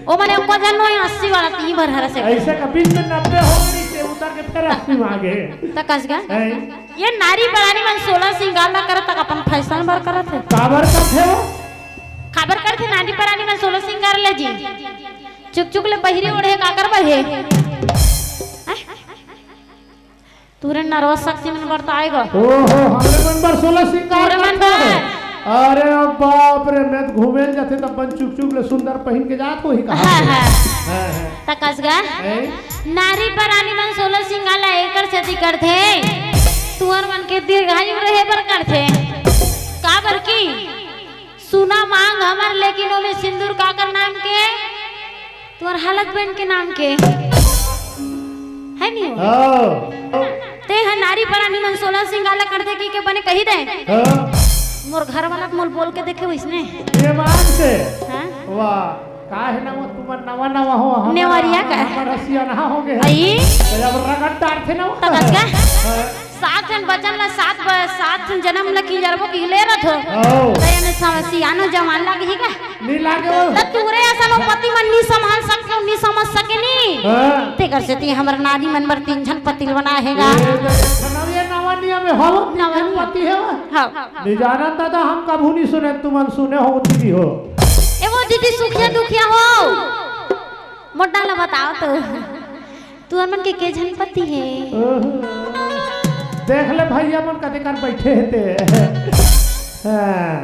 ओ मने एको झन नोहे अस्सी वाला, तीन भर हरस हे। ऐसे का बीच में नब्बे हो गई से उतर के फिर अस्सी मांगे। त कस गा? हैं? ये नारी परानी मन सोलह सिंगार ला करत तक अपन फैशन बर करत हे। काबर करथे वो? काबर करथे नारी परानी मन सोलह सिंगार ले जी? चुक चुक ले पहिरी ओढ़े काकर बर हे? हैं? तुरंत नर्वस शक्ति मन बरताए गा। ओहो, हमरे मन बर सोलह सिंगार तुरंत मन करथे। बर। अरे बाप रे, मैं तो घूमे ल जाथे तब बन चुक चुक ले सुंदर पहिन के जात होही कहा हाँ, से? हाँ। हाँ, हाँ। त कस गा? हैं? नारी परानी मन सोलह सिंगार ला एकर सेती करथे, तुहर मन के दीर्घायु रहे बर करथे। काबर की सुना मांग हमर, लेकिन ओमे सिंदूर काकर नाम के? तुहर हालत बहन के नाम के। है नहीं हो? हाँ। ते ह नारी परानी मन सोलह सिंगार ला करथे कि के बने कही दे। हाँ। मोर घर वाला के मोल बोल के देखे वैसने। ये मान से। हाँ? वाह, का हे ना वो तुमन नवा नवा हो, हमर, नेवरिया का। हमर हसिया ना हो गए। आई? तो अब रगत डारथे ना वो। त कस गा? हाँ। सात झन बचन ला सात ब-, सात झन जनम ला किंजरबो किहले रथो। ओ। त एमे स-, सियानो जवान लागही का? नी लागे वो। त तुहरे असन वो पति मन नी संभाल सके, नी समझ सके नी। हाँ। तेकर सेती हमर नारी मन बर तीन झन पति ल बनाए हे गा। ए, तो एक ठन अउ ये नवा नियम हे, हव, तीन नवा झन नियम। पति हे वो। हाँ। नी जानन दादा, हम कभू नी सुने, तुमन सुने हो, दीदी हो। ए वो दीदी सुखिया दुखिया हो। मोटा ला बताओ तो। तुहर मन के के झन पति हे? ओहो। देख ले भैया मन कते कर बैठे हे ते। हाँ।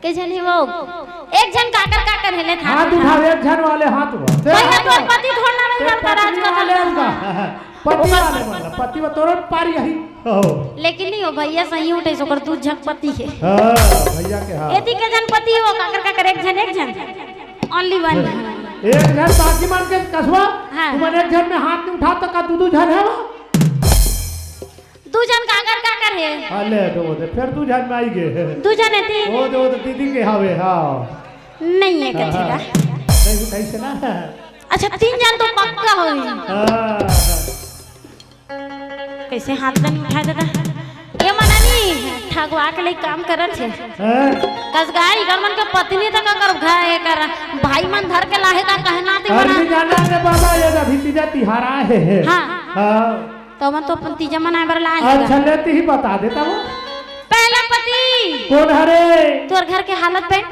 के झन हे वो? एक झन काकर काकर हे ले था। हाथ उठाओ, एक झन वाले हाथ उठाओ। भैया तोर पति थोड़ ना रही तेरे कर आज पत्नी का वाले था। उनका। पति वाले मतलब, पति वा तोरन पार यही। हो। लेकिन नहीं हो भैया, सही उठे, ओकर दू झन पति हे। हाँ, भैया के हाँ। एती के झन पति हो, काकर काकर एक झन, एक झन। Only one। एक झन बाकी मन के कसवा, हाँ। तुमन एक झन में हाथ नहीं उठा तो का दू दू झन हे वो? दू झन काकर काकर हे? हाँ, ले, तो वो दे, फिर दू झन में आई गे। दू झन हे ती? वो दे, वो दे, दीदी के हावे, हाँ। नहीं हे हाँ, कथी हाँ। का? नहीं उठाई से ना। अच्छा, तीन झन तो पक्का होही। हाँ। कैसे हाथ ला नहीं उठाए दादा? ये मना नहीं, ठगवा के ले काम करत हे। हैं? कस गा, इकर मन के पत्नी तक कर घर, एकर भाई मन धर के लाहे का कहना ते अरे मना। नहीं जाना रे बाबा, ये अभी तीजा तिहार आए हे। हाँ। हाँ। तो मन तो अपन तीजा मनाए बर लाए हे। अच्छा, ले ती ही बता देता वो। पहला पति। कोन हरे? तोर घर के हालत पे।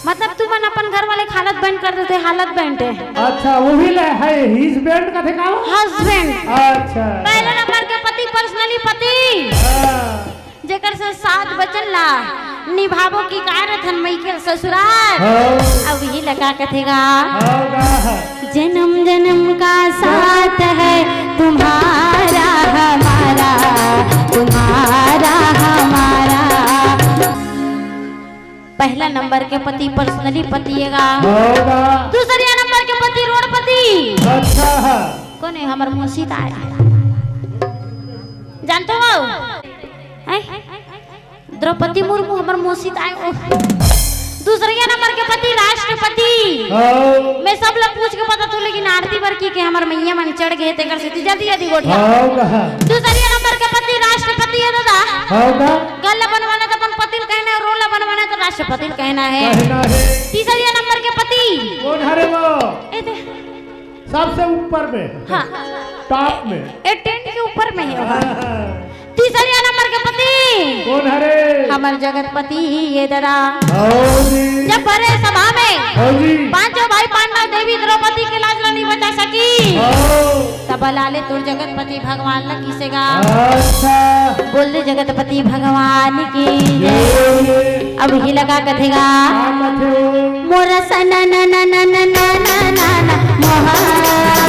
मतलब तुमन अपन घर वाले के हालत band कर देते, हालत band हे। अच्छा, वही ले हे, husband कथे का? Husband। अच्छा। पहला नंबर के पति, personally पति। हाँ। जेकर से सात बचन ला निभाबो की कारत हन मइके ससुराल। हाँ। अब ये लगा कथेगा। हाँ, गा। जन्म जन्म का साथ है तुम्हारा हमारा, तुम्हारा हमारा। पहला नंबर के पति, personally पति हे गा। हो गा। दूसरिया नंबर के पति, रोडपति। अच्छा है। कोन हे? हमर मौसी ताय। जानते हो? हैं? द्रौपदी मुर्मू हमर मौसी ताय। ओह। दूसरिया नंबर के पति, राष्ट्रपति। हो। मैं सब ला पूछ के बता तू, लेकिन आरती बर की के हमर मैया मन चढ़ गए, तेकर सेती जल्दी जल्दी गोठिया। हो गा। दूसरिया नंबर के पति, राष्ट्रपति हे दादा। हो गा। घर ला बनवाना तो अपन पति ल कहना हे, रोड ला बनवाना तो राष्ट्रपति ल कहना हे। कहना हे। तीसरिया नंबर के पति। कोन हरे वो? ए दे। सबसे ऊपर में। हाँ। Top में। ए tent के ऊपर में हे वो। हाँ। तीसरिया नंबर के पति। कोन हरे? हमर जगतपति ये दादा। हो जी। जब भरे सभा में हो जी। पांचों भाई पांडव देवी द्रौपदी के लाज ला नहीं बचा सकी। हो। तब बला ले तोर जगतपति भगवान ला किसे गा। अच्छा। बोल दे जगतपति भगवान की। जय। अब ही लगा कथेगा। का कथे हो? मोरा सना ना ना ना ना ना ना ना ना मोहा।